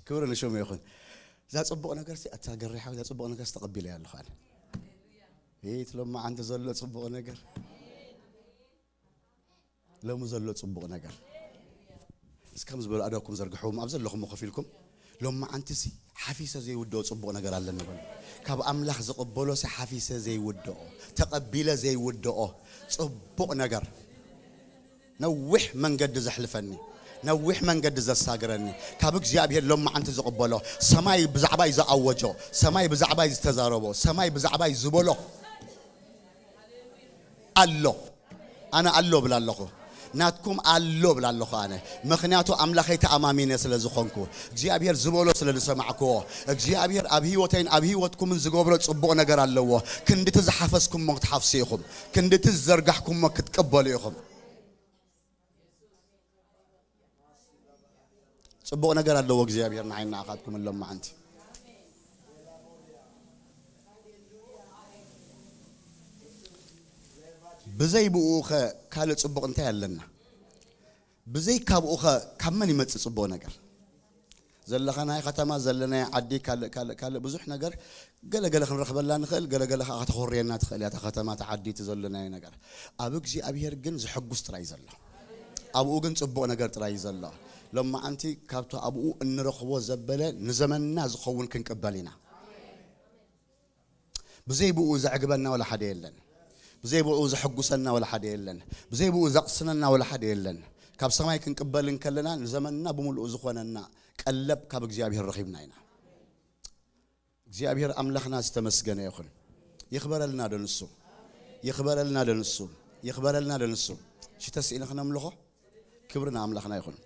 ክብሪ ንሽሙ ይኹን። እዛ ጽቡቕ ነገር ሲ ኣታ ገሪሓ እዛ ጽቡቕ ነገር ሲ ተቐቢለ እያ ኣለኹ ኣነ። ይት ሎማ ዓንቲ ዘሎ ጽቡቕ ነገር ሎሚ ዘሎ ጽቡቕ ነገር እስከም ዝበሉ ኣዳኩም ዘርግሕዎም ኣብ ዘለኹም ኮፍ ኢልኩም ሎማ ዓንቲ ሲ ሓፊሰ ዘይውድኦ ጽቡቕ ነገር ኣለኒ በሉ። ካብ ኣምላኽ ዝቕበሎ ሲ ሓፊሰ ዘይውድኦ ተቐቢለ ዘይውድኦ ጽቡቕ ነገር ነዊሕ መንገዲ ዘሕልፈኒ ነዊሕ መንገዲ ዘሳግረኒ ካብ እግዚኣብሔር ሎማዓንቲ ዝቕበሎ ሰማይ ብዛዕባይ ዝኣወጆ ሰማይ ብዛዕባይ ዝተዛረቦ ሰማይ ብዛዕባይ ዝበሎ ኣሎ። ኣነ ኣሎ ብላ ኣለኹ ናትኩም ኣሎ ብላ ኣለኹ ኣነ ምክንያቱ ኣምላኸይ ተኣማሚነ ስለ ዝኾንኩ እግዚኣብሔር ዝበሎ ስለ ዝሰማዕክዎ እግዚኣብሔር ኣብ ህይወተይን ኣብ ህይወትኩምን ዝገብሮ ጽቡቕ ነገር ኣለዎ። ክንድቲ ዝሓፈስኩሞ ክትሓፍሱ ኢኹም። ክንድቲ ዝዘርጋሕኩሞ ክትቅበሉ ኢኹም። ጽቡቕ ነገር ኣለዎ እግዚኣብሔር ንዓይ ንዓኻትኩም እሎም መዓንቲ። ብዘይ ብኡ ኸ ካልእ ጽቡቕ እንታይ ኣለና? ብዘይ ካብኡ ኸ ካብ መን ይመጽእ ጽቡቕ ነገር? ዘለኻናይ ከተማ ዘለናይ ዓዲ ካልእ ካልእ ካልእ ብዙሕ ነገር ገለገለ ክንረኽበላ ንኽእል ገለገለ ከዓ ከተኾርየና ትኽእል እያ እታ ከተማ እታ ዓዲ እቲ ዘለናዮ ነገር ኣብ እግዚኣብሔር ግን ዘሐጉስ ጥራይ ዘሎ ኣብኡ ግን ጽቡቕ ነገር ጥራይ እዩ ዘሎ ሎማዓንቲ ካብቲ ኣብኡ እንረኽቦ ዘበለ ንዘመንና ዝኸውን ክንቅበል ኢና ብዘይ ብኡ ዘዕግበና ወላ ሓደ የለን ብዘይ ብኡ ዘሐጉሰና ወላ ሓደ የለን ብዘይ ብኡ ዘቕስነና ወላ ሓደ የለን ካብ ሰማይ ክንቅበል እንከለና ንዘመንና ብምሉኡ ዝኾነና ቀለብ ካብ እግዚኣብሔር ረኺብና ኢና እግዚኣብሔር ኣምላኽና ዝተመስገነ ይኹን። ይኽበረልና ዶ ንሱ? ይኽበረልና ዶ ንሱ? ይኽበረልና ዶ ንሱ? ሽተስ ኢነ ክነምልኾ ክብሪ ንኣምላኽና ይኹን።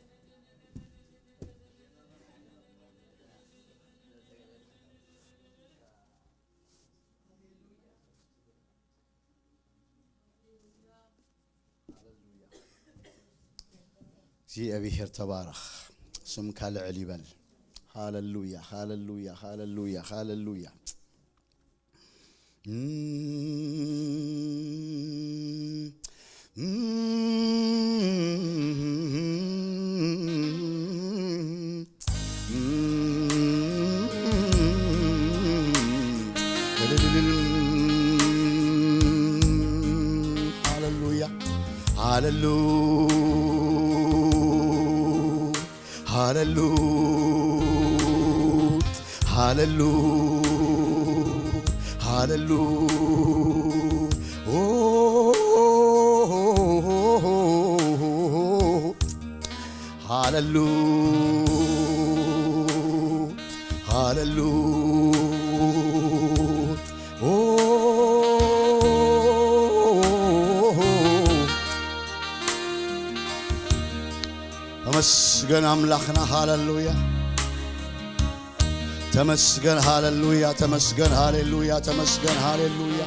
እግዚኣብሔር ተባረኽ ስምካ ልዕል ይበል ሃለሉያ ሃለሉያ ሃለሉያ ሃለሉያ ሃለሉያ ሃለሉ ሃለሉ ሃለሉ ሃለሉ ሃለሉ ሃለሉ ተመስገን ኣምላኽና ሃለሉያ ተመስገን ሃለሉያ ተመስገን ሃሌሉያ ተመስገን ሃሌሉያ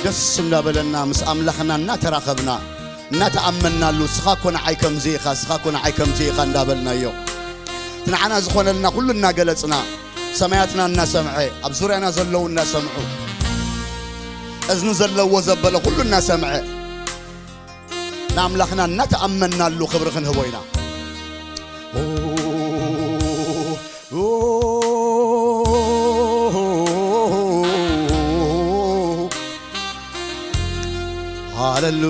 ደስ እንዳበለና ምስ ኣምላኽና እናተራኸብና እናተኣመናሉ ስኻ ኮ ንዓይ ከምዚ ኢኻ ስኻ ኮ ንዓይ ከምዚ ኢኻ እንዳበልናዮ እቲ ንዓና ዝኾነልና ኩሉ እናገለጽና ሰማያትና እናሰምዐ ኣብ ዙርያና ዘለዉ እናሰምዑ እዝኒ ዘለዎ ዘበለ ኩሉ እናሰምዐ ንኣምላኽና እናተኣመናሉ ክብሪ ክንህቦ ኢና ሃለሉ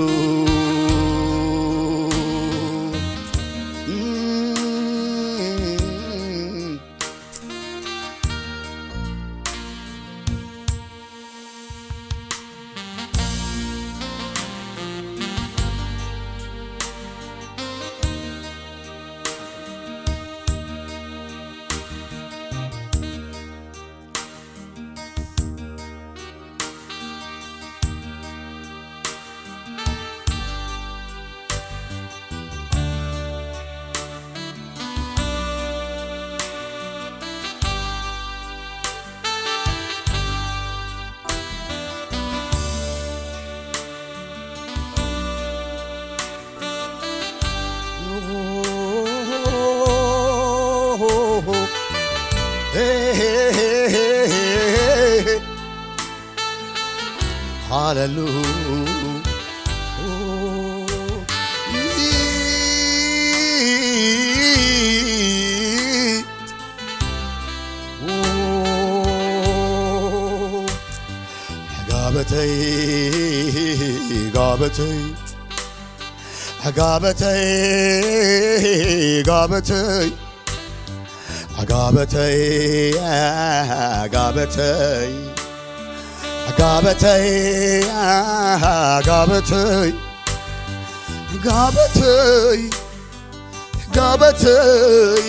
ኣለሉ። ጋበተይ፣ ጋበተይ፣ ጋበተይ፣ ጋበተይ፣ ጋበተይ፣ ጋበተይ፣ ጋበተይ፣ ጋበተይ፣ ጋበተይ፣ ጋበተይ፣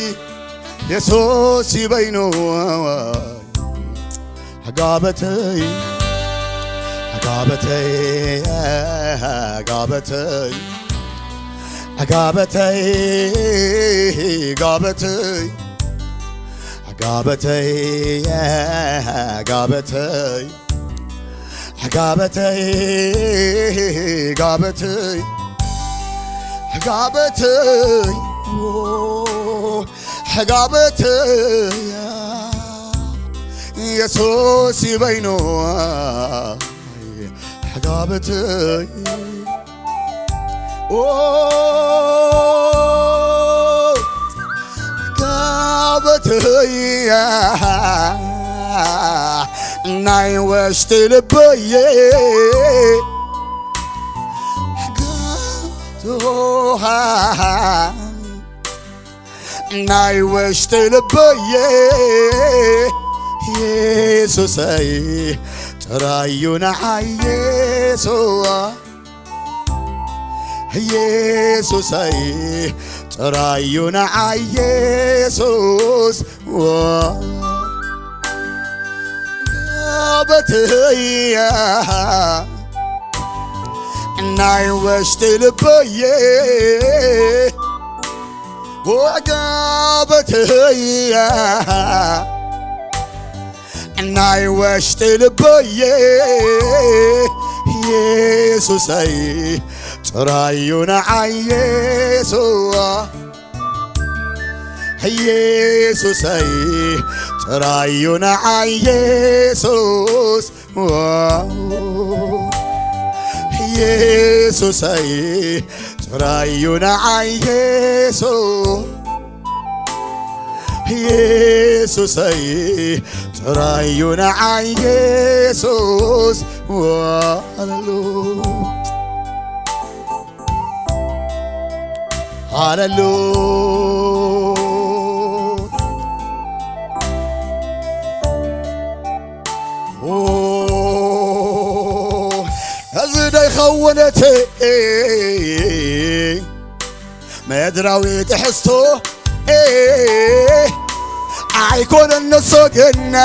የሱስ ይበይኑ። ጋበተይ፣ ጋበተይ፣ ጋበተይ፣ ጋበተይ፣ ጋበተይ፣ ጋበተይ፣ ጋበተይ፣ ጋበተይ፣ ጋበተይ፣ ጋበተይ፣ ኦ፣ ጋበተይ፣ የሱስ ይበይኑ። ጋበተይ፣ ኦ፣ ጋበተይ፣ ናይ ውሽጢ ልበየ፣ ጋብቶኻ፣ ናይ ውሽጢ ልበየ፣ የሱሰይ፣ ጥራዩ ንዓይ የሱዋ። የሱሰይ፣ ጥራዩ ንዓይ የሱስ። ዋ፣ በትያ፣ ናይ ውሽጢ ልበየ፣ ዋጋ በትያ፣ ናይ ውሽጢ ልበየ፣ የሱሰይ፣ ጥራዩ ንዓይ የሱዋ። የሱሰይ፣ ጥራዩ ንዓይ የሱስ። ዋው፣ የሱሰይ፣ ጥራዩ ንዓይ የሱስ። የሱሰይ፣ ጥራዩ ንዓይ የሱስ። ሃሌሉ፣ ሃሌሉ። ኦ፣ እዚ ዶ ይኸውን እቲ ምድራዊ ትሕዝቶ ኣይኮነን ንሱ ግና፣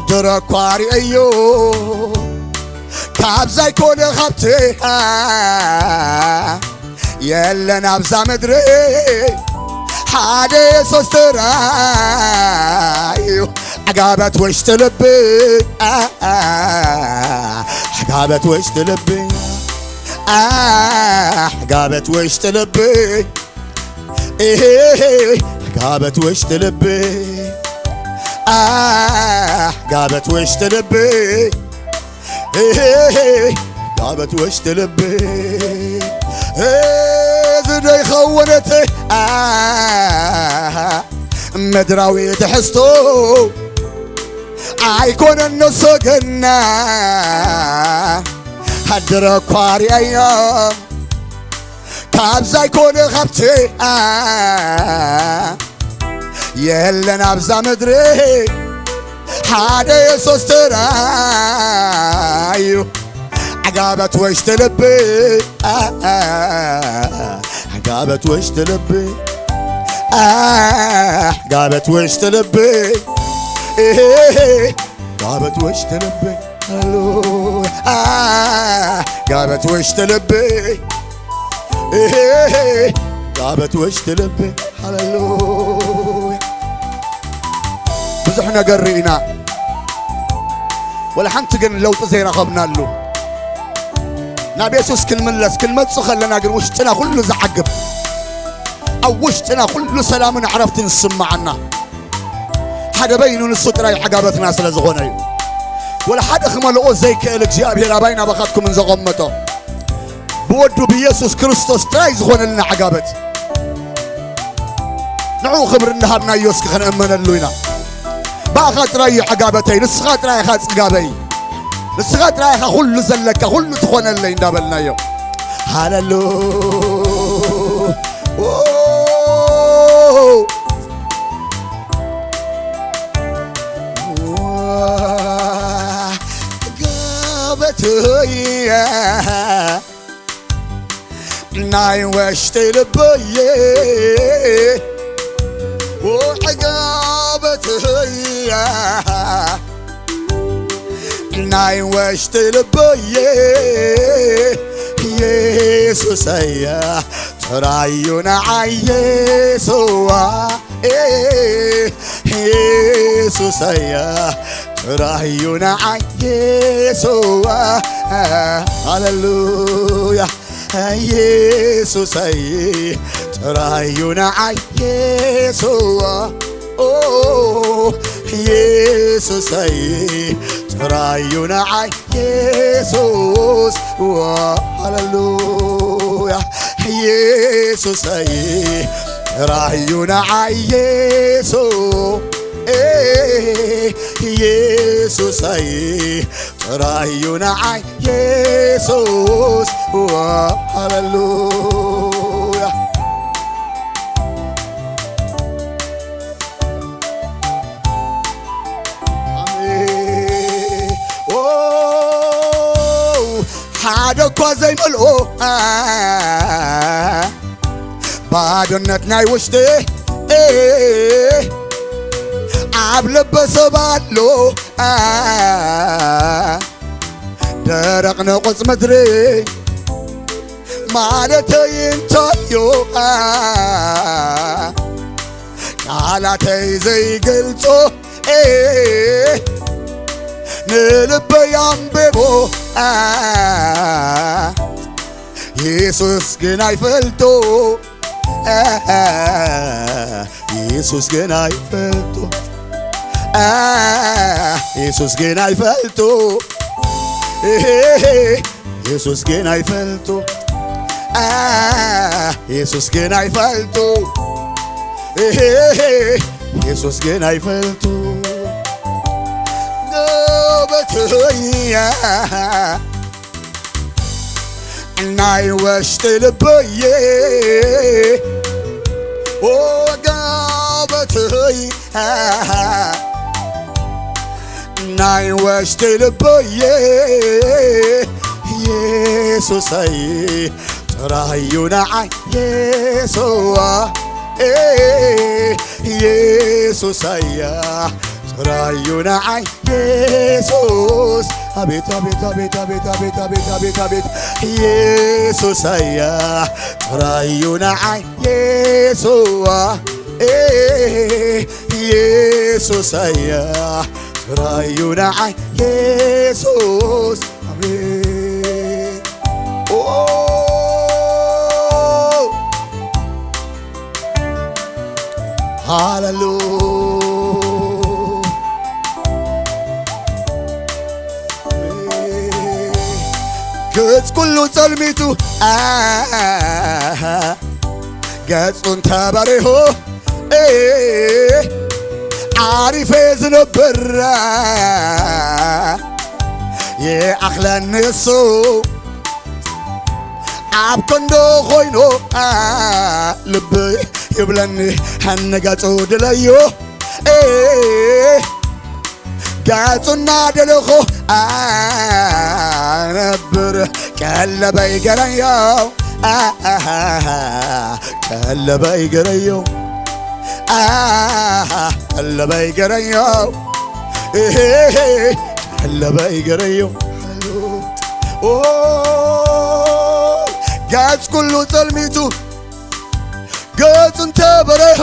ድሮ እኳ ርእዮ ካብ ዘይኮነ ሃብቲ የለን ኣብዛ ምድሪ ሓደ የሱስ ጥራይ እዩ። ዓጋበት ውሽጢ ልቢ፣ ዓጋበት ውሽጢ ልቢ፣ ዓጋበት ውሽጢ ልቢ፣ ዓጋበት ውሽጢ ልቢ፣ ዓጋበት ውሽጢ ልቢ፣ ዓጋበት ውሽጢ ልቢ። እዚ ዶ ይኸውን እቲ ምድራዊ ትሕዝቶ ኣይኮነን ንሱ ግና፣ ድሮ እኳ ርእዮ ካብ ዘይኮነ ሃብቲ የለን ኣብዛ ምድሪ ሓደ የሱስ ጥራይ እዩ። ዓጋበት ውሽጢ ልቢ፣ ዓጋበት ውሽጢ ልቢ፣ ዓጋበት ውሽጢ ልቢ፣ ዓጋበት ውሽጢ ልቢ፣ ሃሌሉያ፣ ዓጋበት ውሽጢ ልቢ፣ ዓጋበት ውሽጢ ልቢ፣ ሃሌሉያ። ብዙሕ ነገር ርኢና፣ ወላ ሓንቲ ግን ለውጢ ዘይረኸብናሉ። ናብ የሱስ ክንምለስ፣ ክንመጽእ ከለና ግን ውሽጥና ኩሉ ዝዓግብ፣ ኣብ ውሽጥና ኩሉ ሰላምን ዕረፍትን ዝስምዓና፣ ሓደ በይኑ ንሱ ጥራይ ዓጋበትና ስለ ዝኾነ እዩ። ወላ ሓደ ክመልኦ ዘይክእል እግዚኣብሔር ኣባይ ናባኻትኩም እንዘቐመጦ ብወዱ ብኢየሱስ ክርስቶስ ጥራይ ዝኾነልና ዓጋበት። ንዕኡ ክብሪ እንዳሃብናዮ እስኪ ክንእመነሉ ኢና። ብኣኻ ጥራይ እዩ ዓጋበተይ፣ ንስኻ ጥራይ ኢኻ ጽጋበይ፣ ንስኻ ጥራይ ኢኻ ኩሉ ዘለካ፣ ኩሉ ትኾነለይ እንዳበልናዮ። ሃለሉ ጋበተይ ናይ ወሽጢ ልበየ ወዕጋበተይ ናይ ወሽጢ ልበየ ኢየሱሰየ ጥራዩ ንዓየ ስዋ ኢየሱሰየ ጥራዩ ንዓየ ስዋ ሃሌሉያ ኢየሱሰይ ጥራዩ ንዓየ ስዋ ኢየሱሰይ ጥራዩ ንዓየ ኢየሱስ ሃሌሉያ ኢየሱሰይ ጥራዩ ንዓየ ኢየሱስ ኢየሱሰይ ጥራዩ ንዓይ ኢየሱስ ሃሌሉያ ኣሜን። ኦ፣ ሓደ እኳ ዘይመልኦ ባዶነት ናይ ውሽጢ ኣብ ልበ ሰብ ኣሎ ደረቕ ንቑጽ ምድሪ ማለተይ እንታዮ ቃላተይ ዘይገልጾ ንልበይ ኣንብቦ ኢየሱስ ግን ኣይፈልጦ ኢየሱስ ግን ኣይፈልጦ ኢየሱስ ግን ኣይፈልጦ ኢየሱስ ግን ኣይፈልጦ ኢየሱስ ግን ኣይፈልጦ ኢየሱስ ግን ኣይፈልጦ ነበተያ ናይ ወሽጢ ልበየ ወጋበተይ ናይ ወሽጢ ልበየ ኢየሱሰይ ጥራዩ ንዓይ የስዋ ኢየሱሰያ ጥራዩ ንዓይ ኢየሱስ ኣቤት ኣቤት ኣቤት ኣቤት ኣቤት ኣቤት ኣቤት ኣቤት ኢየሱሰያ ጥራዩ ንዓይ የስዋ ኢየሱሰያ ጥራዩ ንዓይ ኢየሱስ ኣሜን ኦ ሃሌሉ ገጽ ኩሉ ጸልሚቱ ገጹ እንተበሪሁ ዓሪፈ ዝነብር ይኣኽለኒ እሱ ኣብ ክንዱ ኮይኑ ልቢ ይብለኒ ንገጹ ድለዮ ገጹ እናደለኹ ኣነብር ቀለበይ ገረዮ ቀለበይ ገረዮ ቀለበይ ገረዮ ቀለበይ ገረዮ ገጽ ኩሉ ጸልሚቱ ገጹ እንተበረሆ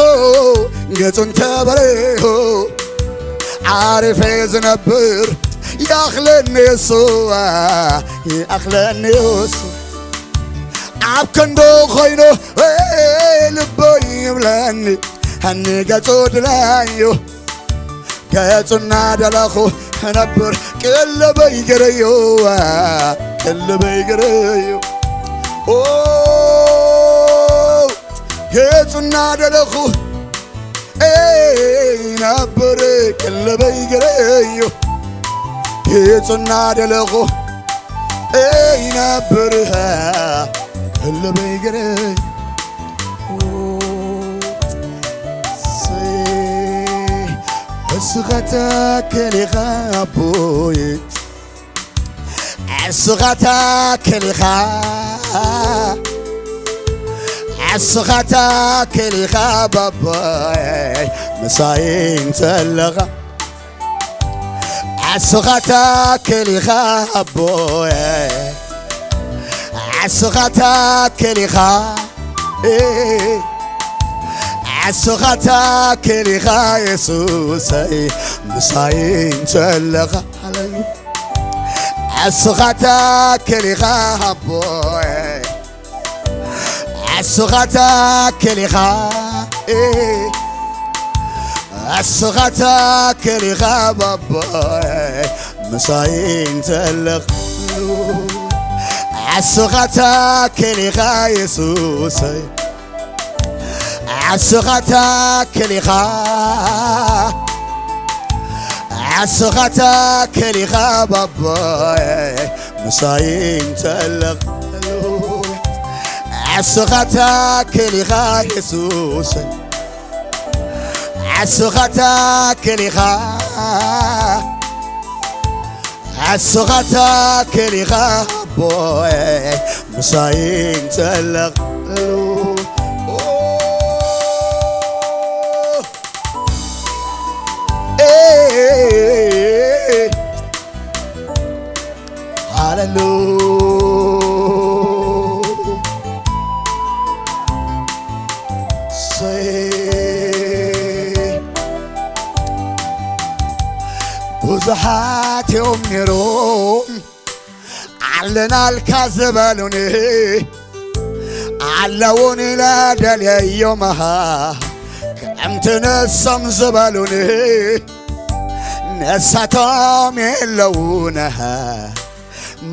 ገጹ እንተበረሆ ዓሪፈ ዝነብር ይኣኽለኒ እሱ ይኣኽለኒ እሱ ኣብ ክንዱ ኮይኑ ልበይ ይብለኒ ንገጹ ድለዩ ገጹ እናደለኹ ክነብር ቀለበይ ገረዮ፣ ቀለበይ ገረዮ። ኦ፣ ገጹ እናደለኹ እይነብር ቀለበይ ገረዮ፣ ገጹ እናደለኹ እይነብር ቀለበይ ገረዮ። እስኻ ትኣክል ኢኻ ኣቦይ፣ እስኻ ትኣክል ኢኻ፣ እስኻ ትኣክል ኢኻ ባባይ፣ ምሳይ እንተለኻ። እስኻ ትኣክል ኢኻ ኣቦይ፣ እስኻ ትኣክል ኢኻ፣ እስኻ ትኣክል ኢኻ የሱሰይ፣ ምሳይ እንተለኻ። ሃሌሉያ። እስኻ ትኣክል ኢኻ ኣቦይ፣ እስኻ ትኣክል ኢኻ፣ እስኻ ትኣክል ኢኻ ባባይ፣ ምሳይ እንተለኻ። እስኻ ትኣክል ኢኻ የሱሰይ፣ እስኻ ትኣክል ኢኻ፣ እስኻ ትኣክል ኢኻ ባባይ፣ ምሳይ እንተለኻ። እስኻ ትኣክል ኢኻ የሱስ፣ እስኻ ትኣክል ኢኻ፣ እስኻ ትኣክል ኢኻ ኣቦይ፣ ምሳይ እንተለኻ። ሃሌሉያ። ሰይ። ብዙሓት እዮም ነይሮም ኣለናልካ ዝበሉኒ፣ ኣለዉን ኢለ ደልየዮም ከምቲ ንሶም ዝበሉኒ፣ ንሳቶም የለዉን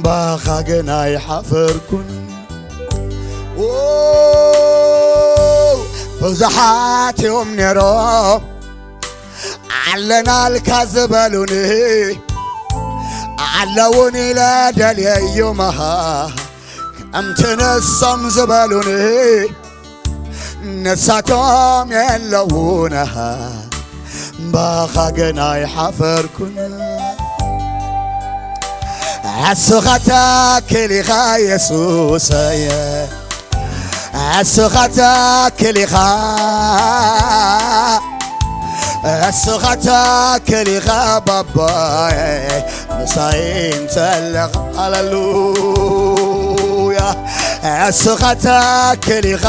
ባኻ ግን ኣይሓፈርኩን። ዎ፣ ብዙሓት እዮም ነይሮም ኣለናልካ ዝበሉኒ፣ ኣለዉን ኢለ ደልየዮም ከምቲ ንሶም ዝበሉኒ፣ ንሳቶም የለዉን ባኻ ግን ኣይሓፈርኩን። እስኻ ትኣክል ኢኻ የሱሰየ፣ እስኻ ትኣክል ኢኻ፣ እስኻ ትኣክል ኢኻ ባባየ፣ ምሳይ እንተለኻ። ሃሌሉያ። እስኻ ትኣክል ኢኻ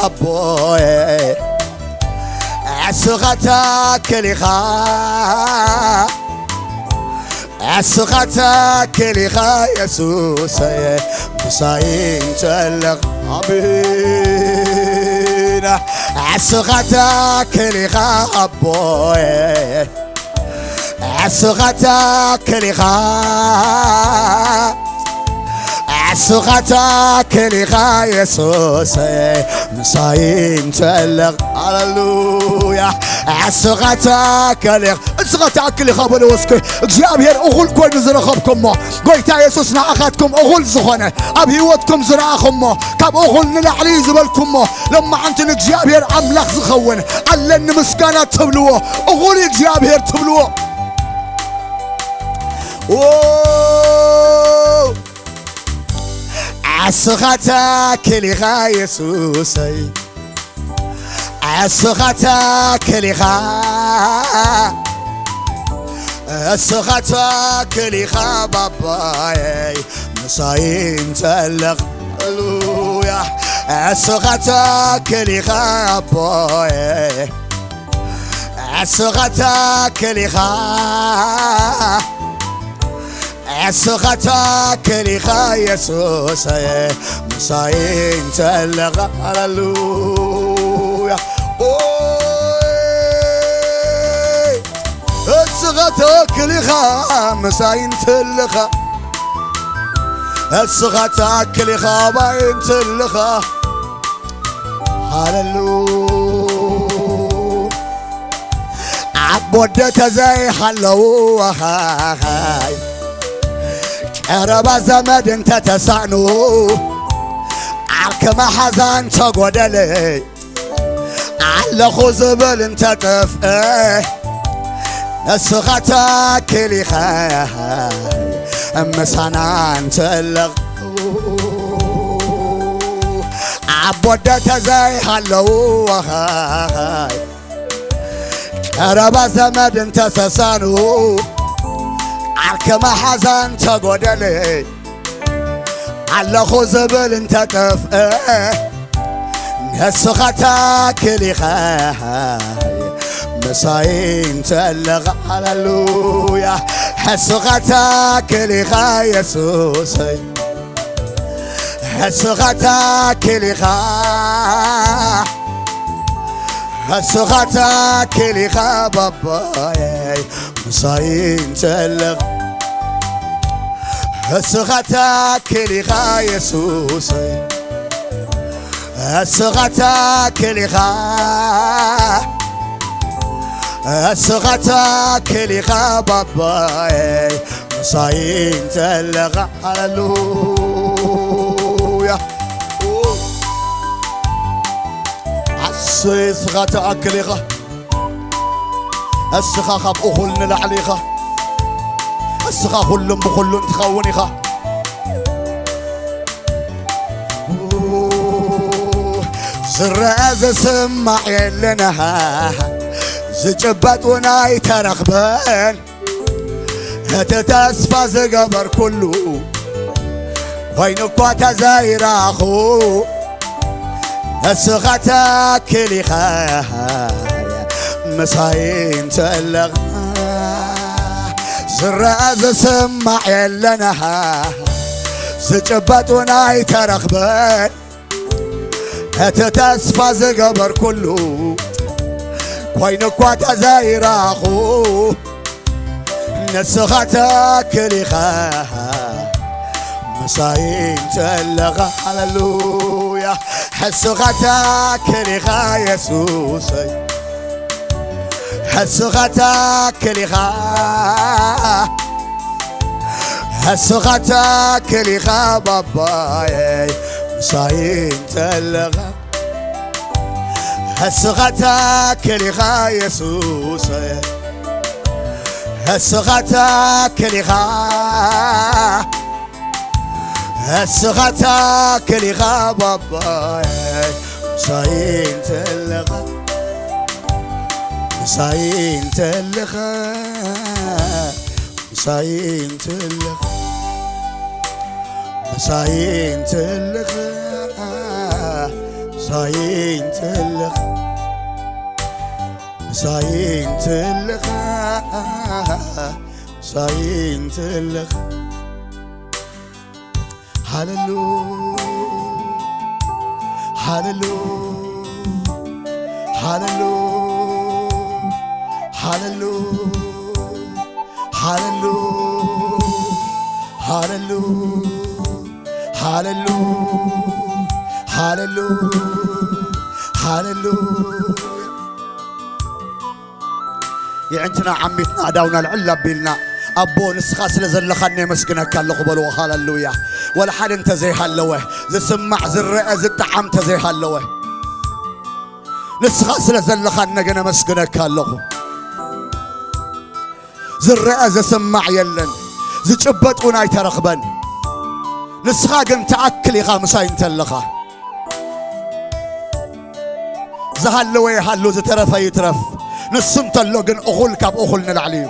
ኣቦየ፣ እስኻ ትኣክል ኢኻ፣ እስኻ ትኣክል ኢኻ የሱሰየ፣ ምሳይ እንተለኻ። ኣሜን። እስኻ ትኣክል ኢኻ ኣቦየ፣ እስኻ ትኣክል ኢኻ፣ እስኻ ትኣክል ኢኻ የሱሰይ፣ ምሳይ እንተለኻ። ሃሌሉያ። እስኻ ትኣክል ኢኻ፣ እስኻ ትኣክል ኢኻ በልዎ እስኪ። እግዚኣብሔር እኹል ኮይኑ ዝረኸብኩሞ፣ ጎይታ የሱስ ንዓኻትኩም እኹል ዝኾነ፣ ኣብ ህይወትኩም ዝረኣኹሞ፣ ካብ እኹል ንላዕሊ እዩ ዝበልኩሞ፣ ሎማዓንቲ ንእግዚኣብሔር ኣምላኽ ዝኸውን ኣለኒ ምስጋና ትብልዎ፣ እኹል እዩ እግዚኣብሔር ትብልዎ። ዎ! እስኻ ትኣክል ኢኻ የሱሰይ፣ እስኻ ትኣክል ኢኻ፣ እስኻ ትኣክል ኢኻ ባባየይ፣ ምሳይ እንተለኻ። ሃሌሉያ። እስኻ ትኣክል ኢኻ ኣቦየ፣ እስኻ ትኣክል ኢኻ፣ እስኻ ትኣክል ኢኻ የሱሰየ፣ ምሳይ እንተለኻ። ሃሌሉያ። ኦይ፣ እስኻ ንስኻ ትኣክል ኢኻ ምሳይ እንተለኻ፣ እስኻ ትኣክል ኢኻ ኣባይ እንተለኻ። ሃለሉ ኣቦ ኣደ ተዘይሃለዉ፣ ኣኻኻይ ቀረባ ዘመድ እንተተሳእኑ፣ ዓርኪ መሓዛ እንተጎደለ፣ ኣለኹ ዝብል እንተጠፍአ፣ ንስኻ ትኣክል ኢኻ ምሳና እንተለኻ። ኣቦ ኣደ ተዘይሃለዉ፣ ኣኻኻይ ቀረባ ዘመድ እንተሰሳኑ፣ ዓርኪ መሓዛ እንተጎደለ፣ ኣለኹ ዝብል እንተጠፍአ፣ ንስኻ ትኣክል ኢኻ ምሳይ እንተለኻ። ሃሌሉያ። ንስኻ ትኣክል ኢኻ የሱሰይ፣ ንስኻ ትኣክል ኢኻ፣ ንስኻ ትኣክል ኢኻ ባባየይ ምሳይ እንተለኻ። ንስኻ ትኣክል ኢኻ የሱሰይ፣ ንስኻ ትኣክል ኢኻ፣ ንስኻ ትኣክል ኢኻ ባባየይ ምሳይ እንተለኻ። ሃሌሉያ። ኣሰይ እስኻ ትኣክል ኢኻ። እስኻ ካብ እኹል ንላዕሊ ኢኻ። እስኻ ኩሉን ብኹሉን ትኸውን ኢኻ። ዝረአ ዝስማዕ የለና፣ ዝጭበጥ እውን ኣይተረኽበን። እቲ ተስፋ ዝገበርኩሉ ኮይኑ እኳ ተዘይረኣኹ፣ ንስኻ ትኣክል ኢኻ ምሳይ እንተለኻ። ዝረአ ዝስማዕ የለና፣ ዝጭበጥ እውን ኣይተረኽበን። እቲ ተስፋ ዝገበርኩሉ ኮይኑ እኳ ተዘይረኣኹ፣ ንስኻ ትኣክል ኢኻ ምሳይ እንተለኻ። ሃሌሉያ። ንስኻ ትኣክል ኢኻ የሱሰይ፣ ንስኻ ትኣክል ኢኻ፣ ንስኻ ትኣክል ኢኻ ባባየይ ምሳይ እንተለኻ። ንስኻ ትኣክል ኢኻ የሱሰይ፣ ንስኻ ትኣክል ኢኻ፣ ንስኻ ትኣክል ኢኻ ባባየይ ምሳይ እንተለኻ፣ ምሳይ እንተለኻ፣ ምሳይ እንተለኻ፣ ምሳይ እንተለኻ፣ ምሳይ እንተለኻ፣ ምሳይ እንተለኻ፣ ምሳይ እንተለኻ። ሃሌሉ፣ ሃሌሉ፣ ሃሌሉ፣ ሃሌሉ፣ ሃሌሉ፣ ሃሌሉ፣ ሃሌሉ፣ ሃሌሉ፣ ሃሌሉ። የዕንትና ዓሚትና ኣእዳውና ልዕል ኣቢልና፣ ኣቦ ንስኻ ስለ ዘለኻኒ የመስግነካ ኣለኹ በልዎ። ሃሌሉያ። ወላ ሓደ እንተዘይሃለወ፣ ዝስማዕ ዝረአ ዝጠዓም እንተዘይሃለወ፣ ንስኻ ስለ ዘለኻኒ ነገ ነመስግነካ ኣለኹ። ዝረአ ዝስማዕ የለን፣ ዝጭበጥ እውን ኣይተረኽበን። ንስኻ ግን ትኣክል ኢኻ ምሳይ እንተለኻ። ዝሃለወ ይሃሉ፣ ዝተረፈ ይትረፍ። ንሱ እንተሎ ግን እኹል ካብ እኹል ንላዕሊ እዩ።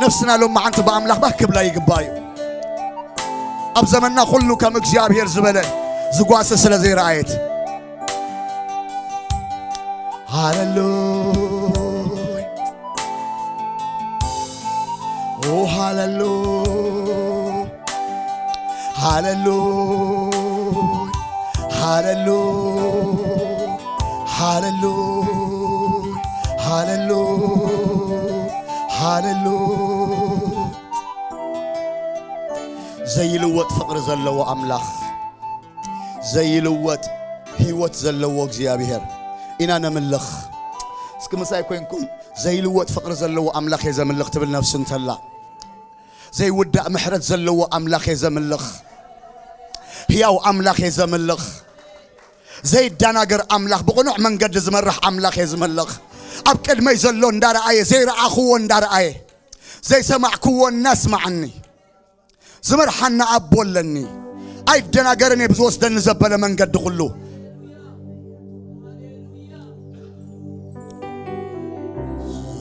ነፍስና ሎማዓንቲ ብኣምላኽ ባህ ክብላ ይግባእ እዩ። ኣብ ዘመንና ኩሉ ከም እግዚኣብሔር ዝበለ ዝጓሲ ስለ ዘይረኣየት። ሃሌሉይ፣ ኦ ሃሌሉይ፣ ሃሌሉይ፣ ሃሌሉይ፣ ሃሌሉይ፣ ሃሌሉይ፣ ሃሌሉ ዘይልወጥ ፍቕሪ ዘለዎ ኣምላኽ፣ ዘይልወጥ ህይወት ዘለዎ እግዚኣብሔር ኢና ነምልኽ። እስኪ ምሳይ ኮይንኩም ዘይልወጥ ፍቕሪ ዘለዎ ኣምላኽ እየ ዘምልኽ ትብል ነፍሲ እንተላ፣ ዘይውዳእ ምሕረት ዘለዎ ኣምላኽ እየ ዘምልኽ። ህያው ኣምላኽ እየ ዘምልኽ። ዘይዳናገር ኣምላኽ፣ ብቕኑዕ መንገዲ ዝመርሕ ኣምላኽ እየ ዝምልኽ። ኣብ ቅድመይ ዘሎ እንዳረኣየ ዘይረኣኽዎ እንዳረኣየ ዘይሰማዕክዎ እናስማዓኒ ዝመርሓና ኣቦ ኣለኒ። ኣይደናገርን እየ ብዝወስደኒ ዘበለ መንገዲ ኩሉ።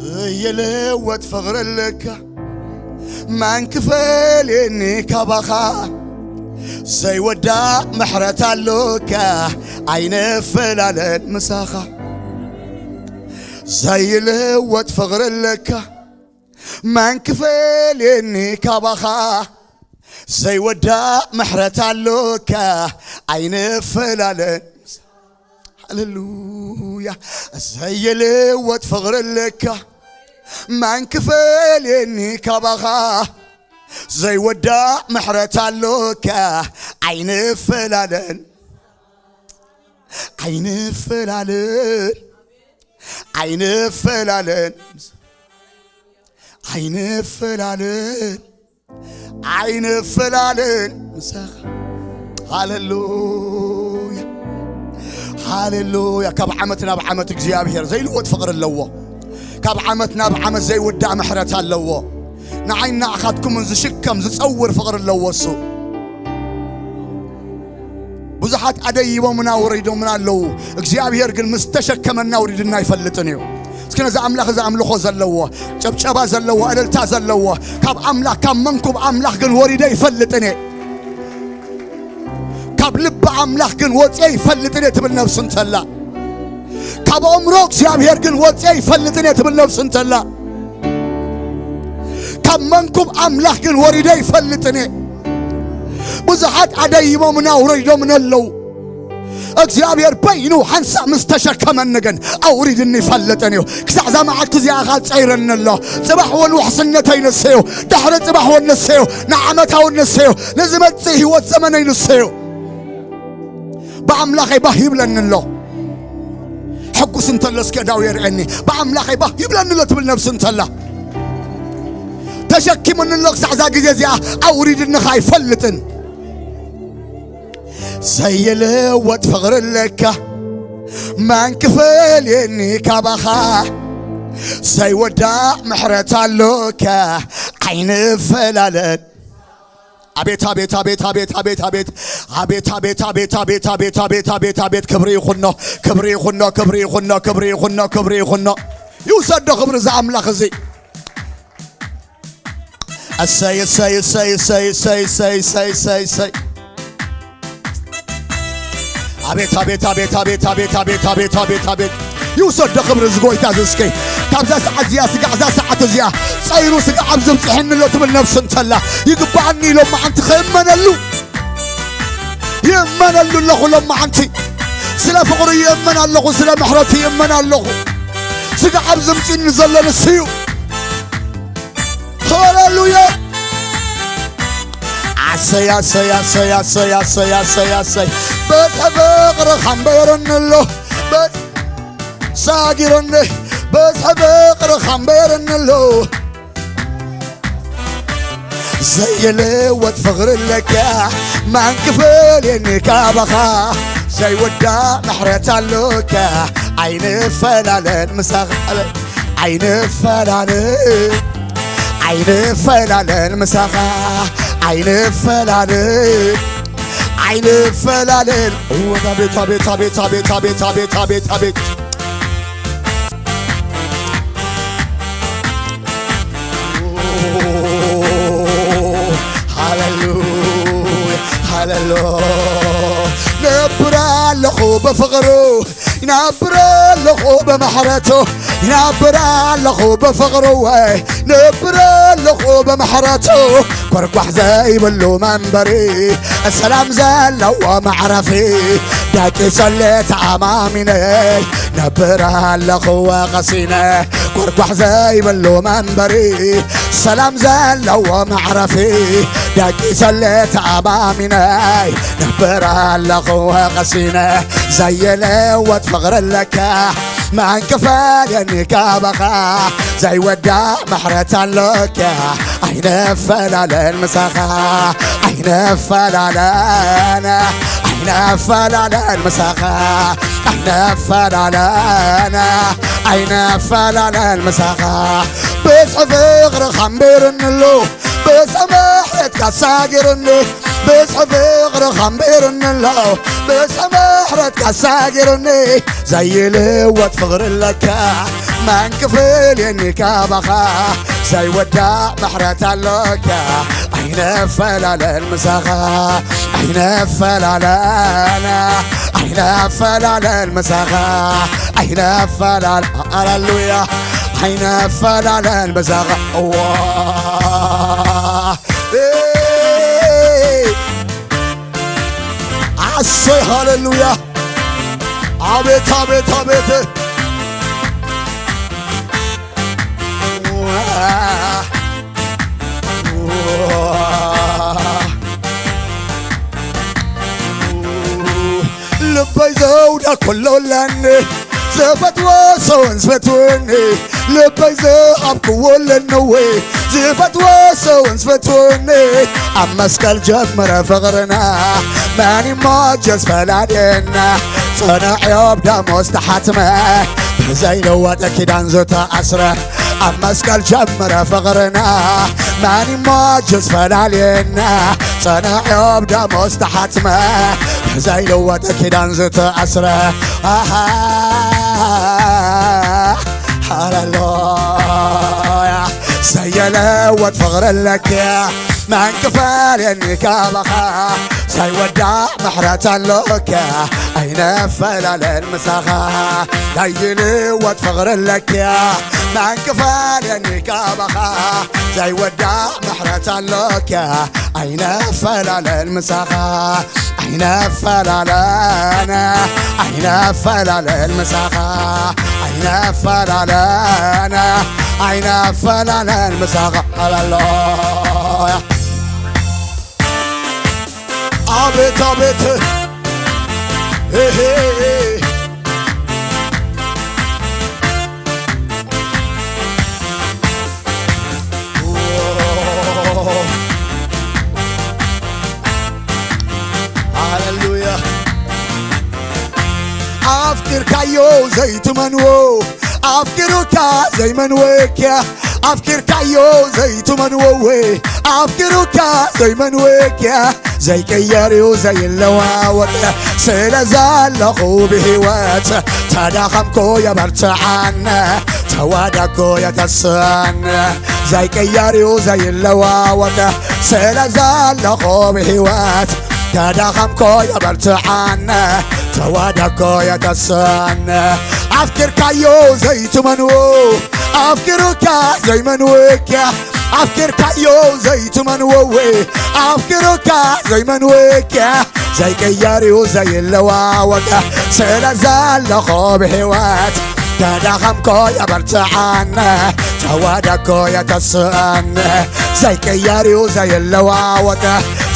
ዘይልወጥ ፍቕሪ ኣለካ፣ መን ክፈልየኒ ካባኻ? ዘይወዳእ ምሕረት ኣሎካ፣ ኣይንፈላለን ምሳኻ። ዘይልወጥ ፍቕሪ ኣለካ፣ መን ክፈልየኒ ካባኻ? ዘይወዳእ ምሕረት ኣሎካ፣ ኣይንፈላለን። ሃሌሉያ። ዘይልወጥ ፍቕሪ ኣለካ፣ መን ክፈልየኒ ካባኻ? ዘይወዳእ ምሕረት ኣሎካ፣ ኣይንፈላለን፣ ኣይንፈላለን፣ ኣይንፈላለን፣ ኣይንፈላለን፣ ኣይንፈላለን ምሳኻ። ሃሌሉያ፣ ሃሌሉያ። ካብ ዓመት ናብ ዓመት እግዚኣብሔር ዘይልወጥ ፍቕሪ ኣለዎ። ካብ ዓመት ናብ ዓመት ዘይውዳእ ምሕረት ኣለዎ። ንዓይ ንዓኻትኩምን ዝሽከም ዝጸውር ፍቕሪ ኣለዎ እሱ። ብዙሓት ኣደይቦምና ወሪዶምና ኣለዉ። እግዚኣብሔር ግን ምስ ተሸከመና ውሪድና ኣይፈልጥን እዩ። እስኪ ነዚ ኣምላኽ እዚ ኣምልኾ ዘለዎ፣ ጨብጨባ ዘለዎ፣ እልልታ ዘለዎ፣ ካብ ኣምላኽ፣ ካብ መንኩብ ኣምላኽ ግን ወሪደ ኣይፈልጥን እየ። ካብ ልቢ ኣምላኽ ግን ወፅየ ኣይፈልጥን እየ ትብል ነፍሲ እንተላ፣ ካብ ኣእምሮ እግዚኣብሔር ግን ወፅየ ኣይፈልጥን እየ ትብል ነፍሲ እንተላ፣ ካብ መንኩብ ኣምላኽ ግን ወሪደ ኣይፈልጥን እየ። ብዙሓት ኣደይቦምና ኣውሪዶምና ኣለዉ። እግዚኣብሔር በይኑ ሓንሳእ ምስ ተሸከመኒ ግን ኣውሪድኒ ይፈልጥን እዩ። ክሳዕ እዛ መዓልቲ እዚኣ ኸኣ ጸይረኒ ኣሎ። ጽባሕ እውን ውሕስነተይ ንሰዮ፣ ድሕሪ ጽባሕ እውን ንሰዮ፣ ንዓመታ እውን ንሰዮ፣ ንዝመጽእ ህይወት ዘመነይ ንሰዮ። ብኣምላኸይ ባህ ይብለኒ ኣሎ። ሕጉስ እንተሎ እስከ ዳው የርእየኒ። ብኣምላኸይ ባህ ይብለኒ ኣሎ ትብል ነፍሲ እንተላ፣ ተሸኪሙኒ ኣሎ ክሳዕ እዛ ግዜ እዚኣ ኣውሪድኒ ኸኣ ኣይፈልጥን። ዘይልወጥ ፍቕሪ ኣለካ፣ መን ክፈልየኒ ካባኻ? ዘይወዳእ ምሕረት ኣሎካ፣ ኣይንፈላለን። ኣቤት፣ ኣቤት፣ ኣቤት፣ ኣቤት፣ ኣቤት፣ ኣቤት፣ ኣቤት፣ ኣቤት፣ ኣቤት፣ ኣቤት፣ ኣቤት፣ ኣቤት፣ ኣቤት፣ ኣቤት፣ ክብሪ ይኹኖ፣ ክብሪ ይኹኖ፣ ክብሪ ይኹኖ፣ ክብሪ ይኹኖ፣ ክብሪ ይኹኖ። ይውሰዶ ክብሪ እዚ ኣምላኽ እዚ። እሰይ፣ እሰይ፣ እሰይ፣ እሰይ፣ እሰይ፣ እሰይ፣ እሰይ፣ እሰይ፣ እሰይ። ኣቤት፣ ኣቤት፣ ኣቤት፣ ኣቤት፣ ኣቤት፣ ኣቤት፣ ኣቤት፣ ኣቤት፣ ኣቤት፣ ኣቤት። ይውሰዶ ክብሪ እዚ ጎይታ እዚ እስኪ። ካብዛ ሰዓት እዚኣ ስጋዕ፣ እዛ ሰዓት እዚኣ ጸይሩ ስጋዕ ኣብዚ ምጽሐኒ ኣሎ ትብል ነፍሲ እንተላ፣ ይግባኣኒ ኢሎም መዓንቲ ክእመነሉ። ይእመነሉ ኣለኹ ሎመዓንቲ። ስለ ፍቕሩ ይእመን ኣለኹ፣ ስለ ምሕረቱ ይእመን ኣለኹ። ስጋዕ ኣብዚ ምጽኒ ዘሎ ንሱ እዩ። ሃሌሉያ። ኣሰይ፣ ኣሰይ፣ ኣሰይ፣ ኣሰይ፣ ኣሰይ፣ ኣሰይ፣ ኣሰይ። በዝሒ ፍቕርኻ ኣንበረኒ ኣሎ። በዝ-፣ ሳጊረኒ። በዝሒ ፍቕርኻ ኣንበረኒ ኣሎ። ዘይልወጥ ፍቕሪ ኣለካ፣ መን ክፈልየኒ ካባኻ? ዘይወዳእ ምሕረት ኣሎካ፣ ኣይንፈላለን ምሳኻ። ኣይንፈላለን፣ ኣይንፈላለን ምሳኻ፣ ኣይንፈላለን፣ ኣይንፈላለን። እወ፣ ኣቤት፣ ኣቤት፣ ኣቤት፣ ኣቤት፣ ኣቤት፣ ኣቤት፣ ኣቤት፣ ኣቤት። ሃሌሉያ፣ ሃሌሉያ። ነብር ኣለኹ ብፍቕሩ፣ ይነብር ኣለኹ ብምሕረቱ፣ ይነብር ኣለኹ ብፍቕሩ፣ ወይ ነብር ኣለኹ ብምሕረቱ። ኮርኳሕ ዘይብሉ መንበሪ፣ ሰላም ዘለዎ መዕረፊ፣ ደቂሰለ ተኣማሚነ፣ ነብር ኣለኹ ወቐሲነ። ጓሕጓሕ ዘይብሉ መንበሪ፣ ሰላም ዘለዎ መዕረፊ፣ ደቂሰለ ተኣማሚነይ ነብር ኣለኹ ወቐሲነ። ዘይልወጥ ፍቕሪ ኣለካ፣ መን ክፈልየኒ ካባኻ? ዘይወዳእ ምሕረት ኣሎካ፣ ኣይንፈላለን ምሳኻ። ኣይንፈላለን፣ ኣይንፈላለን ምሳኻ። ኣይንፈላለን፣ ኣይንፈላለን ምሳኻ። ብዝሒ ፍቕርኻ ኣንቢሩኒ ኣሎ፣ ብዝሒ ምሕረትካ ኣሳጊሩኒ። ብዝሒ ፍቕርኻ ኣንቢሩኒ ኣሎ፣ ብዝሒ ምሕረትካ ኣሳጊሩኒ። ዘይልወጥ ፍቕሪ ኣለካ፣ መን ክፍልየኒ ካባኻ? ዘይወዳእ ምሕረት ኣሎካ፣ ኣይንፈላለን ምሳኻ። ኣይንፈላለን፣ ኣይንፈላለን ምሳኻ። ኣይንፈላለን፣ ሃሌሉያ። ኣይንፈላለን ምሳኻ። እዋ፣ ኤይ፣ ኣሰይ፣ ሃሌሉያ። ኣቤት፣ ኣቤት፣ ኣቤት። ልበይ ዘውዳ ኩሉ ኣለኒ፣ ዝፈትዎ ሰውን ዝፈትወኒ። ልበይ ዝሃብክዎ ኣለኒ ወይ፣ ዝፈትዎ ሰውን ዝፈትወኒ። ኣብ መስቀል ጀመረ ፍቕርና፣ መን ይማጀስ ፈላልየና። ጽኑዕ ዮብ ደሙ ዝተሓትመ፣ ብዘይልወጥ ኪዳን ዝተኣስረ። ኣብ መስቀል ጀመረ ፍቕርና፣ መን ይማጀስ ፈላልየና። ጽኑዕ ዮብ ደሙ ዝተሓትመ፣ ብዘይልወጥ ኪዳን ዝተኣስረ። ኣሃ፣ ሃሌሉያ። ዘይልወጥ ፍቕሪ ኣለካ፣ መን ክፈልየኒ ካባኻ? ዘይወዳእ ምሕረት ኣሎካ፣ ኣይንፈላለን ምሳኻ። ዘይልወጥ ፍቕሪ ኣለካ፣ መን ክፈልየኒ ካባኻ? ዘይወዳእ ምሕረት ኣሎካ፣ ኣይንፈላለን ምሳኻ። ኣይንፈላለን፣ ኣይንፈላለን ምሳኻ። ኣይንፈላለን፣ ኣይንፈላለን ምሳኻ። ሃሌሉያ። ኣቤት፣ ኣቤት። ኤሄ። ሃሌሉያ። ኣፍቂርካዮ ዘይትመንዎ፣ ኣፍቂሩካ ዘይመንወካ። ኣፍቂርካዮ ዘይትመንዎ ወይ፣ ኣፍቂሩካ ዘይመንወካ። ዘይቅየር እዩ ዘይለዋወጥ፣ ስለ ዘለኹ ብህይወት። ተዳኸምኩ የበርትዓኒ፣ ተዋደኩ የተስኣኒ። ዘይቅየር እዩ ዘይለዋወጥ፣ ስለ ዘለኹ ብህይወት። ተዳኸምኩ የበርትዓኒ፣ ተዋደኩ የተስኣኒ። ኣፍቂርካዮ ዘይትመንዎ፣ ኣፍቂሩካ ዘይመንወካ። ኣፍቂርካዮ ዘይትመንዎ ወይ፣ ኣፍቂሩካ ዘይመንወካ። ዘይቅየር እዩ ዘይለዋወጥ፣ ስለ ዘለኹ ብህይወት። ተዳኸምኩ የበርትዓኒ፣ ተዋደኩ የተስኣኒ። ዘይቅየር እዩ ዘይለዋወጥ፣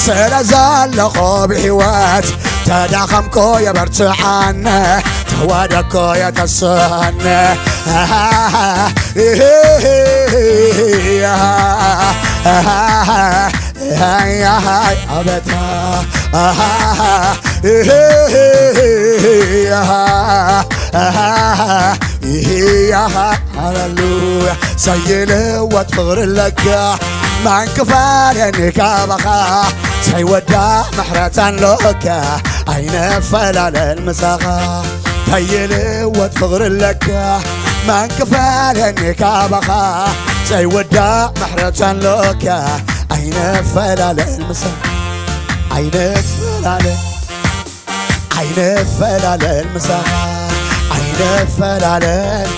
ስለ ዘለኹ ብህይወት። ተዳኸምኩ የበርትዓኒ፣ ተዋደኩ የተስኣኒ። ኣበታ። ሃሌሉያ። ዘይልወጥ ፍቕሪ ኣለካ፣ መን ክፈልየኒ ካባኻ? ዘይወዳእ ምሕረት ኣሎካ፣ ኣይንፈላለን ምሳኻ። ዘይልወጥ ፍቕሪ ኣለካ፣ መን ክፈልየኒ ካባኻ? ዘይወዳእ ምሕረት ኣሎካ፣ ኣይንፈላለን ምሳኻ። ኣይንፈላለን፣ ኣይንፈላለን ምሳኻ። ኣይንፈላለን፣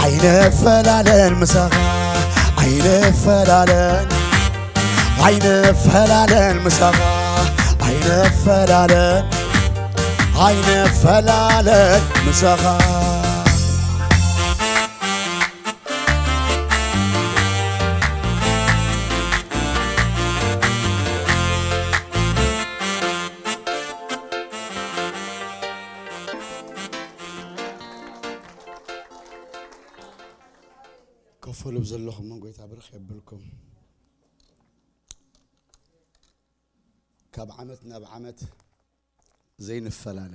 ኣይንፈላለን ምሳኻ። ኣይንፈላለን፣ ኣይንፈላለን ምሳኻ። ኣይንፈላለን፣ ኣይንፈላለን ምሳኻ። ኮፍ በሉ ዘለኹም፣ ጎይታ ብርኽ የብልኩም። ካብ ዓመት ናብ ዓመት ዘይንፈላለ፣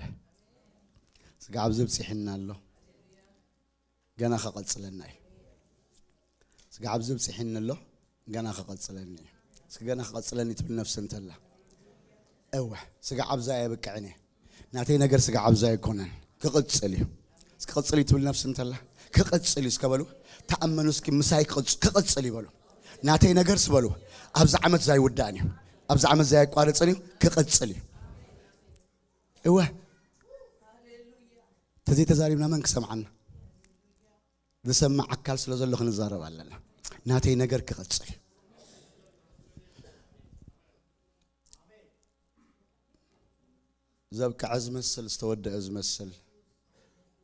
ስጋዕ ኣብዚ ብፂሕና ኣሎ፣ ገና ከቐፅለና እዩ። ስጋዕ ኣብዚ ብፂሕኒ ኣሎ፣ ገና ከቐፅለኒ እዩ። እስኪ ገና ከቐፅለኒ ትብል ነፍሲ እንተላ፣ እወ፣ ስጋዕ ኣብዛ የብቅዕን እየ። ናተይ ነገር ስጋዕ ኣብዛ ኣይኮነን፣ ክቕፅል እዩ። እስኪ ቅፅል እዩ ትብል ነፍሲ እንተላ፣ ክቕፅል እዩ እስከ በሉ። ተኣመኑ እስኪ፣ ምሳይ ክቕፅ-፣ ክቕፅል እዩ በሉ። ናተይ ነገር ስበሉ፣ ኣብዚ ዓመት ዛይውዳእን እዩ፣ ኣብዚ ዓመት ዛይቋረፅን እዩ፣ ክቕፅል እዩ። እወ፣ ተዘይተዛሪብና መን ክሰምዓና? ዝሰምዕ ኣካል ስለ ዘሎ ክንዛረብ ኣለና። ናተይ ነገር ክቐጽል፣ ዘብቅዐ ዝመስል፣ ዝተወደአ ዝመስል፣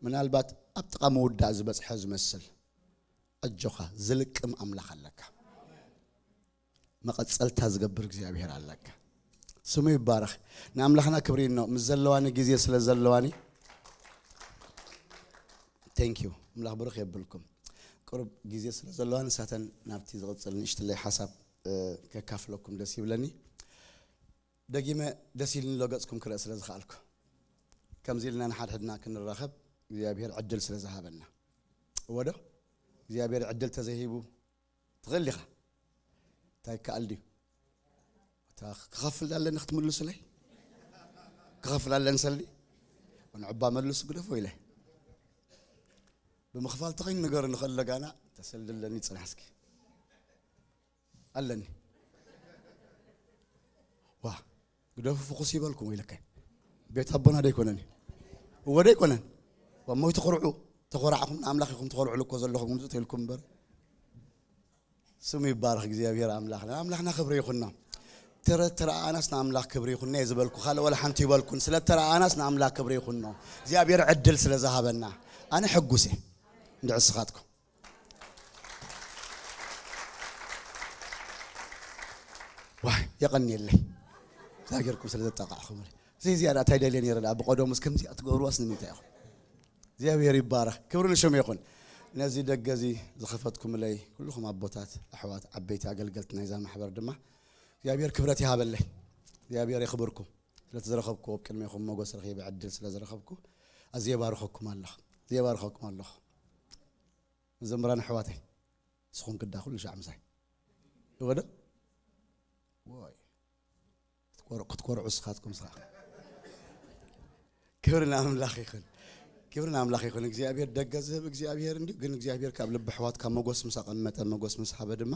ምናልባት ኣብ ጥቓ ምውዳእ ዝበጽሐ ዝመስል፣ ኣጆኻ፣ ዝልቅም ኣምላኽ ኣለካ። መቐጸልታ ዝገብር እግዚኣብሔር ኣለካ። ስሙ ይባረኽ። ንኣምላኽና ክብሪ ይኖ ምስ ዘለዋኒ ግዜ ስለ ዘለዋኒ፣ thank you፣ ኣምላኽ ብሩኽ የብልኩም። ቅሩብ ግዜ ስለ ዘለዋ፣ ንሳተን ናብቲ ዝቕጽል ንእሽትለይ ሓሳብ፣ እ፣ ከካፍለኩም ደስ ይብለኒ። ደጊመ ደስ ኢልኒ ኣሎ ገጽኩም ክርኢ ስለ ዝኸኣልኩ። ከምዚ ኢልና ንሓድሕድና ክንራኸብ እግዚኣብሔር ዕድል ስለ ዝሃበና። እወ ዶ? እግዚኣብሔር ዕድል ተዘይሂቡ ትኽእል ዲኻ? እንታይ ይከኣል ድዩ? እታ ክኸፍል ኣለኒ ክትምልሱለይ? ክኸፍል ኣለኒ ሰልዲ? ንዕባ መልሱ ግደፎ ኢለ። ብምኽፋል ተኸይኑ ንገሩ ንኽእል ለጋና ተሰልዲ ኣለኒ ጽናሕ እስኪ። ኣለኒ። ዋ፣ ግደፉ ፍኹስ ይበልኩም ወይለከ። ቤት ኣቦና ዶ ኣይኮነን እዩ? እወ ዶ ኣይኮነን? ዋ፣ እሞ ይትኹርዑ፣ ተኾራዕኹም ንኣምላኽ ኢኹም ትኾርዑሉ እኮ ዘለኹም፣ ምጽእ ኢልኩም እምበር። ስሙ ይባረኽ እግዚኣብሔር ኣምላኽና። ኣምላኽና ክብሪ ይኹኖ። ተረ-፣ ተረኣኣናስ ንኣምላኽ ክብሪ ይኹኖ እየ ዝበልኩ። ካልእ ወላ ሓንቲ ይበልኩን። ስለ ተረኣኣናስ ንኣምላኽ ክብሪ ይኹኖ። እግዚኣብሔር ዕድል ስለ ዝሃበና። ኣነ ሕጉስ እየ። እንድዒ እስኻትኩም። ዋይ፣ የቐንየለይ። እዛ ጌርኩም ስለ ዘጣቃዕኹም። እዚ ዝያዳ እንታይ ደልየ ነይረ ደኣ? ብቐደሙስ ከምዚኣ ትገብርዋስ ንምንታይ ኢኹም? እግዚኣብሔር ይባረኽ። ክብሪ ንሽሙ ይኹን። ነዚ ደገ እዚ ዝኸፈትኩምለይ ኩልኹም ኣቦታት፣ ኣሕዋት፣ ዓበይቲ ኣገልገልቲ ናይዛ ማሕበር ድማ እግዚኣብሔር ክብረት ይሃበለይ። እግዚኣብሔር የኽብርኩም። ስለቲ ዝረኸብኩ፣ ኣብ ቅድሜኹም ሞገስ ረኺበ ዕድል ስለ ዝረኸብኩ፣ ኣዝየ ባርኸኩም ኣለኹ። ኣዝየ ባርኸኩም ኣለኹ። መዘምራን ኣሕዋተይ፣ ንስኹም ግዳ ኩሉ ሻዕ ምሳይ። እወ ዶ? ወይ። ክትኮር-፣ ክትኮርዑ ንስኻትኩም ስኻ። ክብሪ ንኣምላኽ ይኹን። ክብሪ ንኣምላኽ ይኹን። እግዚኣብሔር ደገ ዝህብ እግዚኣብሔር እንድዩ፣ ግን እግዚኣብሔር ካብ ልቢ ኣሕዋትካ ሞገስ ምስ ኣቐመጠ፣ ሞገስ ምስ ሃበ ድማ፣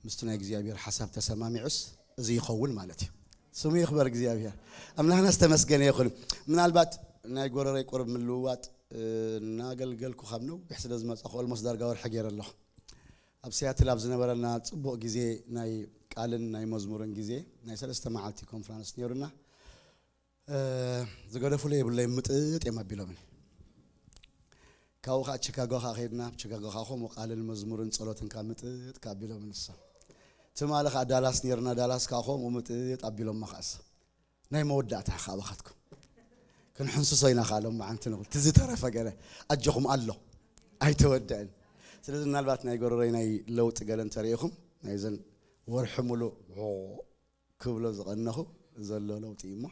ምስቲ ናይ እግዚኣብሔር ሓሳብ ተሰማሚዑስ፣ እዚ ይኸውን ማለት እዩ። ስሙ ይኽበር እግዚኣብሔር። ኣምላኽና ዝተመስገነ ይኹን። ምናልባት ናይ ጎረረይ ቁሩብ ምልውዋጥ፣ እ፣ እናገልገልኩ ካብ ነዊሕ ስለ ዝመጻኹ፣ ኦልሞስት ዳርጋ ወርሒ ገይረ ኣለኹ። ኣብ ሲያትል ኣብ ዝነበረና ጽቡቕ ግዜ ናይ ቃልን ናይ መዝሙርን ግዜ፣ ናይ ሰለስተ መዓልቲ ኮንፈረንስ ነይሩና። እ፣ ዝገደፉለይ የብለይ፣ ምጥጥ እዮም ኣቢሎምኒ። ካብኡ ኸዓ ቺካጎ ኸዓ ኸይድና፣ ኣብ ቺካጎ ኸዓ ከምኡ ቃልን መዝሙርን ጸሎትን ከኣ ምጥጥ ከኣ ኣቢሎምኒ ንሶም። ትማሊ ኸዓ ዳላስ ነይርና፣ ዳላስ ከኣ ከምኡ ምጥጥ ኣቢሎማ ኸዓ ንሶም። ናይ መወዳእታ ኸዓ ኣባኻትኩም ክንሕንስሶ ኢና ኸዓ ሎማዓንቲ ንብል። እቲ ዝተረፈ ገለ ኣጆኹም ኣሎ፣ ኣይተወድአን። ስለዚ ምናልባት ናይ ጎረሮይ ናይ ለውጢ ገለ እንተሪኢኹም፣ ናይዘን ወርሒ ሙሉእ ክብሎ ዝቐነኹ ዘሎ ለውጢ እዩ እሞ፣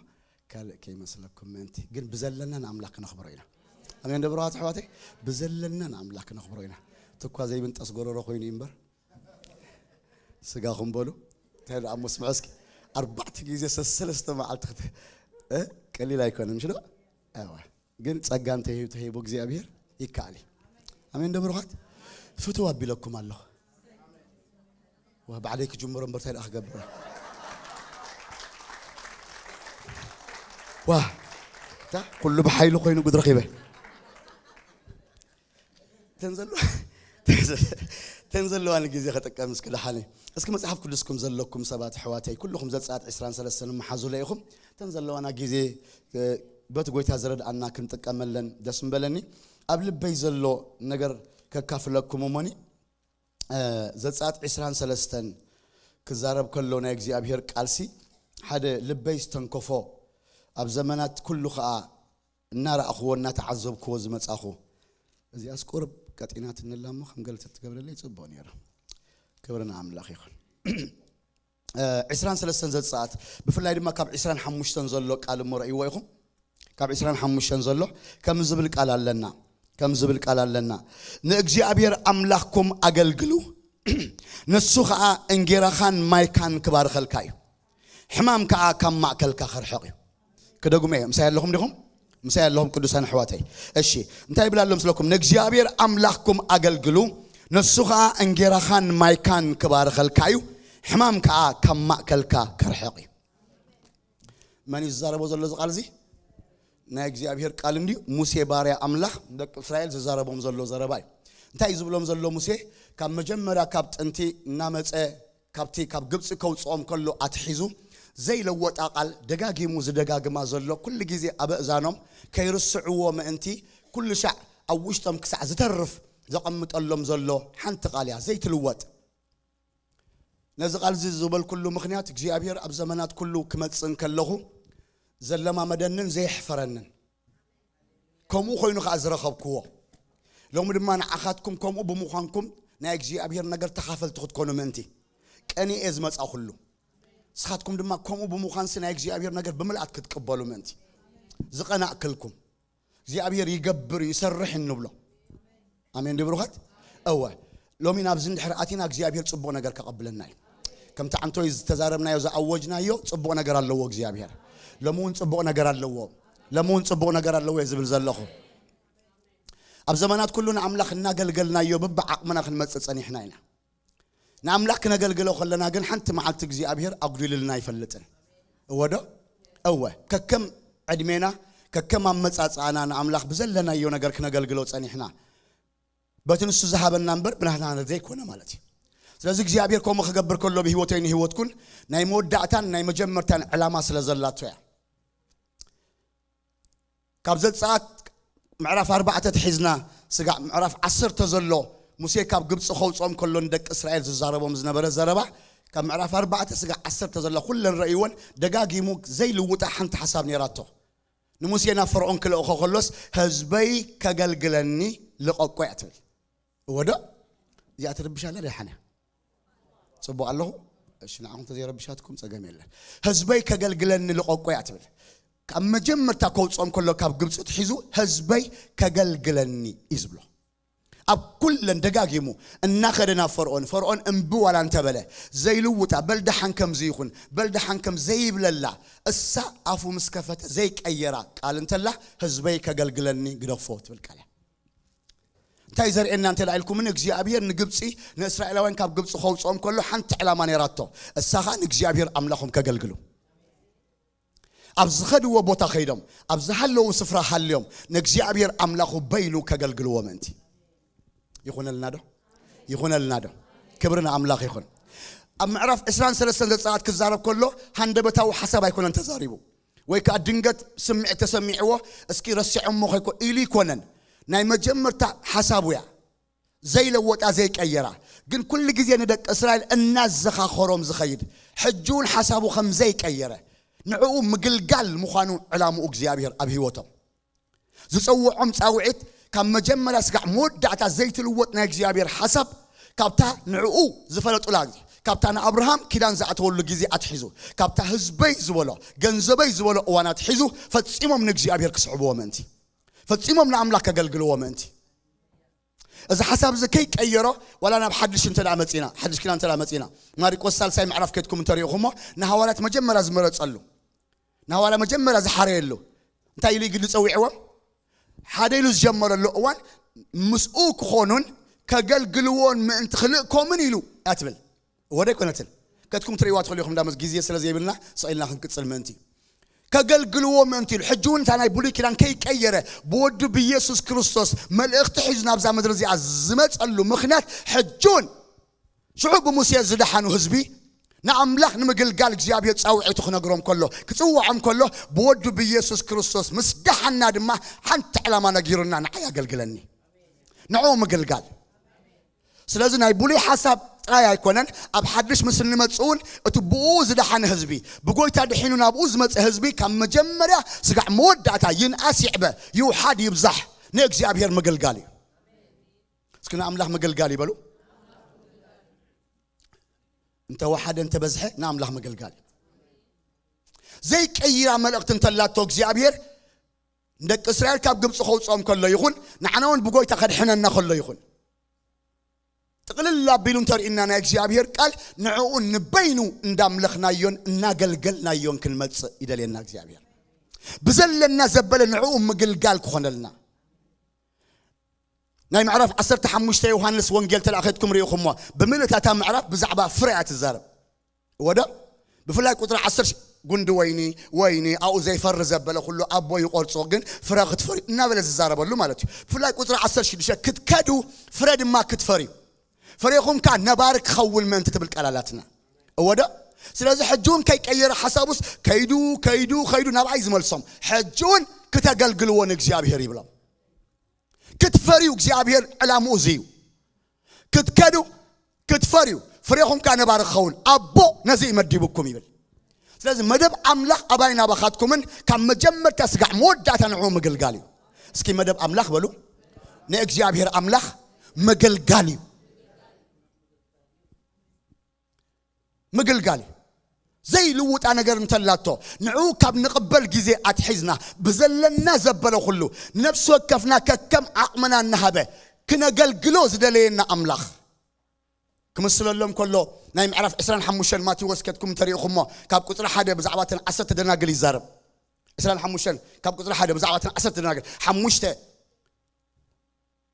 ካልእ ከይመስለኩም ምእንቲ። ግን ብዘለና ንኣምላኽ ክነኽብሮ ኢና። ኣሜን ዶ ብሩኻት ኣሕዋተይ? ብዘለና ንኣምላኽ ክነኽብሮ ኢና። ትኳ ዘይብንጠስ ጎረሮ ኮይኑ እዩ እምበር፣ ስጋኹም በሉ። እንታይ ደኣ እሞ ስምዑ እስኪ። ኣርባዕተ ግዜ ሰሰለስተ መዓልቲ ክት-፣ እ? ቀሊል ኣይኮነን፣ ምሽ ዶ? እወ። ግን ጸጋ እንተሂቡ፣ ተሂቡ እግዚኣብሔር ይከኣል እዩ። ኣሜን ዶ ብሩኻት? ፍትው ኣቢለኩም ኣለኹ። ዋ፣ ባዕለይ ክጅምሮ እምበር እንታይ ደኣ ክገብር? ዋ፣ እታ ኩሉ ብሓይሉ ኮይኑ ጉድ ረኺበ። ተን ዘሎ-፣ ተን ዘለዋኒ ግዜ ክጥቀም እስኪ ደሓነ። እስኪ መጽሓፍ ቅዱስኩም ዘለኩም ሰባት ኣሕዋተይ፣ ኩልኹም ዘጸኣት ዕስራን ሰለስተን መሓዙለይ ኢኹም። ተን ዘለዋና ግዜ፣ እ፣ በቲ ጎይታ ዝረድኣና ክንጥቀመለን ደስ ምበለኒ። ኣብ ልበይ ዘሎ ነገር ከካፍለኩም እሞኒ፣ እ፣ ዘጸኣት ዕስራን ሰለስተን ክዛረብ ከሎ ናይ እግዚኣብሔር ቃልሲ ሓደ ልበይ ዝተንከፎ፣ ኣብ ዘመናት ኩሉ ኸኣ እናረኣኽዎ እናተዓዘብክዎ ዝመጻኹ፣ እዚኣስ ቁሩብ ቀጢናትኒ ኣላ እሞ ከም ገለ ተትገብረለይ ጽቡቕ ነይሩ። ክብሪ ንኣምላኽ ይኹን። እ፣ ዕስራን ሰለስተን ዘጸኣት፣ ብፍላይ ድማ ካብ ዕስራን ሓሙሽተን ዘሎ ቃል እሞ ረእይዎ ኢኹም። ካብ ዕስራን ሓሙሽተን ዘሎ ከም ዝብል ቃል ኣለና፣ ከም ዝብል ቃል ኣለና። "ንእግዚኣብሔር ኣምላኽኩም ኣገልግሉ፣ ንሱ ኸኣ እንጌራኻን ማይካን ክባርኸልካ እዩ፣ ሕማም ከኣ ካብ ማእከልካ ከርሕቕ እዩ።" ክደግሞ እየ። ምሳይ ኣለኹም ዲኹም? ምሳይ ኣለኹም ቅዱሳን ኣሕዋተይ? እሺ፣ እንታይ ይብል ኣሎ ምስለኩም? "ንእግዚኣብሔር ኣምላኽኩም ኣገልግሉ፣ ንሱ ኸኣ እንጌራኻን ማይካን ክባርኸልካ እዩ፣ ሕማም ከኣ ካብ ማእከልካ ከርሕቕ እዩ።" መን እዩ ዝዛረቦ ዘሎ እዚ ቃል እዚ? ናይ እግዚኣብሔር ቃል እንድዩ። ሙሴ ባርያ ኣምላኽ ንደቂ እስራኤል ዝዛረቦም ዘሎ ዘረባ እዩ። እንታይ እዩ ዝብሎም ዘሎ ሙሴ? ካብ መጀመርያ ካብ ጥንቲ እናመጸ ካብቲ ካብ ግብጺ ከውጽኦም ከሎ ኣትሒዙ ዘይለወጣ ቃል ደጋጊሙ ዝደጋግማ ዘሎ ኩሉ ግዜ ኣብ ኣእዛኖም ከይርስዕዎ ምእንቲ ኩሉ ሻዕ ኣብ ውሽጦም ክሳዕ ዝተርፍ ዘቐምጠሎም ዘሎ ሓንቲ ቃል እያ ዘይትልወጥ። ነዚ ቃል እዚ ዝበልኩሉ ምኽንያት እግዚኣብሔር ኣብ ዘመናት ኩሉ ክመጽእ እንከለኹ ዘለማመደንን ዘየሕፈረንን ከምኡ ኮይኑ ከኣ ዝረኸብክዎ። ሎሚ ድማ ንዓኻትኩም ከምኡ ብምዃንኩም ናይ እግዚኣብሔር ነገር ተኻፈልቲ ክትኮኑ ምእንቲ ቀኒኤ ዝመጻኹሉ። ንስኻትኩም ድማ ከምኡ ብምዃንሲ ናይ እግዚኣብሔር ነገር ብምልኣት ክትቅበሉ ምእንቲ ዝቐናእክልኩም እግዚኣብሔር ይገብር እዩ፣ ይሰርሕ እንብሎ። ኣሜን ድብሩኻት? እወ። ሎሚ ናብዚ እንድሕር ኣቲና እግዚኣብሔር ጽቡቕ ነገር ከቐብለና እዩ። ከምቲ ዓንቶይ ዝተዛረብናዮ ዝኣወጅናዮ ጽቡቕ ነገር ኣለዎ እግዚኣብሔር። ሎሚ እውን ጽቡቕ ነገር ኣለዎ። ሎሚ እውን ጽቡቕ ነገር ኣለዎ እየ ዝብል ዘለኹ። ኣብ ዘመናት ኩሉ ንኣምላኽ እናገልገልናዮ ብብዓቕምና ክንመጽእ ጸኒሕና ኢና። ንኣምላኽ ክነገልግሎ ከለና ግን ሓንቲ መዓልቲ እግዚኣብሔር ኣጉዲሉልና ኣይፈልጥን። እወ ዶ? እወ። ከከም ዕድሜና፣ ከከም ኣመጻጽኣና ንኣምላኽ ብዘለናዮ ነገር ክነገልግሎ ጸኒሕና። በቲ ንሱ ዝሃበና እምበር ብናትና ዘይኮነ ማለት እዩ። ስለዚ እግዚኣብሔር ከምኡ ክገብር ከሎ ብህይወተይ ንህይወትኩን ናይ መወዳእታን ናይ መጀመርታን ዕላማ ስለ ዘላቶ እያ። ካብ ዘጸኣት ምዕራፍ ኣርባዕተ ትሒዝና ስጋዕ ምዕራፍ ዓሰርተ ዘሎ ሙሴ ካብ ግብጺ ከውጽኦም ከሎ ንደቂ እስራኤል ዝዛረቦም ዝነበረ ዘረባ ካብ ምዕራፍ ኣርባዕተ ስጋዕ ዓሰርተ ዘሎ ኩለን ረእይወን ደጋጊሙ ዘይልውጣ ሓንቲ ሓሳብ ነይራቶ። ንሙሴ ናብ ፈርዖን ክልእኾ ከሎስ "ህዝበይ ከገልግለኒ ልቐቆ" እያ ትብል። እወ ዶ? እዚኣ ትርብሽ ኣላ ደሓን እያ። ጽቡቕ ኣለኹ? እሺ፣ ንዓኹም ተዘይረብሻትኩም ጸገም የለን። "ህዝበይ ከገልግለኒ ልቐቆ" እያ ትብል። ካብ መጀመርታ ከውጽኦም ከሎ ካብ ግብጺ ትሒዙ "ህዝበይ ከገልግለኒ" እዩ ዝብሎ። ኣብ ኩለን ደጋጊሙ እናኸደ ናብ ፈርዖን፣ ፈርዖን እምቢ ዋላ እንተበለ ዘይልውጣ፣ በል ደሓን ከምዚ ይኹን፣ በል ደሓን ከም ዘይብለላ፣ እሳ ኣፉ ምስ ከፈተ ዘይቀየራ ቃል እንተላ "ህዝበይ ከገልግለኒ ግደፎ" ትብል ቃል እያ። እንታይ ዘርእየና እንተ ኢልኩምኒ እግዚኣብሔር ንግብጺ ንእስራኤላውያን ካብ ግብጺ ከውጽኦም ከሎ ሓንቲ ዕላማ ነይራቶ። እሳ ኸኣ ንእግዚኣብሔር ኣምላኾም ከገልግሉ። ኣብ ዝኸድዎ ቦታ ኸይዶም፣ ኣብ ዝሃለዉ ስፍራ ሃልዮም ንእግዚኣብሔር ኣምላኹ በይኑ ከገልግልዎ ምእንቲ። ይኹነልና ዶ? ይኹነልና ዶ? ክብሪ ንኣምላኽ ይኹን። ኣብ ምዕራፍ ዕስራን ሰለስተን ዘጸኣት ክዛረብ ከሎ ሃንደበታዊ ሓሳብ ኣይኮነን ተዛሪቡ። ወይ ከኣ ድንገት ስምዒት ተሰሚዕዎ እስኪ ረሲዖሞ ከይኮ ኢሉ ይኮነን። ናይ መጀመርታ ሓሳቡ እያ ዘይለወጣ ዘይቀየራ፣ ግን ኩሉ ግዜ ንደቂ እስራኤል እናዘኻኸሮም ዝኸይድ ሕጂ እውን ሓሳቡ ከም ዘይቀየረ ንዕኡ ምግልጋል ምዃኑ ዕላምኡ እግዚኣብሔር ኣብ ህይወቶም ዝጸውዖም ጻውዒት ካብ መጀመርያ ስጋዕ መወዳእታ ዘይትልወጥ ናይ እግዚኣብሔር ሓሳብ ካብታ ንዕኡ ዝፈለጡላ ካብታ ንኣብርሃም ኪዳን ዝኣተወሉ ግዜ ኣትሒዙ ካብታ ህዝበይ ዝበሎ ገንዘበይ ዝበሎ እዋን ኣትሒዙ ፈጺሞም ንእግዚኣብሔር ክስዕብዎ ምእንቲ ፈጺሞም ንኣምላኽ ከገልግልዎ ምእንቲ እዚ ሓሳብ እዚ ከይቀየሮ ዋላ ናብ ሓድሽ እንተ ደኣ መጺና ሓድሽ ኪዳን እንተ ደኣ መጺና ማሪቆስ ሳልሳይ ምዕራፍ ከድኩም እንተሪእኹሞ ንሃዋርያት መጀመርያ ዝመረጸሉ ንሃዋርያ መጀመርያ ዝሓረየሉ እንታይ ኢሉ ይግዲ ጸዊዕዎም ሓደ ኢሉ ዝጀመረሉ እዋን ምስኡ ክኾኑን ከገልግልዎን ምእንቲ ክልእኮምን ኢሉ ኣትብል ወደ ኣይኮነትን ከትኩም ትርእይዋ ትኽእሉ ኢኹም እንዳመስ ግዜ ስለ ዘይብልና ስቕ ኢልና ክንቅጽል ምእንቲ ከገልግልዎ ምእንቲ ኢሉ ሕጂ እውን እታ ናይ ብሉይ ኪዳን ከይቀየረ ብወዱ ብኢየሱስ ክርስቶስ መልእኽቲ ሒዙ ናብዛ ምድሪ እዚኣ ዝመፀሉ ምኽንያት ሕጂ እውን ሽዑ ብሙሴ ዝደሓኑ ህዝቢ ንኣምላኽ ንምግልጋል እግዚኣብሔር ፃውዒቱ ክነግሮም ከሎ ክፅውዖም ከሎ ብወዱ ብኢየሱስ ክርስቶስ ምስ ደሓና ድማ ሓንቲ ዕላማ ነጊሩና ንዓይ ኣገልግለኒ ንዕኡ ምግልጋል ስለዚ ናይ ብሉይ ሓሳብ ጥራይ ኣይኮነን ኣብ ሓድሽ ምስ እንመጽእ እውን እቲ ብኡ ዝደሓነ ህዝቢ ብጎይታ ድሒኑ ናብኡ ዝመጸ ህዝቢ ካብ መጀመርያ ስጋዕ መወዳእታ ይንኣስ ይዕበ ይውሓድ ይብዛሕ ንእግዚኣብሔር ምግልጋል እዩ እስኪ ንኣምላኽ ምግልጋል ይበሉ። እንተወሓደ እንተበዝሐ ንኣምላኽ ምግልጋል እዩ። ዘይቀይራ መልእኽቲ እንተላቶ እግዚኣብሔር ንደቂ እስራኤል ካብ ግብፂ ከውፅኦም ከሎ ይኹን፣ ንዓና እውን ብጎይታ ከድሕነና ከሎ ይኹን፣ ጥቕልል ኣቢሉ እንተርእዩና ናይ እግዚኣብሔር ቃል ንዕኡ ንበይኑ እንዳምለኽናዮን እናገልገልናዮን ክንመፅእ ይደልየና እግዚኣብሔር። ብዘለና ዘበለ ንዕኡ ምግልጋል ክኾነልና። ናይ ምዕራፍ ዓሰርተ ሓሙሽተ ዮሃንስ ወንጌል ተላኣኸትኩም ርኢኹሞ፣ ብምልእታታ ምዕራፍ ብዛዕባ ፍረ እያ ትዛረብ። ወደ ብፍላይ ቁፅሪ ዓሰርተ፣ ጉንዲ ወይኒ፣ ወይኒ ኣብኡ ዘይፈሪ ዘበለ ኩሉ ኣቦ ይቆርጾ፣ ግን ፍረ ክትፈሪ እናበለ ዝዛረበሉ ማለት እዩ። ብፍላይ ቁፅሪ ዓሰርተ ሽዱሽተ ክትከዱ ፍረ ድማ ክትፈርዩ፣ ፍሬኹም ከኣ ነባሪ ክኸውን ምእንቲ ትብል ቃል ኣላትና። እወደ ስለዚ ሕጂ እውን ከይቀየረ ሓሳቡስ ከይዱ ከይዱ ከይዱ ናብኣይ ዝመልሶም፣ ሕጂ እውን ክተገልግልዎ ንእግዚኣብሔር ይብሎም። ክትፈርዩ እግዚኣብሔር ዕላምኡ እዚ እዩ። ክትከዱ ክትፈርዩ ፍሬኹም ከኣ ነባሪ ክኸውን ኣቦ ነዚ እዩ መዲቡኩም ይብል። ስለዚ መደብ ኣምላኽ ኣባይ ናባኻትኩምን ካብ መጀመርታ ስጋዕ መወዳእታ ንዕኡ ምግልጋል እዩ። እስኪ መደብ ኣምላኽ በሉ። ንእግዚኣብሔር ኣምላኽ ምግልጋል እዩ። ምግልጋል እዩ። ዘይልውጣ ነገር እንተላቶ ንዕኡ ካብ ንቕበል ግዜ ኣትሒዝና ብዘለና ዘበለ ኩሉ ነፍሲ ወከፍና ከከም ዓቕምና እናሃበ ክነገልግሎ ዝደለየና ኣምላኽ ክምስለሎም ከሎ፣ ናይ ምዕራፍ ዕስራን ሓሙሽተን ማቴዎስ ከድኩም እንተሪኢኹሞ ካብ ቁፅሪ ሓደ ብዛዕባ እተን ዓሰርተ ደናግል ይዛረብ። ዕስራን ሓሙሽተን ካብ ቁፅሪ ሓደ ብዛዕባ እተን ዓሰርተ ደናግል፣ ሓሙሽተ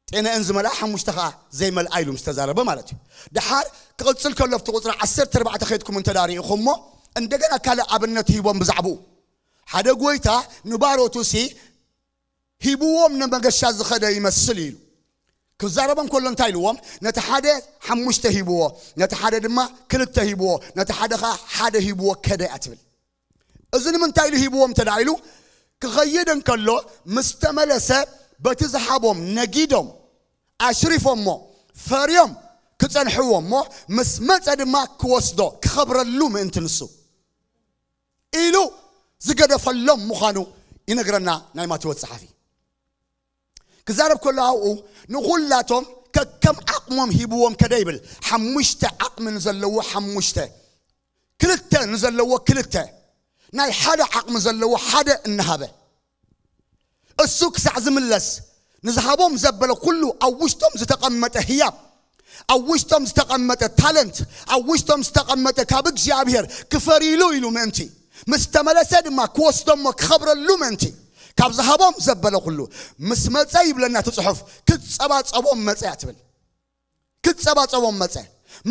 ጤነአን ዝመልኣ ሓሙሽተ ኸዓ ዘይመልኣ ኢሉ ምስ ተዛረበ ማለት እዩ። ደሓር ክቕፅል ከሎ ኣብቲ ቁፅሪ ዓሰርተ ኣርባዕተ ከድኩም እንተ ዳሪኢኹሞ እንደገና ካልእ ኣብነት ሂቦም ብዛዕባኡ። ሓደ ጎይታ ንባሮቱ ሲ ሂብዎም ንመገሻ ዝኸደ ይመስል ኢሉ ክዛረቦም ከሎ እንታይ ኢልዎም? ነቲ ሓደ ሓሙሽተ ሂብዎ፣ ነቲ ሓደ ድማ ክልተ ሂብዎ፣ ነቲ ሓደ ኸዓ ሓደ ሂብዎ ከደ እያ ትብል። እዚ ንምንታይ ኢሉ ሂብዎም እንተ ደኣ ኢሉ ክኸይድ እንከሎ ምስ ተመለሰ በቲ ዝሃቦም ነጊዶም ኣሽሪፎሞ ፈርዮም ክጸንሕዎ እሞ ምስ መጸ ድማ ክወስዶ ክኸብረሉ ምእንቲ ንሱ ኢሉ ዝገደፈሎም ምዃኑ ይነግረና ናይ ማቴዎስ ጸሓፊ። ክዛረብ ከሎ ኣብኡ ንኹላቶም ከከም ዓቕሞም ሂብዎም ከደ ይብል። ሓሙሽተ ዓቕሚ ንዘለዎ ሓሙሽተ፣ ክልተ ንዘለዎ ክልተ፣ ናይ ሓደ ዓቕሚ ዘለዎ ሓደ እናሃበ እሱ ክሳዕ ዝምለስ ንዝሃቦም ዘበለ ኩሉ ኣብ ውሽጦም ዝተቐመጠ ህያብ፣ ኣብ ውሽጦም ዝተቐመጠ ታለንት፣ ኣብ ውሽጦም ዝተቐመጠ ካብ እግዚኣብሔር ክፈርይሉ ኢሉ ምእንቲ ምስ ተመለሰ ድማ ክወስዶ እሞ ክኸብረሉ ምእንቲ ካብ ዝሃቦም ዘበለ ኩሉ ምስ መጸ ይብለና እቲ ጽሑፍ። ክጸባጸቦም መጸ እያ ትብል። ክጸባጸቦም መጸ።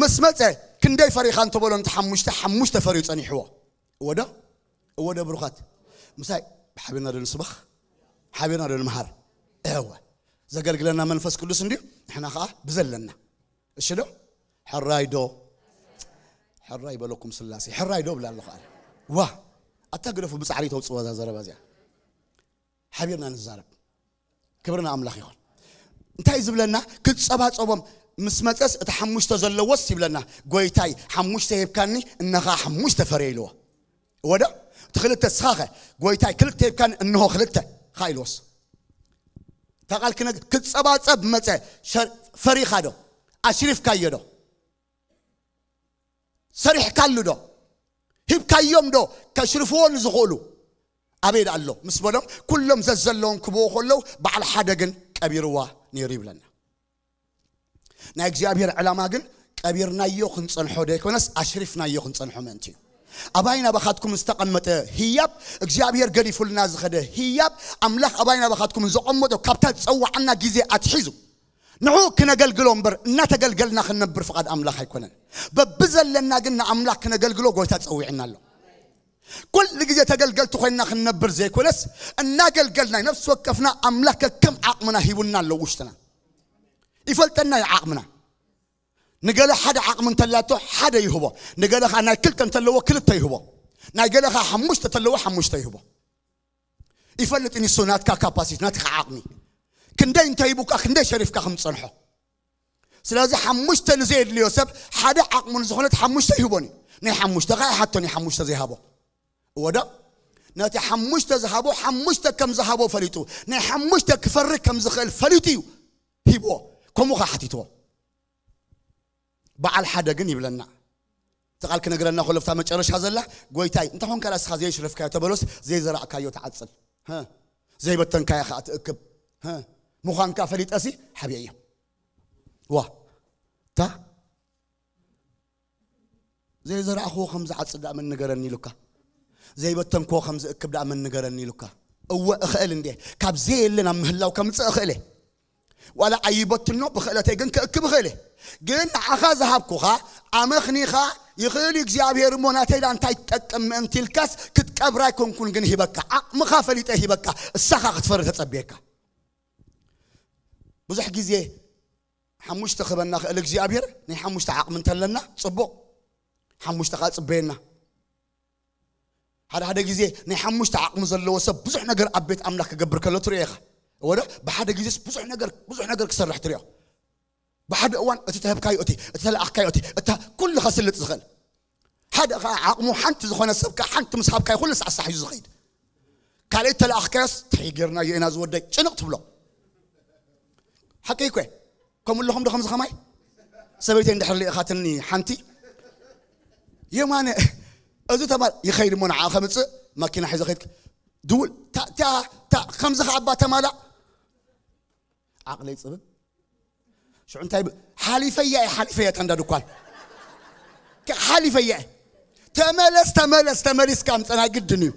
ምስ መጸ ክንደይ ፈሪኻ እንተበሎ ነቲ ሓሙሽተ ሓሙሽተ ፈርዩ ጸኒሕዎ። እወ ዶ? እወ ዶ ብሩኻት? ምሳይ ብሓቢርና ዶ ንስበኽ? ሓቢርና ዶ ንምሃር? እወ። ዘገልግለና መንፈስ ቅዱስ እንድዩ፣ ንሕና ኸዓ ብዘለና። እሺ ዶ? ሕራይ ዶ? ሕራይ በለኩም ስላሴ። ሕራይ ዶ ብላ ኣለኹ ኣነ። ዋ! ኣታ ግደፉ ብጻዕሪ ተውጽዋ እዛ ዘረባ እዚኣ። ሓቢርና ንዛረብ። ክብሪ ንኣምላኽ ይኹን። እንታይ ዝብለና? ክጸባጸቦም ምስ መጸስ እቲ ሓሙሽተ ዘለዎስ ይብለና፣ ጎይታይ ሓሙሽተ ሂብካኒ እነኻ ሓሙሽተ ፈርየ ኢልዎ። እወ ዶ? እቲ ክልተ ስኻኸ? ጎይታይ ክልተ ሂብካኒ እንሆ ክልተ ኸዓ ኢልዎስ። እታ ቃል ክነግ-፣ ክጸባጸብ መጸ። ሸር-፣ ፈሪኻ ዶ? ኣሽሪፍካዮ ዶ? ሰሪሕካሉ ዶ? ሂብካዮም ዶ? ከሽርፍዎ ንዝኽእሉ ኣበይ ደኣ ኣሎ? ምስ በሎም ኩሎም ዘዘለዎም ክብዎ ከለዉ በዓል ሓደ ግን ቀቢርዋ ነይሩ ይብለና። ናይ እግዚኣብሔር ዕላማ ግን ቀቢርናዮ ክንጸንሖ ደይኮነስ ኣሽሪፍናዮ ክንጸንሖ ምእንቲ እዩ። ኣባይ ናባኻትኩም ዝተቐመጠ ህያብ እግዚኣብሔር ገዲፉልና ዝኸደ ህያብ ኣምላኽ ኣባይ ናባኻትኩም ዘቐመጦ ካብታ ዝጸዋዓና ግዜ ኣትሒዙ ንዑ ክነገልግሎ እምበር እናተገልገልና ክንነብር ፍቓድ ኣምላኽ ኣይኮነን። በብዘለና ግን ንኣምላኽ ክነገልግሎ ጎይታ ጸዊዕና ኣሎ። ኩሉ ግዜ ተገልገልቲ ኮይንና ክንነብር ዘይኮነስ እናገልገልና ነፍሲ ወከፍና ኣምላኽ ከከም ዓቕምና ሂቡና ኣሎ ውሽጥና። ይፈልጠና እዩ ዓቕምና። ንገለ ሓደ ዓቕሚ እንተላቶ ሓደ ይህቦ፣ ንገለ ኸዓ ናይ ክልተ እንተለዎ ክልተ ይህቦ፣ ናይ ገለ ኸዓ ሓሙሽተ እንተለዎ ሓሙሽተ ይህቦ። ይፈልጥ እዩ ንሱ ናትካ ካፓሲቲ ናትካ ዓቕሚ ክንደይ እንተሂቡካ ክንደይ ሸሪፍካ ከም ትጸንሖ። ስለዚ ሓሙሽተ ንዘየድልዮ ሰብ ሓደ ዓቕሙ ንዝኾነት ሓሙሽተ ይህቦን እዩ። ናይ ሓሙሽተ ኸዓ ይሓቶን እዩ ሓሙሽተ ዘይሃቦ። እወ ዶ? ነቲ ሓሙሽተ ዝሃቦ ሓሙሽተ ከም ዝሃቦ ፈሊጡ ናይ ሓሙሽተ ክፈሪ ከም ዝኽእል ፈሊጡ እዩ ሂብዎ። ከምኡ ኸዓ ሓቲትዎ። በዓል ሓደ ግን ይብለና፣ እቲ ቃል ክነግረና ከሎ፣ ኣብታ መጨረሻ ዘላ፣ "ጎይታይ፣ እንታይ ኾንካ ደኣ ንስኻ ዘይሽረፍካዮ ተበሎስ ዘይዘራእካዮ ትዓጽድ? ሀ? ዘይበተንካዮ ኸዓ ትእክብ? ሀ? ምዃንካ ፈሊጠሲ ሓብየዮ። ዋ፣ እታ ዘይዘራእኽዎ ከም ዝዓጽድ ደኣ መን ንገረኒ?" ኢሉካ። "ዘይበተንክዎ ከም ዝእክብ ደኣ መን ንገረኒ?" ኢሉካ። እወ፣ እኽእል እንዴ? ካብ ዘየለ ናብ ምህላው ከምጽእ እኽእል እየ። ዋላ ኣይበትኖ ብኽእለተይ ግን ክእክብ እኽእል እየ። ግን ንዓኻ ዝሃብኩኻ ኣመኽኒኻ፣ ይኽእል እዩ እግዚኣብሔር እሞ፣ ናተይ ደኣ እንታይ ትጠቅም ምእንቲ ኢልካስ ክትቀብር ኣይኮንኩን ግን ሂበካ። ዓቕምኻ ፈሊጠ ሂበካ። እሳኻ ክትፈሪ ተጸብየካ። ብዙሕ ግዜ ሓሙሽተ ክህበና ክእል እግዚኣብሔር፣ ናይ ሓሙሽተ ዓቕሚ እንተለና ጽቡቕ። ሓሙሽተ ኸዓ ጽበየና። ሓደ ሓደ ግዜ ናይ ሓሙሽተ ዓቕሚ ዘለዎ ሰብ ብዙሕ ነገር ኣብ ቤት ኣምላኽ ክገብር ከሎ ትሪኦ ኢኻ። እወ ዶ? ብሓደ ግዜስ ብዙሕ ነገር፣ ብዙሕ ነገር ክሰርሕ ትሪኦ። ብሓደ እዋን እቲ ተህብካዮ እቲ፣ እቲ ተለኣኽካዮ እቲ፣ እታ ኩሉ ከስልጥ ዝኽእል። ሓደ ኸዓ ዓቕሙ ሓንቲ ዝኾነ ሰብ ከኣ ሓንቲ ምስ ሃብካዮ ኩሉ ሳዕሳዕ እዩ ዝኸይድ። ካልእ ተለኣኽካዮስ፣ "እንታይ ጌርናዮ ኢና ዝወደይ?" ጭንቕ ትብሎ። ሓቀይ እኮ እየ። ከምኡ ኣለኹም ዶ ከምዚ ኸማይ? ሰበይተይ እንድሕር ልኢኻትኒ ሓንቲ፣ "የማነ፣ እዚ ተማል ይኸይድ እሞ ንዓ ከምጽእ ማኪና ሒዘ ኸይድ ድውል፣ ታ፣ ታ፣ ታ፣ ከምዚ ኸዓ እባ ተማላእ." ዓቕለይ ጽብብ። ሽዑ እንታይ ብ-፣ ሓሊፈያ እየ፣ ሓሊፈያ እታ እንዳ ድኳን። ከ-፣ ሓሊፈያ እየ። "ተመለስ፣ ተመለስ፣ ተመሊስካ ምጸ ናይ ግድን እዩ።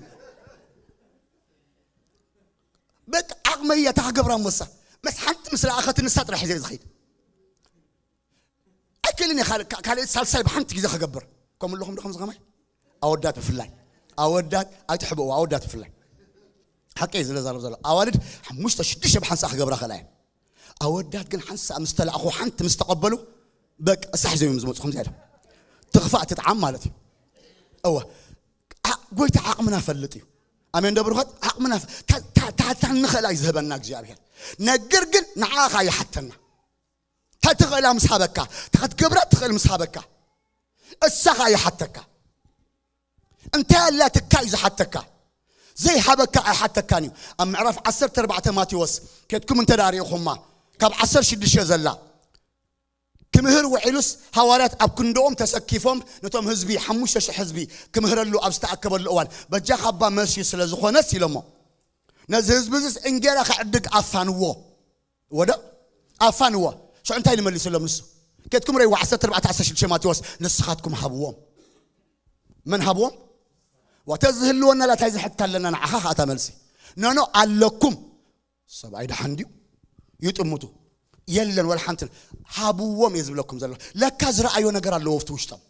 በቃ ዓቕመይ እያ፣ እታ ክገብራ እሞሳ። መስ ሓንቲ ምስ ለኣኸት ንሳ ጥራሕ ሒዘ ዝኸይድ። ኣይክእልን እየ፣ ካልእ፣ ካ-፣ ካልእ ሳልሳይ ብሓንቲ ግዜ ክገብር። ከምኡ ኣለኹም ዶ ከምዚ ኸማይ? ኣወዳት ብፍላይ። ኣወዳት ኣይትሕብኡ፣ ኣወዳት ብፍላይ። ሓቀይ ዝለ ዛረብ ዘሎ። ኣዋልድ ሓሙሽተ ሽዱሽተ ብሓንሳእ ክገብራ ኸእላ እየን። ኣወዳት ግን ሓንሳእ ምስ ተላእኹ፣ ሓንቲ ምስ ተቐበሉ፣ በቃ እሳሕ ሒዞም እዮም ዝመጹ፣ ከምዚ ኢሎም። ትኽፋእ ትጥዓም ማለት እዩ። እወ። ዓ-፣ ጎይታ ዓቕምና ፈልጥ እዩ። ኣሜን ዶ ብሩኻት? ዓቕምና ፈ-፣ ታ-፣ ታ-፣ ታ-፣ ታ ንኽእላ እዩ ዝህበና እግዚኣብሔር። ነገር ግን ንዓኻ ይሓተና። ታ ትኽእላ ምስ ሃበካ፣ ታ ክትገብራ ትኽእል ምስ ሃበካ፣ እሳኻ ይሓተካ። እንታይ ኣላትካ እዩ ዝሓተካ። ዘይሃበካ ኣይሓተካን እዩ። ኣብ ምዕራፍ ዓሰርተ ኣርባዕተ ማቴዎስ ኬድኩም እንተ ደኣ ርኢኹማ፣ ካብ ዓሰርተ ሽዱሽተ ዘላ፣ ክምህር ውዒሉስ፣ ሃዋርያት ኣብ ክንድኦም ተሰኪፎም፣ ነቶም ህዝቢ፣ ሓሙሽተ ሽሕ ህዝቢ ክምህረሉ ኣብ ዝተኣከበሉ እዋን፣ "በጃኻ እባ መሲ ስለ ዝኾነስ" ኢሎሞ፣ "ነዚ ህዝቢ እዚስ እንጌራ ክዕድግ ኣፋንዎ። ወደ ኣፋንዎ።" ሽዑ እንታይ ኢሉ መሊሱሎም ንሱ? ኬድኩም ረእይዎ፣ ዓሰርተ ኣርባዕተ ዓሰርተ ሽዱሽተ ማቴዎስ፣ "ንስኻትኩም ሃብዎም።" መን ሃብዎም? ዋተ ዝህልወና ላታይ ዝሕታ ኣለና ንዓኻ ኸኣ እታ መልሲ። ኖኖ ኣለኩም። ሰብኣይ ደሓን ድዩ? ይጥምቱ። የለን ወላ ሓንቲ። ሃብዎም እየ ዝብለኩም ዘለኹ። ለካ ዝረኣዮ ነገር ኣለዎ ኣብቲ ውሽጦም።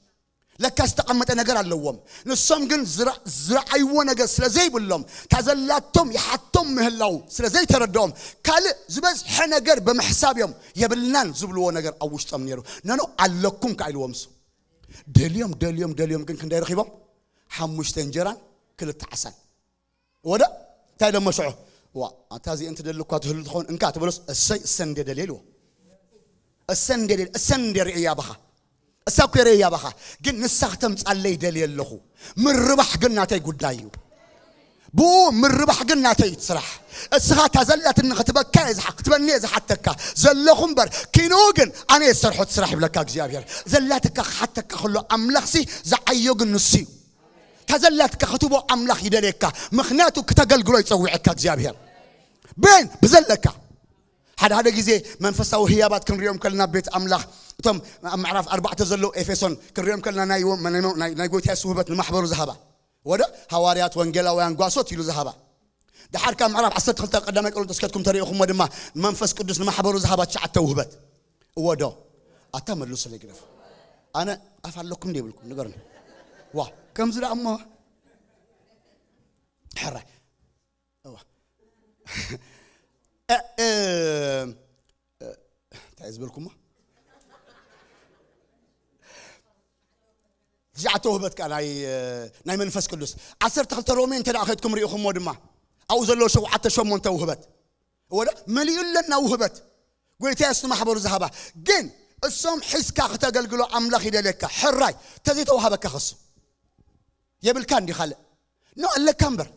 ለካ ዝተቐመጠ ነገር ኣለዎም። ንሶም ግን ዝረ-፣ ዝረኣይዎ ነገር ስለ ዘይብሎም፣ እታ ዘላቶም ይሓቶም ምህላው ስለ ዘይተረድኦም፣ ካልእ ዝበዝሐ ነገር ብምሕሳብ እዮም የብልናን ዝብልዎ ነገር ኣብ ውሽጦም ነይሩ። ኖኖ ኣለኩም ከኣ ኢልዎም እሱ። ደልዮም፣ ደልዮም፣ ደልዮም ግን ክንደይ ረኺቦም? ሓሙሽተ እንጀራን ክልተ ዓሳን። ወደ እንታይ ኢሎሞ ሽዑ? "ዋ፣ ኣታ እዚአን ትደሊ እኳ ትህሉ ትኸውን እንካ" ትበሎስ፣ "እሰይ፣ እሰን እንደ ደልየ" ኢልዎ። "እሰን እንደ ደልየ፣ እሰን እንደ ርእያ ባኻ። እሳ እኮ ርእያ ባኻ። ግን ንሳ ክተምጻለይ ደልየ ኣለኹ። ምርባሕ ግን ናተይ ጉዳይ እዩ። ብኡ ምርባሕ ግን ናተይ እዩ እቲ ስራሕ። እስኻ እታ ዘላትኒ ክትበካ እየ ዝሓ-፣ ክትበኒ እየ ዝሓተካ ዘለኹ እምበር፣ ኪንኡ ግን ኣነ እየ ዝሰርሖ እቲ ስራሕ" ይብለካ እግዚኣብሔር። ዘላትካ ክሓተካ ከሎ ኣምላኽሲ ዝዓዮ ግን ንሱ እዩ። እታ ዘላትካ ክትቦ ኣምላኽ ይደልየካ፣ ምኽንያቱ ክተገልግሎ ይጸውዐካ እግዚኣብሔር። ቤን ብዘለካ ሓደ ሓደ ግዜ መንፈሳዊ ህያባት ክንሪኦም ከለና ቤት ኣምላኽ፣ እቶም ኣብ ምዕራፍ ኣርባዕተ ዘለዉ ኤፌሶን ክንሪኦም ከለና ናይ ወ-፣ ናይ፣ ናይ፣ ናይ ጎይታ የሱስ ውህበት ንማሕበሩ ዝሃባ፣ ወደ ሃዋርያት፣ ወንጌላውያን፣ ጓሶት ኢሉ ዝሃባ። ደሓር ካብ ምዕራፍ ዓሰርተ ክልተ ቀዳማይ ቆሮንቶስ ከድኩም ተሪእኹሞ ድማ መንፈስ ቅዱስ ንማሕበሩ ዝሃባ ትሽዓተ ውህበት። እወ ዶ? ኣታ መልሱለይ ግደፉ። ኣነ ኣፍ ኣለኩም ዶ ይብልኩም? ንገሩኒ። ዋ፣ ከምዚ ደኣ እሞ። ሕራይ። እዋ። እ፣ እ፣ እ፣ እንታይ ዝበልኩሞ? ትሽዓተ ውህበት ከኣ ናይ፣ እ፣ ናይ መንፈስ ቅዱስ። ዓሰርተ ክልተ ሮሜ እንተ ደኣ ኸድኩም ርኢኹሞ ድማ፣ ኣብኡ ዘለዉ ሸውዓተ ሸሞንተ ውህበት። ወደ መሊኡ ኣለና ውህበት። ጎይታ የሱስ ንማሕበሩ ዝሃባ። ግን እሶም ሒዝካ ክተገልግሎ ኣምላኽ ይደልየካ። ሕራይ፣ ተዘይተዋሃበካ ከሱ። የብልካ እንዲ ካልእ። ኖ ኣለካ እምበር።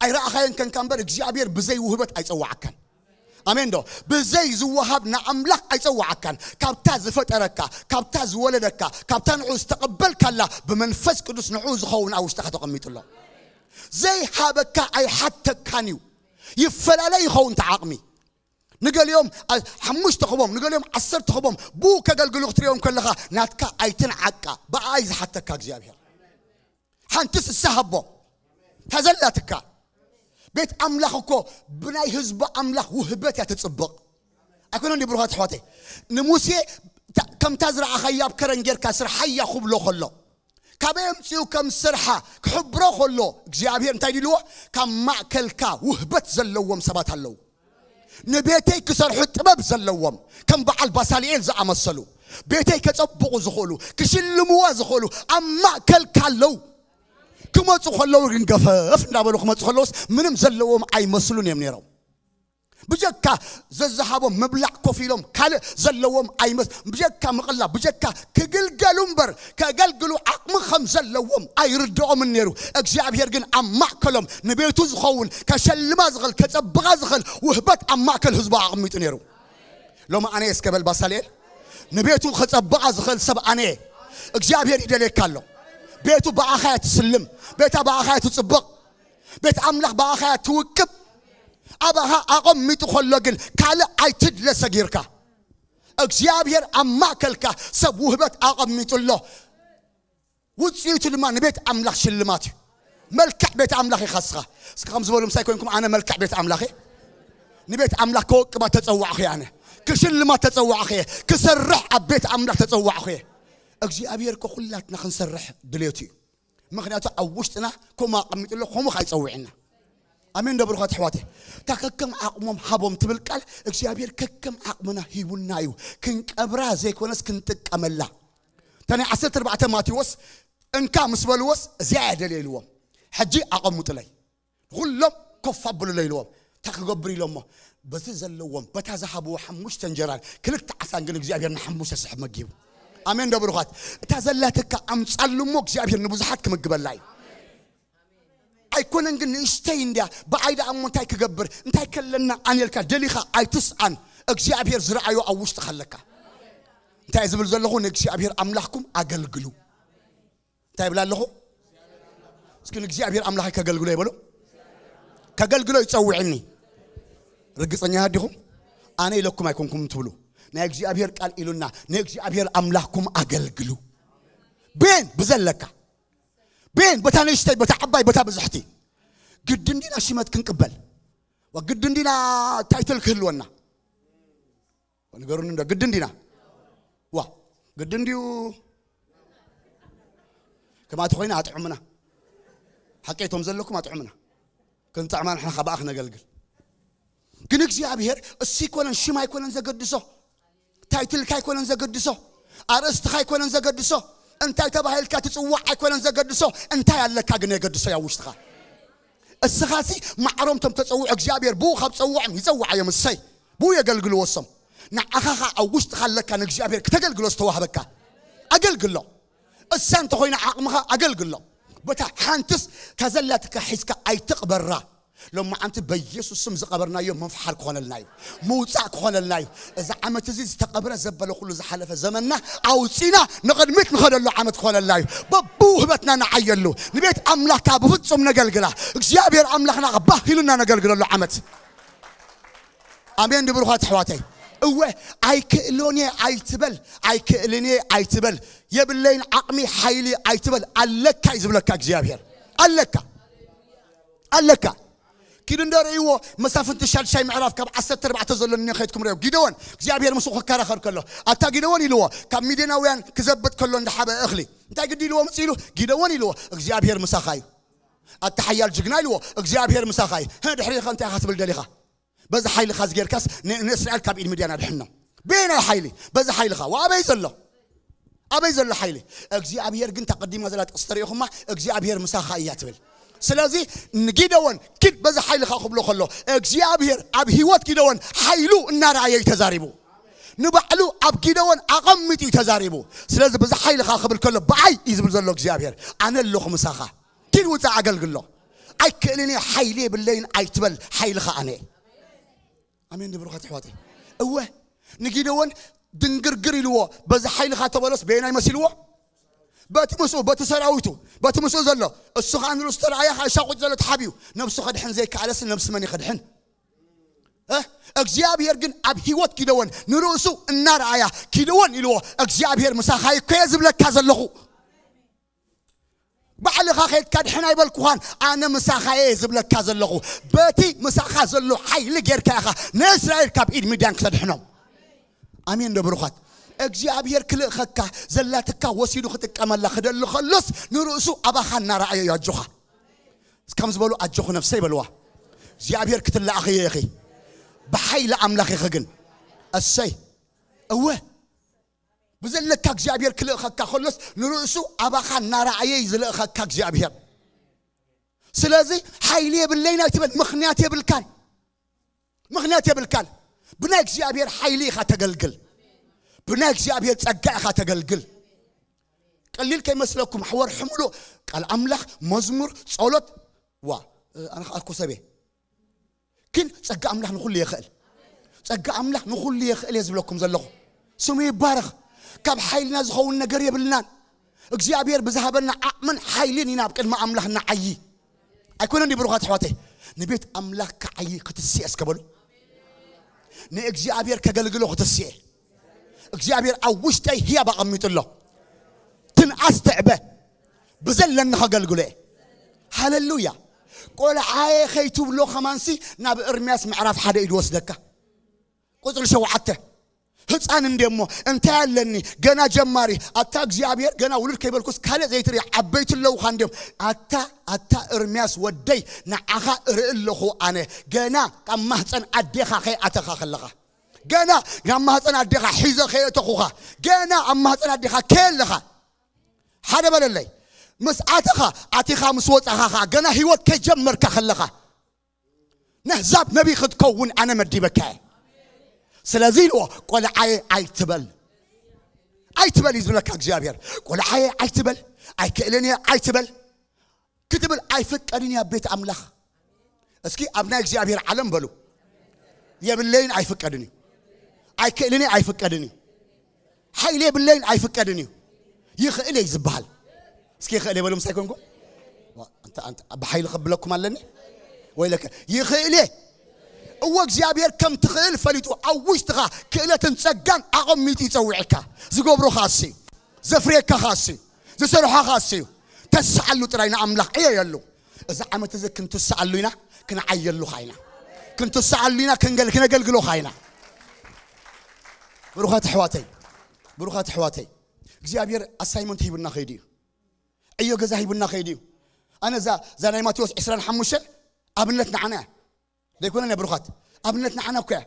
ኣይረኣኻዮን ከንካ እምበር እግዚኣብሔር ብዘይ ውህበት ኣይጸዋዓካን። ኣሜን ዶ? ብዘይ ዝወሃብ ንኣምላኽ ኣይጸዋዓካን። ካብታ ዝፈጠረካ፣ ካብታ ዝወለደካ፣ ካብታ ንዑ ዝተቐበልካላ ብመንፈስ ቅዱስ ንዑ ዝኸውን ኣብ ውሽጥኻ ተቐሚጡ ኣሎ። ዘይሃበካ ኣይሓተካን እዩ። ይፈላለ ይኸውን እቲ ዓቕሚ። ንገሊኦም ኣ- ሓሙሽተ ክቦም፣ ንገሊኦም ዓሰርተ ክቦም ብኡ ከገልግሉ ክትሪኦም ከለኻ ናትካ ኣይትንዓቃ። ብኣይ ዝሓተካ እግዚኣብሔር ሓንትስ እሳ ሃቦ። ተዘላትካ። ቤት ኣምላኽ እኮ ብናይ ህዝቢ ኣምላኽ ውህበት እያ ትጽብቕ። ኣይኮነን ድዩ ብሩኻት ኣሕዋተይ? ንሙሴ ታ- ከምታ ዝረኣኻያ ኣብ ከረን ጌርካ ስርሓያ ክብሎ ከሎ፣ ካበይ ኣምጺኡ ከም ስርሓ ክሕብሮ ከሎ እግዚኣብሔር እንታይ ኢልዎ? ካብ ማእከልካ ውህበት ዘለዎም ሰባት ኣለዉ። ንቤተይ ክሰርሑ ጥበብ ዘለዎም ከም በዓል ባሳልኤል ዝኣመሰሉ ቤተይ ከጸብቑ ዝኽእሉ ክሽልምዋ ዝኽእሉ ኣብ ማእከልካ ኣለዉ። ክመጹ ከለዉ ግን ገፈፍ እንዳበሉ ክመጹ ከለዉስ ምንም ዘለዎም ኣይመስሉን እዮም ነይሮም። ብጀካ ዘዝሃቦም ምብላዕ ኮፍ ኢሎም ካልእ ዘለዎም ኣይመስ ብጀካ ምቕላ ብጀካ ክግልገሉ እምበር ከገልግሉ ዓቕሚ ከም ዘለዎም ኣይርድኦምን ነይሩ። እግዚኣብሔር ግን ኣብ ማእከሎም ንቤቱ ዝኸውን ከሸልማ ዝኽእል ከጸብቓ ዝኽእል ውህበት ኣብ ማእከል ህዝቡ ኣቕሚጡ ነይሩ። ሎሚ ኣነ እስከ በል ባሳልኤል ንቤቱ ከጸብቓ ዝኽእል ሰብ ኣነ እግዚኣብሔር ይደልየካ ኣሎ። ቤቱ ብኣኻ እያ ትስልም። ቤታ ብኣኻ እያ ትጽብቕ። ቤት ኣምላኽ ብኣኻ እያ ትውቅብ። ኣባኻ ኣቐሚጡ ከሎ ግን ካልእ ኣይትድለ ሰጊርካ። እግዚኣብሔር ኣብ ማእከልካ ሰብ ውህበት ኣቐሚጡ ኣሎ። ውጽኢቱ ድማ ንቤት ኣምላኽ ሽልማት እዩ። መልክዕ ቤት ኣምላኽ ኢኻ እስኻ። እስኪ ከም ዝበሉ ምሳይ ኮይንኩም ኣነ መልክዕ ቤት ኣምላኽ እየ። ንቤት ኣምላኽ ከወቅባ ተጸዋዕኹ እየ ኣነ። ክሽልማት ተጸዋዕኹ እየ። ክሰርሕ ኣብ ቤት ኣምላኽ ተጸዋዕኹ እየ። እግዚኣብሔር እኮ ኩላትና ክንሰርሕ ድሌቱ እዩ። ምኽንያቱ ኣብ ውሽጥና ከምኡ ኣቐሚጡ ኣሎ። ከምኡ ከኣ ይጸውዕና። ኣሜን ዶ ብሩኻት ኣሕዋተይ? እታ ከከም ዓቕሞም ሃቦም ትብል ቃል እግዚኣብሔር ከከም ዓቕምና ሂቡና እዩ። ክንቀብራ ዘይኮነስ ክንጥቀመላ። እታ ናይ ዓሰርተ ኣርባዕተ ማቴዎስ እንካ ምስ በልዎስ እዚኣ እያ ደልየ ኢልዎም። ሕጂ ኣቐምጡለይ። ንኹሎም ኮፍ ኣብሉለይ ኢልዎም። እንታይ ክገብሩ ኢሎሞ? በቲ ዘለዎም በታ ዝሃብዎ ሓሙሽተ እንጀራን ክልተ ዓሳን ግን እግዚኣብሔር ንሓሙሽተ ሽሕ መጊቡ። ኣሜን ዶ ብሩኻት? እታ ዘላትካ ኣምጻሉ እሞ እግዚኣብሔር ንብዙሓት ክምግበላ እዩ። ኣይኮነን ግን ንእሽተይ እንድያ ብኣይ ደኣ እሞ እንታይ ክገብር እንታይ ከለና ኣንልካ ደሊኻ ኣይትስኣን። እግዚኣብሔር ዝረኣዮ ኣብ ውሽጥኻ ኣለካ። እንታይ ዝብል ዘለኹ ንእግዚኣብሔር ኣምላኽኩም ኣገልግሉ። እንታይ ይብል ኣለኹ? እስኪ ንእግዚኣብሔር ኣምላኸይ ከገልግሎ ይበሉ። ከገልግሎ ይጸውዕኒ። ርግጸኛ ዲኹም? ኣነ ኢለኩም ኣይኮንኩም ትብሉ። ናይ እግዚኣብሔር ቃል ኢሉና ንእግዚኣብሔር ኣምላኽኩም ኣገልግሉ። ቤን ብዘለካ ቤን በታ ንእሽተይ በታ ዓባይ በታ ብዝሕቲ ግድን ዲና ሽመት ክንቅበል ወግድን ዲና ታይትል ክህልወና ንገሩኒ እንዶ ግድን ዲና ዋ ግድን ድዩ? ከማቲ ኮይና ኣጥዕምና ሓቀይቶም ዘለኩም ኣጥዕምና ክንጥዕማ ንሕና ካባኣ ክነገልግል ግን እግዚኣብሔር እሱ ኣይኮነን ሽም ኣይኮነን ዘገድሶ ታይትልካ ኣይኮነን ዘገድሶ ኣርእስትኻ ኣይኮነን ዘገድሶ እንታይ ተባሂልካ ትፅዋዕ ኣይኮነን ዘገድሶ እንታይ ኣለካ ግን የገድሶ ያ ውሽጥኻ እስኻሲ ማዕሮም ቶም ተፀውዑ እግዚኣብሔር ብኡ ካብ ፀውዖም ይፀውዓዮም እሰይ ብኡ የገልግልዎ እሶም ንዓኻ ኸዓ ኣብ ውሽጥኻ ኣለካ ንእግዚኣብሔር ክተገልግሎ ዝተዋህበካ ኣገልግሎ እሳ እንተኾይና ዓቕምኻ ኣገልግሎ በታ ሓንትስ ተዘላትካ ሒዝካ ኣይትቕበራ ሎማዓንቲ በኢየሱስ ስም ዝቐበርናዮ ምፍሓር ክኾነልና እዩ ምውፃእ ክኾነልና እዩ እዚ ዓመት እዚ ዝተቐብረ ዘበለ ኩሉ ዝሓለፈ ዘመንና ኣውፂና ንቕድሚት ንኸደሉ ዓመት ክኾነልና እዩ በብውህበትና ንዓየሉ ንቤት ኣምላኽካ ብፍፁም ነገልግላ እግዚኣብሔር ኣምላኽና ባህ ኢሉና ነገልግለሉ ዓመት ኣሜን ድብሩኻት ኣሕዋተይ እወ ኣይክእሎን እየ ኣይትበል ኣይክእልን እየ ኣይትበል የብለይን ዓቕሚ ሓይሊ ኣይትበል ኣለካ እዩ ዝብለካ እግዚኣብሔር ኣለካ ኣለካ ኪዱ እንደ ርእይዎ መሳፍንቲ ሻድሻይ ምዕራፍ ካብ ዓሰርተ ኣርባዕተ ዘሎ እኒ ከይድኩም ርእዮ ጊደዎን እግዚኣብሔር ምስኡ ክከራኸር ከሎ ኣታ ጊደዎን ኢልዎ ካብ ሚድናውያን ክዘብጥ ከሎ እንዳሓበ እኽሊ እንታይ ግዲ ኢልዎ ምፅ ኢሉ ጊደዎን ኢልዎ እግዚኣብሔር ምሳኻ እዩ ኣታ ሓያል ጅግና ኢልዎ እግዚኣብሔር ምሳኻ እዩ ድሕሪኻ እንታይ ኢኻ ትብል ደሊኻ በዚ ሓይልኻ ዝጌርካስ ንእስራኤል ካብ ኢድ ምድያን ኣድሕኖም በየናይ ሓይሊ በዚ ሓይልኻ ወኣበይ ዘሎ ኣበይ ዘሎ ሓይሊ እግዚኣብሔር ግን ተቐዲማ ዘላ ጥቕሲ ተሪኢኹማ እግዚኣብሔር ምሳኻ እያ ትብል ስለዚ ንጊደዎን ኪድ በዚ ሓይልኻ ክብሎ ከሎ እግዚኣብሔር ኣብ ህይወት ጊደዎን ሓይሉ እናረኣየ እዩ ተዛሪቡ ንባዕሉ ኣብ ጊደዎን ኣቐሚጡ እዩ ተዛሪቡ ስለዚ በዚ ሓይልኻ ክብል ከሎ ብኣይ እዩ ዝብል ዘሎ እግዚኣብሔር ኣነ ኣለኹ ምሳኻ ኪድ ውፃእ ኣገልግሎ ኣይክእልን ሓይሊ የብለይን ኣይትበል ሓይልኻ ኣነ ኣሜን ዶ ብሩኻት ኣሕዋተይ? እወ፣ ንጊደዎን ድንግርግር ኢልዎ፣ በዚ ሓይልኻ ተበሎስ በየናይ መሲልዎ? በቲ ምስኡ፣ በቲ ሰራዊቱ፣ በቲ ምስኡ ዘሎ። እሱ ኸዓ ንርእሱ ተረኣየ፣ ኸዓ ሻቑጭ ዘሎ ተሓቢኡ። ነብሱ ኸድሕን ዘይከኣለስ ነብሲ መን እዩ ኸድሕን? እ? እግዚኣብሔር ግን ኣብ ህይወት ጊደዎን ንርእሱ እናረኣያ፣ ጊደዎን ኢልዎ፣ እግዚኣብሔር ምሳኻ እኮ እየ ዝብለካ ዘለኹ። ባዕልኻ ኸይድካ ድሕን ኣይበልኩኻን፣ ኣነ ምሳኻ እየ ዝብለካ ዘለኹ። በቲ ምሳኻ ዘሎ ሓይሊ ጌርካ ኢኻ ንእስራኤል ካብ ኢድ ሚድያን ክተድሕኖም። ኣሜን ዶ ብሩኻት? እግዚኣብሔር ክልእኸካ፣ ዘላትካ ወሲዱ ክጥቀመላ ክደሊ ከሎስ፣ ንርእሱ ኣባኻ እናረኣየ እዩ። ኣጆኻ፣ ከም ዝበሉ ኣጆኹ ነፍሰይ በልዋ። እግዚኣብሔር ክትለኣኺ ኢኺ፣ ብሓይሊ ኣምላኽ ኢኺ ግን። እሰይ። እወ፣ ብዘለካ እግዚኣብሔር ክልእኸካ ከሎስ፣ ንርእሱ ኣባኻ እናረኣየ እዩ ዝልእኸካ እግዚኣብሔር። ስለዚ ሓይሊ የብለይን ኣይትበል፣ ምኽንያት የብልካን። ምኽንያት የብልካን። ብናይ እግዚኣብሔር ሓይሊ ኢኻ ተገልግል። ብናይ እግዚኣብሔር ጸጋ ኢኻ ተገልግል። ቀሊል ከይመስለኩም፣ ወርሒ ሙሉእ ቃል ኣምላኽ፣ መዝሙር፣ ጸሎት። ዋ፣ ኣነ ኸኣ እኮ ሰበይ። ግን ጸጋ ኣምላኽ ንኹሉ የኽእል። ጸጋ ኣምላኽ ንኹሉ የኽእል እየ ዝብለኩም ዘለኹ። ስሙ ይባረኽ። ካብ ሓይልና ዝኸውን ነገር የብልናን። እግዚኣብሔር ብዝሃበና ዓቕምን ሓይልን ኢና ኣብ ቅድሚ ኣምላኽ ንዓዪ። ኣይኮነን ድዩ ብሩኻት ኣሕዋተይ? ንቤት ኣምላኽ ክዓዪ ክትስኤ እስከ በሉ። ንእግዚኣብሔር ከገልግሎ ክትስኤ። እግዚኣብሔር ኣብ ውሽጠይ ህያብ ኣቐሚጡ ኣሎ። ትንኣስ ትዕበ። ብዘለኒ ከገልግሎ እየ። ሃሌሉያ። ቆልዓየ ከይትብሎ ከማንሲ ናብ እርምያስ ምዕራፍ ሓደ እዩ ዝወስደካ። ቁጽሪ ሸውዓተ። ህፃን እንደ እሞ እንታይ ኣለኒ፣ ገና ጀማሪ። ኣታ እግዚኣብሔር፣ ገና ውሉድ ከይበልኩስ ካልእ ዘይትርኢ ዓበይቲ ኣለውኻ እንድዮም። ኣታ፣ ኣታ እርምያስ ወደይ፣ ንዓኻ እርኢ ኣለኹ ኣነ። ገና ካብ ማህፀን ኣዴኻ ከይኣተኻ ከለኻ፣ ገና ናብ ማህፀን ኣዴኻ ሒዘ ከየእተኹኻ፣ ገና ኣብ ማህፀን ኣዴኻ ከየለኻ፣ ሓደ በለለይ። ምስ ኣተኻ፣ ኣቲኻ ምስ ወፃኻ ኸዓ፣ ገና ህይወት ከይጀመርካ ከለኻ፣ ነህዛብ ነቢይ ክትከውን ኣነ መዲበካ እየ። ስለዚ ኢልዎ፣ ቆልዓየ ኣይትበል። ኣይትበል እዩ ዝብለካ እግዚኣብሔር። ቆልዓየ ኣይትበል፣ ኣይክእልን እየ ኣይትበል ክትብል ኣይፍቀድን እያ ቤት ኣምላኽ። እስኪ ኣብ ናይ እግዚኣብሔር ዓለም በሉ። የብለይን ኣይፍቀድን እዩ። ኣይክእልን እየ ኣይፍቀድን እዩ። ሓይሊ የብለይን ኣይፍቀድን እዩ። ይኽእል እየ ዝበሃል። እስኪ ይኽእል እየ በሉ፣ ምሳይ ኮንኩም። ዋ፣ ኣንተ፣ ኣንተ፣ ብሓይሊ ከብለኩም ኣለኒ? ወይለከ፣ ይኽእል እየ። እወ፣ እግዚኣብሔር ከም ትኽእል ፈሊጡ ኣብ ውሽጥኻ ክእለትን ጸጋን ኣቐሚጡ ይጸውዕካ። ዝገብሮ ኸኣ እሱ እዩ። ዘፍርየካ ኸኣ እሱ እዩ። ዝሰርሖ ኸኣ እሱ እዩ። ተስዓሉ ጥራይ ንኣምላኽ ዕየየሉ። እዚ ዓመት እዚ ክንትስዓሉ ኢና፣ ክንዓየሉ ኸኣ ኢና። ክንትስዓሉ ኢና፣ ክንገል-፣ ክነገልግሎ ኸኣ ኢና። ብሩኻት ኣሕዋተይ፣ ብሩኻት ኣሕዋተይ፣ እግዚኣብሔር ኣሳይመንት ሂቡና ኸይዱ እዩ። ዕዮ ገዛ ሂቡና ኸይዱ እዩ። ኣነ እዛ፣ እዛ ናይ ማቴዎስ ዕስራን ሓሙሽተን ኣብነት ንዓና እያ። ዘይኮነ ናይ ብሩኻት ኣብነት ንዓና እኮ እያ።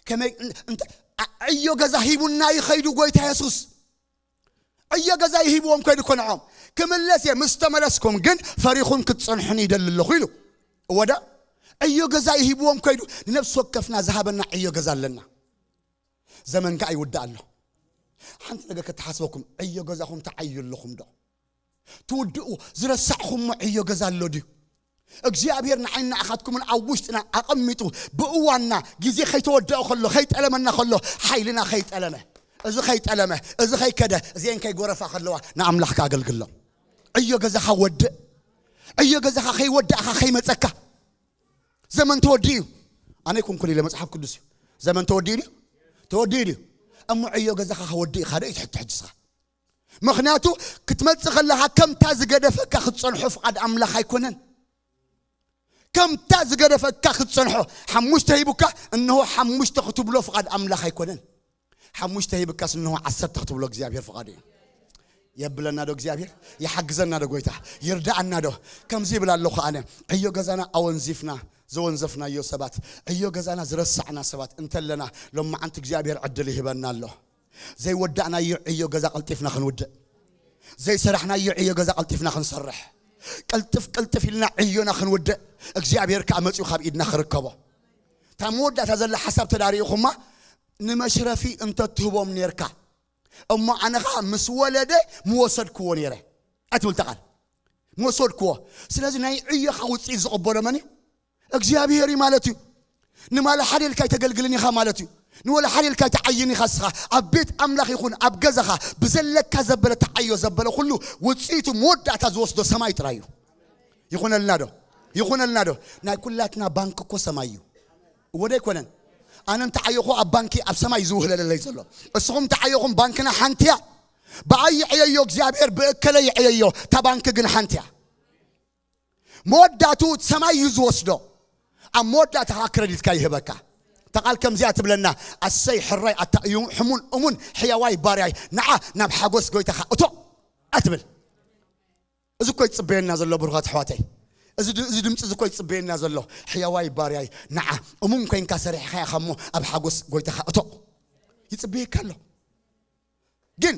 ከመይ እን-፣ እንተ-፣ ዓ-፣ ዕዮ ገዛ ሂቡና እዩ ኸይዱ ጎይታ የሱስ። ዕዮ ገዛ ይሂብዎም ከይዱ እኮ ንዖም። ክምለስ እየ፣ ምስ ተመለስኩም ግን ፈሪኹም ክትጸንሑኒ ይደሊ ኣለኹ ኢሉ። እወ ዳ፣ ዕዮ ገዛ ይሂብዎም ከይዱ። ንነፍሲ ወከፍና ዝሃበና ዕዮ ገዛ ኣለና። ዘመን ከኣ ይውዳእ ኣሎ። ሓንቲ ነገር ከተሓስበኩም፣ ዕዮ ገዛኹም ትዓዩ ኣለኹም ዶ? ትውድኡ ዝረሳዕኹሞ ዕዮ ገዛ ኣሎ ድዩ? እግዚኣብሔር ንዓይን ንዓኻትኩምን ኣብ ውሽጥና ኣቐሚጡ፣ ብእዋንና፣ ግዜ ከይተወደአ ከሎ፣ ከይጠለመና ከሎ፣ ሓይልና ከይጠለመ፣ እዚ ከይጠለመ፣ እዚ ከይከደ፣ እዚአን ከይጎረፋ ከለዋ፣ ንኣምላኽካ ኣገልግሎ። ዕዮ ገዛኻ ወድእ። ዕዮ ገዛኻ ከይወዳእኻ ከይመጸካ። ዘመን ተወዲኡ እዩ። ኣነ ኣይኮንኩን ኢለ፣ መጽሓፍ ቅዱስ እዩ። ዘመን ተወዲኡ ድዩ? ተወዲኡ ድዩ? እሞ ዕዮ ገዛኻ ከወድእ ኢኻ ዶ እዩ ትሕቶ ሕጂ እስኻ? ምኽንያቱ ክትመጽእ ከለኻ ከምታ ዝገደፈካ ክትጸንሖ ፍቓድ ኣምላኽ ኣይኮነን። ከምታ ዝገደፈካ ክትጸንሖ ሓሙሽተ ሂቡካ፣ እንሆ ሓሙሽተ ክትብሎ ፍቓድ ኣምላኽ ኣይኮነን። ሓሙሽተ ሂብካስ እንሆ ዓሰርተ ክትብሎ እግዚኣብሔር ፍቓዱ እዩ። የብለና ዶ እግዚኣብሔር? ይሓግዘና ዶ ጎይታ? ይርዳኣና ዶ? ከምዚ ይብል ኣለኹ ኣነ፣ ዕዮ ገዛና ኣወንዚፍና፣ ዘወንዘፍናዮ ሰባት፣ ዕዮ ገዛና ዝረሳዕና ሰባት እንተለና፣ ሎማዓንቲ እግዚኣብሔር ዕድል ይህበና ኣሎ። ዘይወዳእናዮ ዕዮ ገዛ ቀልጢፍና ክንውድእ፣ ዘይሰራሕናዮ ዕዮ ገዛ ቀልጢፍና ክንሰርሕ፣ ቅልጥፍ ቅልጥፍ ኢልና ዕዮና ክንውድእ፣ እግዚኣብሔር ከኣ መጺኡ ካብ ኢድና ክርከቦ። እታ መወዳእታ ዘላ ሓሳብ ተዳሪእኹማ፣ ንመሽረፊ እንተትህቦም ኔርካ፣ እሞ ኣነ ኸኣ ምስ ወለደ ምወሰድክዎ ኔረ። ኣይትብል እታ ቃል። ምወሰድክዎ። ስለዚ ናይ ዕዮኻ ውጽኢት ዝቕበሎ መን እዩ? እግዚኣብሔር እዩ ማለት እዩ። ንማለ ሓደ ኢልካ ኣይተገልግልን ኢኻ ማለት እዩ። ንወላ ሓደ ኢልካ ኣይትዓይን ኢኻ እስኻ። ኣብ ቤት ኣምላኽ ይኹን ኣብ ገዛኻ ብዘለካ ዘበለ ተዓዮ ዘበለ ኩሉ ውፅኢቱ መወዳእታ ዝወስዶ ሰማይ ጥራይ እዩ። ይኹነልና ዶ? ይኹነልና ዶ? ናይ ኩላትና ባንክ እኮ ሰማይ እዩ። እወ ዶ ኣይኮነን? ኣነ እንተዓየኹ ኣብ ባንኪ ኣብ ሰማይ እዩ ዝውህለለለይ ዘሎ። እስኹም እንተዓየኹም ባንክና ሓንቲ እያ። ብኣይ ይዕየዮ እግዚኣብሔር ብእከለ ይዕየዮ፣ እታ ባንኪ ግን ሓንቲ እያ። መወዳእቱ ሰማይ እዩ ዝወስዶ። ኣብ መወዳእታ ከዓ ክረዲትካ ይህበካ። እታ ቃል ከምዚኣ ትብለና፣ ኣሰይ ሕራይ ኣታ እዩ ሕሙን እሙን ሕያዋይ ባርያይ፣ ንዓ ናብ ሓጎስ ጎይታኻ እቶ ኣትብል። እዚ እኮ ይጽበየና ዘሎ ብሩኻት ኣሕዋተይ። እዚ ድ- እዚ ድምፂ እዚ እኮ ይጽበየና ዘሎ። ሕያዋይ ባርያይ ንዓ እሙን ኮይንካ ሰሪሕኻ ኢኻ እሞ ኣብ ሓጎስ ጎይታኻ እቶ ይጽበየካ ኣሎ። ግን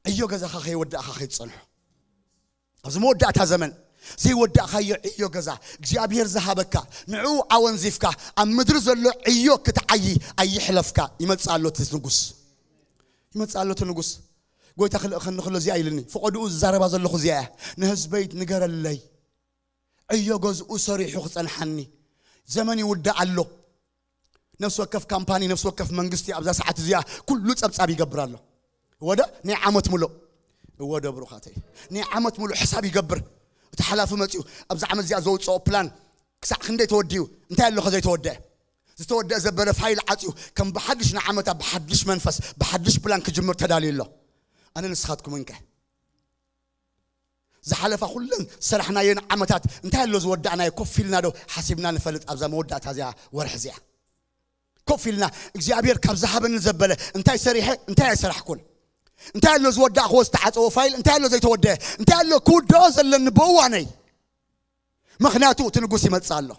ዕዮ ገዛኻ ከይወዳእኻ ከይትጸንሖ፣ ኣብዚ መወዳእታ ዘመን ዘይወዳእኻዮ ዕዮ ገዛ እግዚኣብሔር ዝሃበካ፣ ንዕኡ ኣወንዚፍካ ኣብ ምድሪ ዘሎ ዕዮ ክትዓዪ ኣይሕለፍካ። ይመጽእ ኣሎ እቲ ንጉስ። ይመጽእ ኣሎ እቲ ንጉስ። ጎይታ ክልእኸኒ ከሎ እዚኣ ኢልኒ፣ ፈቐድኡ ዝዛረባ ዘለኹ እዚኣ እያ። ንህዝበይ ንገረለይ፣ ዕዮ ገዝኡ ሰሪሑ ክጸንሓኒ። ዘመን ይውዳእ ኣሎ። ነፍሲ ወከፍ ካምፓኒ፣ ነፍሲ ወከፍ መንግስቲ ኣብዛ ሰዓት እዚኣ ኩሉ ጸብጻብ ይገብር ኣሎ። እወ ዶ? ናይ ዓመት ሙሉእ። እወ ዶ ብሩኻተይ? ናይ ዓመት ሙሉእ ሕሳብ ይገብር። እቲ ሓላፊ መጺኡ ኣብዚ ዓመት እዚኣ ዘውጽኦ ፕላን ክሳዕ ክንደይ ተወዲኡ፣ እንታይ ኣለኸ ዘይተወደአ? ዝተወደአ ዘበለ ፋይል ዓጽዩ ከም ብሓድሽ ንዓመታ ብሓድሽ መንፈስ ብሓድሽ ፕላን ክጅምር ተዳልዩ ኣሎ። ኣነ ንስኻትኩም እንከ ዝሓለፋ ኩለን ሰራሕናየን ዓመታት እንታይ ኣሎ ዝወዳእናዮ ኮፍ ኢልና ዶ ሓሲብና ንፈልጥ? ኣብዛ መወዳእታ እዚኣ ወርሒ እዚኣ ኮፍ ኢልና እግዚኣብሔር ካብ ዝሃበኒ ዘበለ እንታይ ሰሪሐ እንታይ ኣይሰራሕኩን? እንታይ ኣሎ ዝወዳእክዎ ዝተዓፀወ ፋይል? እንታይ ኣሎ ዘይተወደአ? እንታይ ኣሎ ክውደኦ ዘለኒ ብእዋነይ? ምኽንያቱ እቲ ንጉስ ይመጽእ ኣሎ።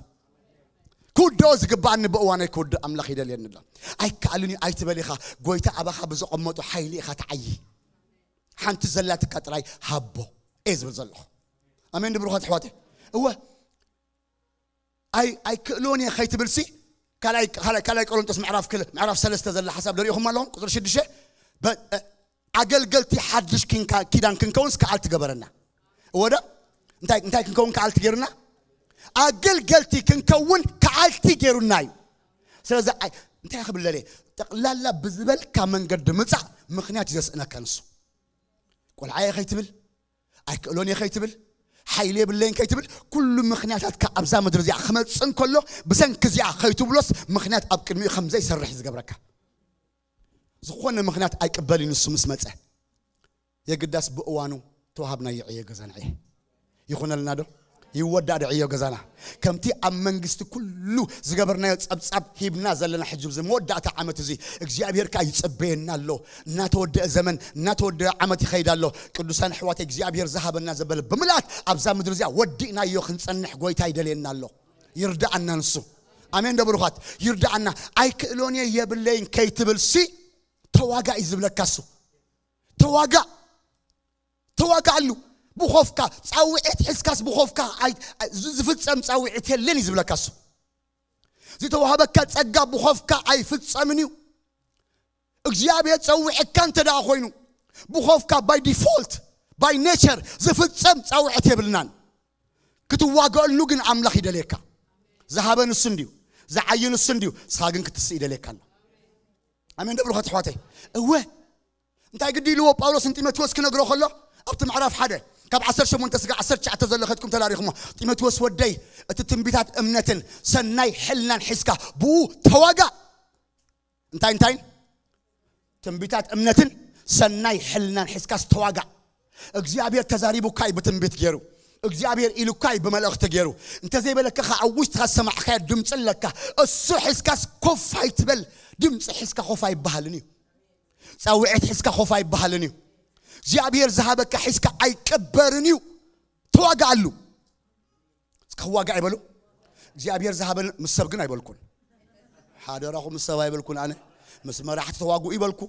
ክውደኦ ዝግባኣኒ ብእዋነይ ክውድእ ኣምላኽ ይደልየኒ ኣሎ። ኣይከኣልን እዩ ኣይትበል ኢኻ። ጎይታ ኣባኻ ብዘቐመጦ ሓይሊ ኢኻ ትዓዪ። ሓንቲ ዘላትካ ጥራይ ሃቦ እየ ዝብል ዘለኹ። ኣሜን ድብሩኻት ኣሕዋተይ። እወ ኣይ ኣይክእሎን እየ ከይትብልሲ ካልኣይ ካልኣይ ካልኣይ ቆሮንጦስ ምዕራፍ ክል ምዕራፍ ሰለስተ ዘላ ሓሳብ ደሪኹም ኣለኹም ቁፅሪ ሽዱሽተ በ- ኣገልገልቲ ሓድሽ ኪንካ- ኪዳን ክንከውንስ ከኣልቲ ገበረና። እወ ዶ? እንታይ እንታይ ክንከውን ከኣልቲ ገይሩና? ኣገልገልቲ ክንከውን ከኣልቲ ገይሩና እዩ። ስለዚ ኣይ- እንታይ ክብል ደልየ? ጠቕላላ ብዝበልካ መንገዲ ምፃእ ምኽንያት እዩ ዘስእነካ ንሱ። ቆልዓየ ከይትብል ኣይክእሎን እየ ከይትብል ሓይሊ የብለይን ከይትብል ኩሉ ምኽንያታትካ ኣብዛ ምድሪ እዚኣ ክመፅእ እንከሎ ብሰንኪ እዚኣ ከይትብሎስ ምኽንያት ኣብ ቅድሚኡ ከም ዘይሰርሕ እዩ ዝገብረካ። ዝኾነ ምኽንያት ኣይቅበልን እዩ ንሱ ምስ መፀ። የግዳስ ብእዋኑ ተዋሃብናዮ ዕዮ ገዛ ንዕየ ይኹነልና ዶ? ይወዳእ ዶ ዕዮ ገዛና? ከምቲ ኣብ መንግስቲ ኩሉ ዝገበርናዮ ጸብጻብ ሂብና ዘለና ሕጂ ኣብዚ መወዳእታ ዓመት እዚ እግዚኣብሔር ከኣ ይጽበየና ኣሎ። እናተወደአ ዘመን እናተወደአ ዓመት ይኸይድ ኣሎ። ቅዱሳን ኣሕዋት እግዚኣብሔር ዝሃበና ዘበለ ብምልኣት ኣብዛ ምድሪ እዚኣ ወዲእናዮ ክንጸንሕ ጎይታ ይደልየና ኣሎ። ይርድኣና ንሱ። ኣሜን ዶ ብሩኻት? ይርድኣና። ኣይክእሎን እየ የብለይን ከይትብል ሲ ተዋጋእ እዩ ዝብለካ እሱ። ተዋጋእ ተዋጋኣሉ። ብኾፍካ ጻውዒት ሒዝካስ ብኾፍካ ኣይ- ኣይ- ዝ- ዝፍጸም ጻውዒት የለን እዩ ዝብለካ እሱ። ዝተዋህበካ ጸጋ ብኾፍካ ኣይፍጸምን እዩ። እግዚኣብሔር ጸዊዐካ እንተ ደኣ ኮይኑ ብኾፍካ by default by nature ዝፍጸም ጻውዒት የብልናን። ክትዋገኣሉ ግን ኣምላኽ ይደልየካ። ዝሃበ ንሱ እንድዩ፣ ዝዓዩ ንሱ እንድዩ፣ ንስኻ ግን ክትስእ ይደልየካ ኣሎ። ኣሜን ዶ ብሩኻት ኣሕዋተይ? እወ እንታይ ግዲ ኢልዎ ጳውሎስ ንጢሞቴዎስ ክነግሮ ከሎ ኣብቲ ምዕራፍ ሓደ ካብ ዓሰርተ ሸሞንተ ስጋ ዓሰርተ ትሽዓተ ዘሎ ከድኩም ተላሪኹሞ። ጢሞቴዎስ ወደይ እቲ ትንቢታት እምነትን ሰናይ ሕልናን ሒዝካ ብኡ ተዋጋእ። እንታይ እንታይ? ትንቢታት እምነትን ሰናይ ሕልናን ሒዝካስ ተዋጋእ። እግዚኣብሔር ተዛሪቡካ እዩ ብትንቢት ገይሩ። እግዚኣብሔር ኢሉካ እዩ ብመልእኽቲ ገይሩ። እንተዘይበለካ ከዓ ኣብ ውሽጥኻ ዝሰማዕካዮ ድምፂ ኣለካ። እሱ ሒዝካስ ኮፍ ኣይትበል። ድምፂ ሒዝካ ኮፍ ኣይበሃልን እዩ። ጻውዒት ሒዝካ ኮፍ ኣይበሃልን እዩ። እግዚኣብሔር ዝሃበካ ሒዝካ ኣይቅበርን እዩ። ተዋጋኣሉ። እስከ ክዋጋ ኣይበሉ። እግዚኣብሔር ዝሃበን ምስ ሰብ ግን ኣይበልኩን። ሓደራኹም ምስ ሰብ ኣይበልኩን። ኣነ ምስ መራሕቲ ተዋግኡ ይበልኩ።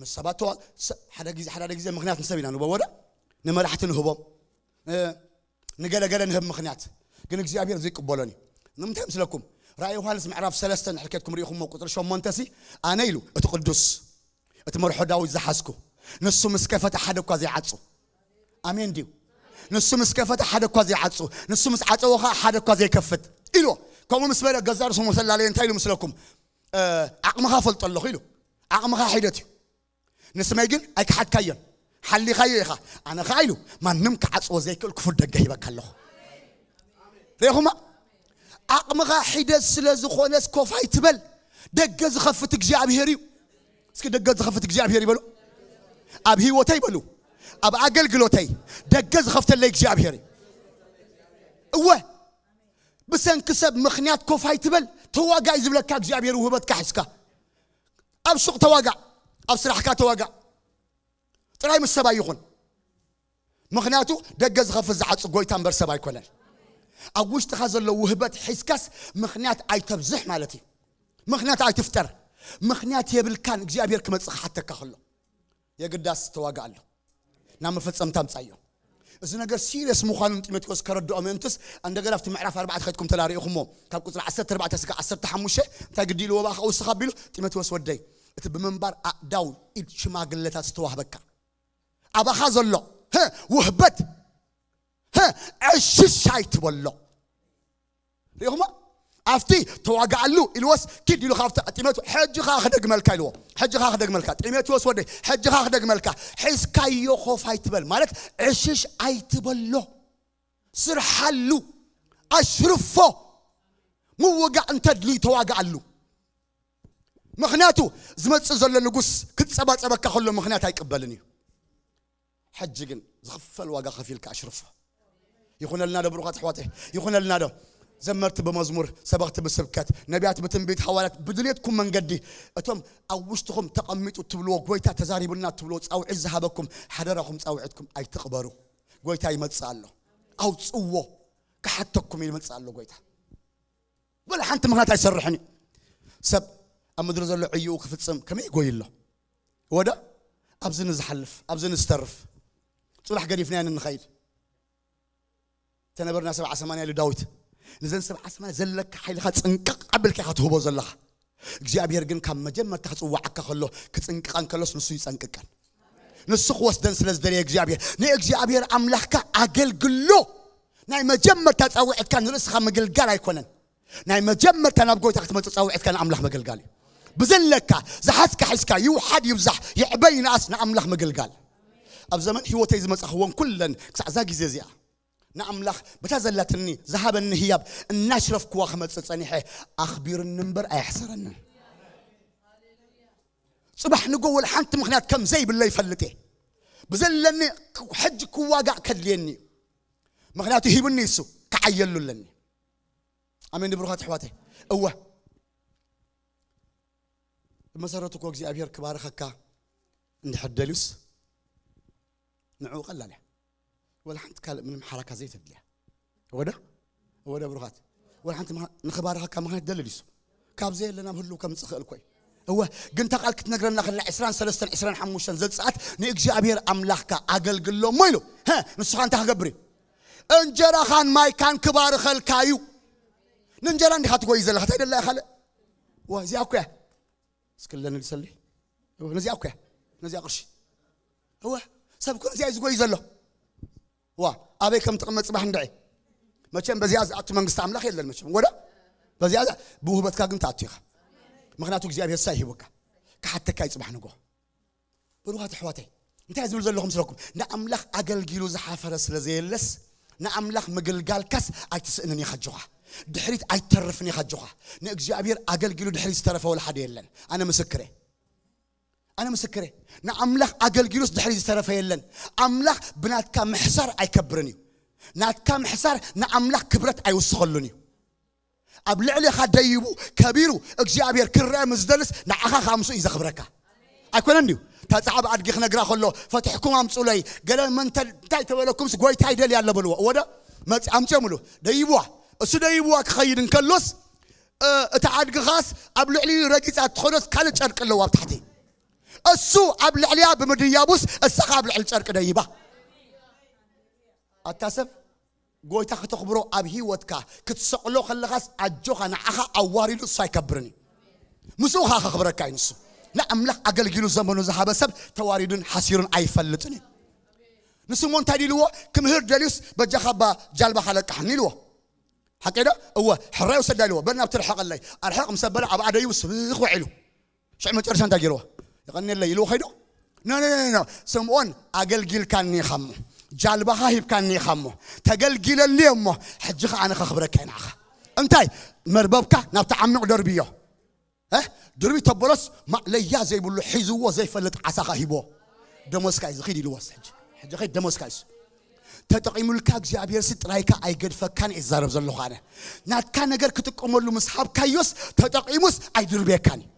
ምስ ሰባት ተዋ- ሰ- ሓደ ግዜ ሓደ ሓደ ግዜ ምኽንያት ንሰብ ኢና ንህቦ ወደ ንመራሕቲ ንህቦም እ፣ ንገለገለ ንህብ ምኽንያት ግን እግዚኣብሔር ዘይቅበሎን እዩ። ንምንታይ ምስለኩም ራእይ ዮሃንስ ምዕራፍ ሰለስተ ንሕልኬትኩም ርኢኹሞ ቁፅሪ ሸሞንተ ሲ ኣነ ኢሉ እቲ ቅዱስ እቲ መርሖ ዳዊት ዝሓዝኩ ንሱ ምስ ከፈተ ሓደ እኳ ዘይዓጹ። ኣሜን ድዩ? ንሱ ምስ ከፈተ ሓደ እኳ ዘይዓጹ፣ ንሱ ምስ ዓጸወ ኸዓ ሓደ እኳ ዘይከፍት ኢልዎ። ከምኡ ምስ በለ ገዛ ርእሱ መሰላለየ እንታይ ኢሉ ምስለኩም? ዓቕምኻ ፈልጦ ኣለኹ ኢሉ። ዓቕምኻ ሒደት እዩ። ንስመይ ግን ኣይከሓድካዮን፣ ሓሊኻዮ ኢኻ። ኣነ ኸዓ ኢሉ ማንም ክዓፅዎ ዘይክእል ክፉት ደገ ሂበካ ኣለኹ። ርኢኹማ? ዓቕምኻ ሒደት ስለ ዝኾነስ ኮፍ ኣይትበል። ደገ ዝኸፍት እግዚኣብሔር እዩ። እስኪ ደገ ዝኸፍት እግዚኣብሔር ይበሉ። ኣብ ህይወተይ በሉ፣ ኣብ ኣገልግሎተይ ደገ ዝኸፍተለይ እግዚኣብሔር እዩ። እወ፣ ብሰንኪ ሰብ ምኽንያት ኮፍ ኣይትበል። ተዋጋእ ዝብለካ እግዚኣብሔር ውህበትካ ሒዝካ ኣብ ሱቕ ተዋጋእ፣ ኣብ ስራሕካ ተዋጋእ። ጥራይ ምስ ሰብ ኣይኹን። ምኽንያቱ ደገ ዝኸፍት ዝዓጽ ጎይታ እምበር ሰብ ኣይኮነን። ኣብ ውሽጥኻ ዘሎ ውህበት ሒዝካስ ምኽንያት ኣይተብዝሕ ማለት እዩ። ምኽንያት ኣይትፍጠር። ምኽንያት የብልካን እግዚኣብሔር ክመጽእ ክሓተካ ከሎ። የግዳስ ተዋጋእ ኣሎ። ናብ መፈጸምታ ምጻዮ። እዚ ነገር ሲሪየስ ምዃኑ ንጢሞቴዎስ ከረድኦ ምእንትስ እንደገና ኣብቲ ምዕራፍ ኣርባዕተ ከድኩም ተላሪእኹሞ ካብ ቁጽሪ ዓሰርተ ኣርባዕተ ስጋ ዓሰርተ ሓሙሽተ እንታይ ግዲ ኢልዎ ብኣኻ ውስኽ ኣቢሉ ጢሞቴዎስ ወደይ እቲ ብምንባር ኣእዳው ኢድ ሽማግለታት ዝተዋህበካ ኣባኻ ዘሎ ህ ውህበት ህ ዕሽሽ ኣይትበሎ። ሪኹሞ ኣብቲ ተዋጋኣሉ ኢልዎስ ኪድ ኢሉ ካብቲ ጢሞቴዎስ ሕጂ ኸዓ ክደግመልካ ኢልዎ። ሕጂ ኸዓ ክደግመልካ ጢሞቴዎስ ወደይ፣ ሕጂ ኸዓ ክደግመልካ። ሒዝካዮ ኾፍ ኣይትበል ማለት ዕሽሽ ኣይትበሎ። ስርሓሉ፣ ኣሽርፎ። ምውጋእ እንተድልዩ ተዋጋኣሉ። ምኽንያቱ ዝመጽእ ዘሎ ንጉስ ክጸባጸበካ ከሎ ምኽንያት ኣይቅበልን እዩ። ሕጂ ግን ዝኽፈል ዋጋ ከፊልካ ኣሽርፎ። ይኹነልና ዶ ብሩኻት ኣሕዋተይ? ይኹነልና ዶ? ዘመርቲ ብመዝሙር፣ ሰበኽቲ ብስብከት፣ ነቢያት ብትንቢት፣ ሃዋርያት ብድሌትኩም መንገዲ እቶም ኣብ ውሽጥኹም ተቐሚጡ ትብልዎ ጎይታ ተዛሪቡና ትብልዎ ጻውዒት ዝሃበኩም ሓደራኹም ጻውዒትኩም ኣይትቕበሩ። ጎይታ ይመጽእ ኣሎ። ኣውጽዎ። ክሓተኩም ይመጽእ ኣሎ ጎይታ። ወላ ሓንቲ ምኽንያት ኣይሰርሕን እዩ። ሰብ ኣብ ምድሪ ዘሎ ዕይኡ ክፍጽም ከመይ ይጎይ ኣሎ? ወደ ኣብዚ ንዝሓልፍ ኣብዚ ንዝተርፍ ጽባሕ ገዲፍናዮ ንኸይድ ተነበርና ሰብዓ ሰማንያ ኢሉ ዳዊት። ንዘን ሰብዓ ሰማንያ ዘለካ ሓይልኻ ጽንቅቕ ኣቢልካ ኢኻ ትህቦ ዘለኻ። እግዚኣብሔር ግን ካብ መጀመርታ ክጽዋዓካ ከሎ ክጽንቅቐን ከሎስ ንሱ ይጸንቅቀን። ንሱ ክወስደን ስለ ዝደለየ እግዚኣብሔር ንእግዚኣብሔር ኣምላኽካ ኣገልግሎ። ናይ መጀመርታ ጻውዒትካ ንርእስኻ ምግልጋል ኣይኮነን። ናይ መጀመርታ ናብ ጎይታ ክትመጽእ ጻውዒትካ ንኣምላኽ ምግልጋል እዩ። ብዘለካ ዝሓዝካ ሒዝካ ይውሓድ ይብዛሕ ይዕበይ ይንኣስ ንኣምላኽ ምግልጋል። ኣብ ዘመን ህይወተይ ዝመጻኽወን ኩለን ክሳዕ እዛ ግዜ እዚኣ ንኣምላኽ በታ ዘላትኒ ዝሃበኒ ህያብ እናሽረፍክዋ ክመጽእ ጸኒሐ ኣኽቢርኒ እምበር ኣየሕሰረንን። ጽባሕ ንጎ ወላ ሓንቲ ምኽንያት ከም ዘይብለ ይፈልጥ እየ። ብዘለኒ ሕጂ ክዋጋእ ከድልየኒ እዩ። ምኽንያቱ ሂቡኒ እሱ ክዓየሉ ኣለኒ። ኣሜን ብሩኻት ኣሕዋተይ። እወ ብመሰረቱ እኮ እግዚኣብሔር ክባርኸካ እንድሕር ደልዩስ ንዕኡ ቀላል እያ። ወላ ሓንቲ ካልእ ምንም ሓራካ ዘይተድልያ። ወደ ወደ ብሩኻት ወላ ሓንቲ ምኻ- ንኽባርኸካ ምኽንያት ደልል ይሱ ካብ ዘየለ ናብ ህልው ከምፅእ ክእል ኮይ እወ ግን እታ ቃል ክትነግረና ከላ ዕስራን ሰለስተን ዕስራን ሓሙሽተን ዘፅኣት ንእግዚኣብሔር ኣምላኽካ ኣገልግሎ እሞ ኢሉ ሀ ንስኻ እንታይ ክገብር እዩ እንጀራኻን ማይካን ክባርኸልካ እዩ። ንእንጀራ እንዲኻ ትጎይ ዘለኻ እንታይ ደላ ካልእ ዋ እዚኣ እኮ እያ እስክለኒ ልሰሊ ነዚኣ እኮ እያ ነዚኣ ቅርሺ እወ ሰብ እኮ ነዚኣ እዩ ዝጎይ ዘሎ ዋ ኣበይ ከም ትቕመጥ ፅባሕ እንድዒ መቸም በዚኣ ዝኣቱ መንግስቲ ኣምላኽ የለን መቸም ወደ በዚኣ ዝኣ- ብውህበትካ ግን ትኣቱ ኢኻ ምክንያቱ እግዚኣብሔር ሳይ ሂቡካ ክሓተካ እዩ ፅባሕ ንጎ ብሩኻት ኣሕዋተይ እንታይ ዝብል ዘለኹም ስለኩም ንኣምላኽ ኣገልጊሉ ዝሓፈረ ስለ ዘየለስ ንኣምላኽ ምግልጋልካስ ኣይትስእንን ኢኻ ኣጆኻ ድሕሪት ኣይትተርፍን ኢኻ ኣጆኻ ንእግዚኣብሔር ኣገልጊሉ ድሕሪት ዝተረፈ ወላ ሓደ የለን ኣነ ምስክረ ኣነ ምስክረ ንኣምላኽ ኣገልጊሉስ ድሕሪ ዝተረፈ የለን ኣምላኽ ብናትካ ምሕሳር ኣይከብርን እዩ ናትካ ምሕሳር ንኣምላኽ ክብረት ኣይውስኸሉን እዩ ኣብ ልዕሊኻ ደይቡ ከቢሩ እግዚኣብሔር ክረአ ምስ ደልስ ንዓኻ ከዓ ምስኡ እዩ ዘኽብረካ ኣይኮነን ድዩ ታፃዕብ ኣድጊ ክነግራ ከሎ ፈትሕኩም ኣምፁለይ ገለ መንተ እንታይ ተበለኩምስ ጎይታ ይደልያ ኣሎ በልዎ እወደ መፅ ኣምፅኦምሉ ደይብዋ እሱ ደይብዋ ክኸይድ እንከሎስ እቲ ኣድግኻስ ኣብ ልዕሊኡ ረጊጻ እትኸዶስ ካልእ ጨርቂ ኣለዎ ኣብ ታሕቲ እሱ ኣብ ልዕሊያ ብምድያቡስ እሳኻ ኣብ ልዕሊ ጨርቂ ደይባ ኣታ ሰብ ጎይታ ከተኽብሮ ኣብ ህይወትካ ክትሰቕሎ ከለኻስ ኣጆኻ ንዓኻ ኣዋሪዱ እሱ ኣይከብርን እዩ ምስኡ ኸዓ ከኽብረካ እዩ ንሱ ንኣምላኽ ኣገልጊሉ ዘመኑ ዝሃበ ሰብ ተዋሪዱን ሓሲሩን ኣይፈልጥን እዩ ንስሞ እንታይ ኢልዎ ክምህር ደልዩስ በጃኻ ባ ጃልባኻ ለቃሕኒ ኢልዎ ሓቀይ ዶ? እወ። ሕራይ ውሰዳ ኢልዎ፣ በል ናብቲ ርሕቐለይ። ኣርሕቕ ምስ ኣበለ ኣብ ኣደዩ ስብኽ ውዒሉ። ሽዕ መጨረሻ እንታይ ገይርዎ? የቐንየለይ ኢልዎ ኸይዶ? ኖ ኖ ኖ ኖ። ስምዖን፣ ኣገልጊልካኒ ኢኻ እሞ፣ ጃልባኻ ሂብካኒ ኢኻ እሞ፣ ተገልጊለኒ እሞ፣ ሕጂ ኸዓ ኣነ ኸኽብረካ እየ ንዓኻ። እንታይ? መርበብካ ናብቲ ዓሚቕ ደርብዮ። እ? ድርቢ ተበሎስ ማዕለያ ዘይብሉ፣ ሒዝዎ ዘይፈልጥ ዓሳኻ ሂቦ። ደሞዝካ እዩ ዝኺድ ኢልዎስ፣ ሕጂ፣ ሕጂ ኸይድ ደሞዝካ እዩ። ተጠቒሙልካ እግዚኣብሔር ሲ ጥራይካ ኣይገድፈካን እየ ዝዛረብ ዘለኹ ኣነ። ናትካ ነገር ክጥቀመሉ ምስ ሃብካዮስ፣ ተጠቒሙስ ኣይድርብየካን እዩ።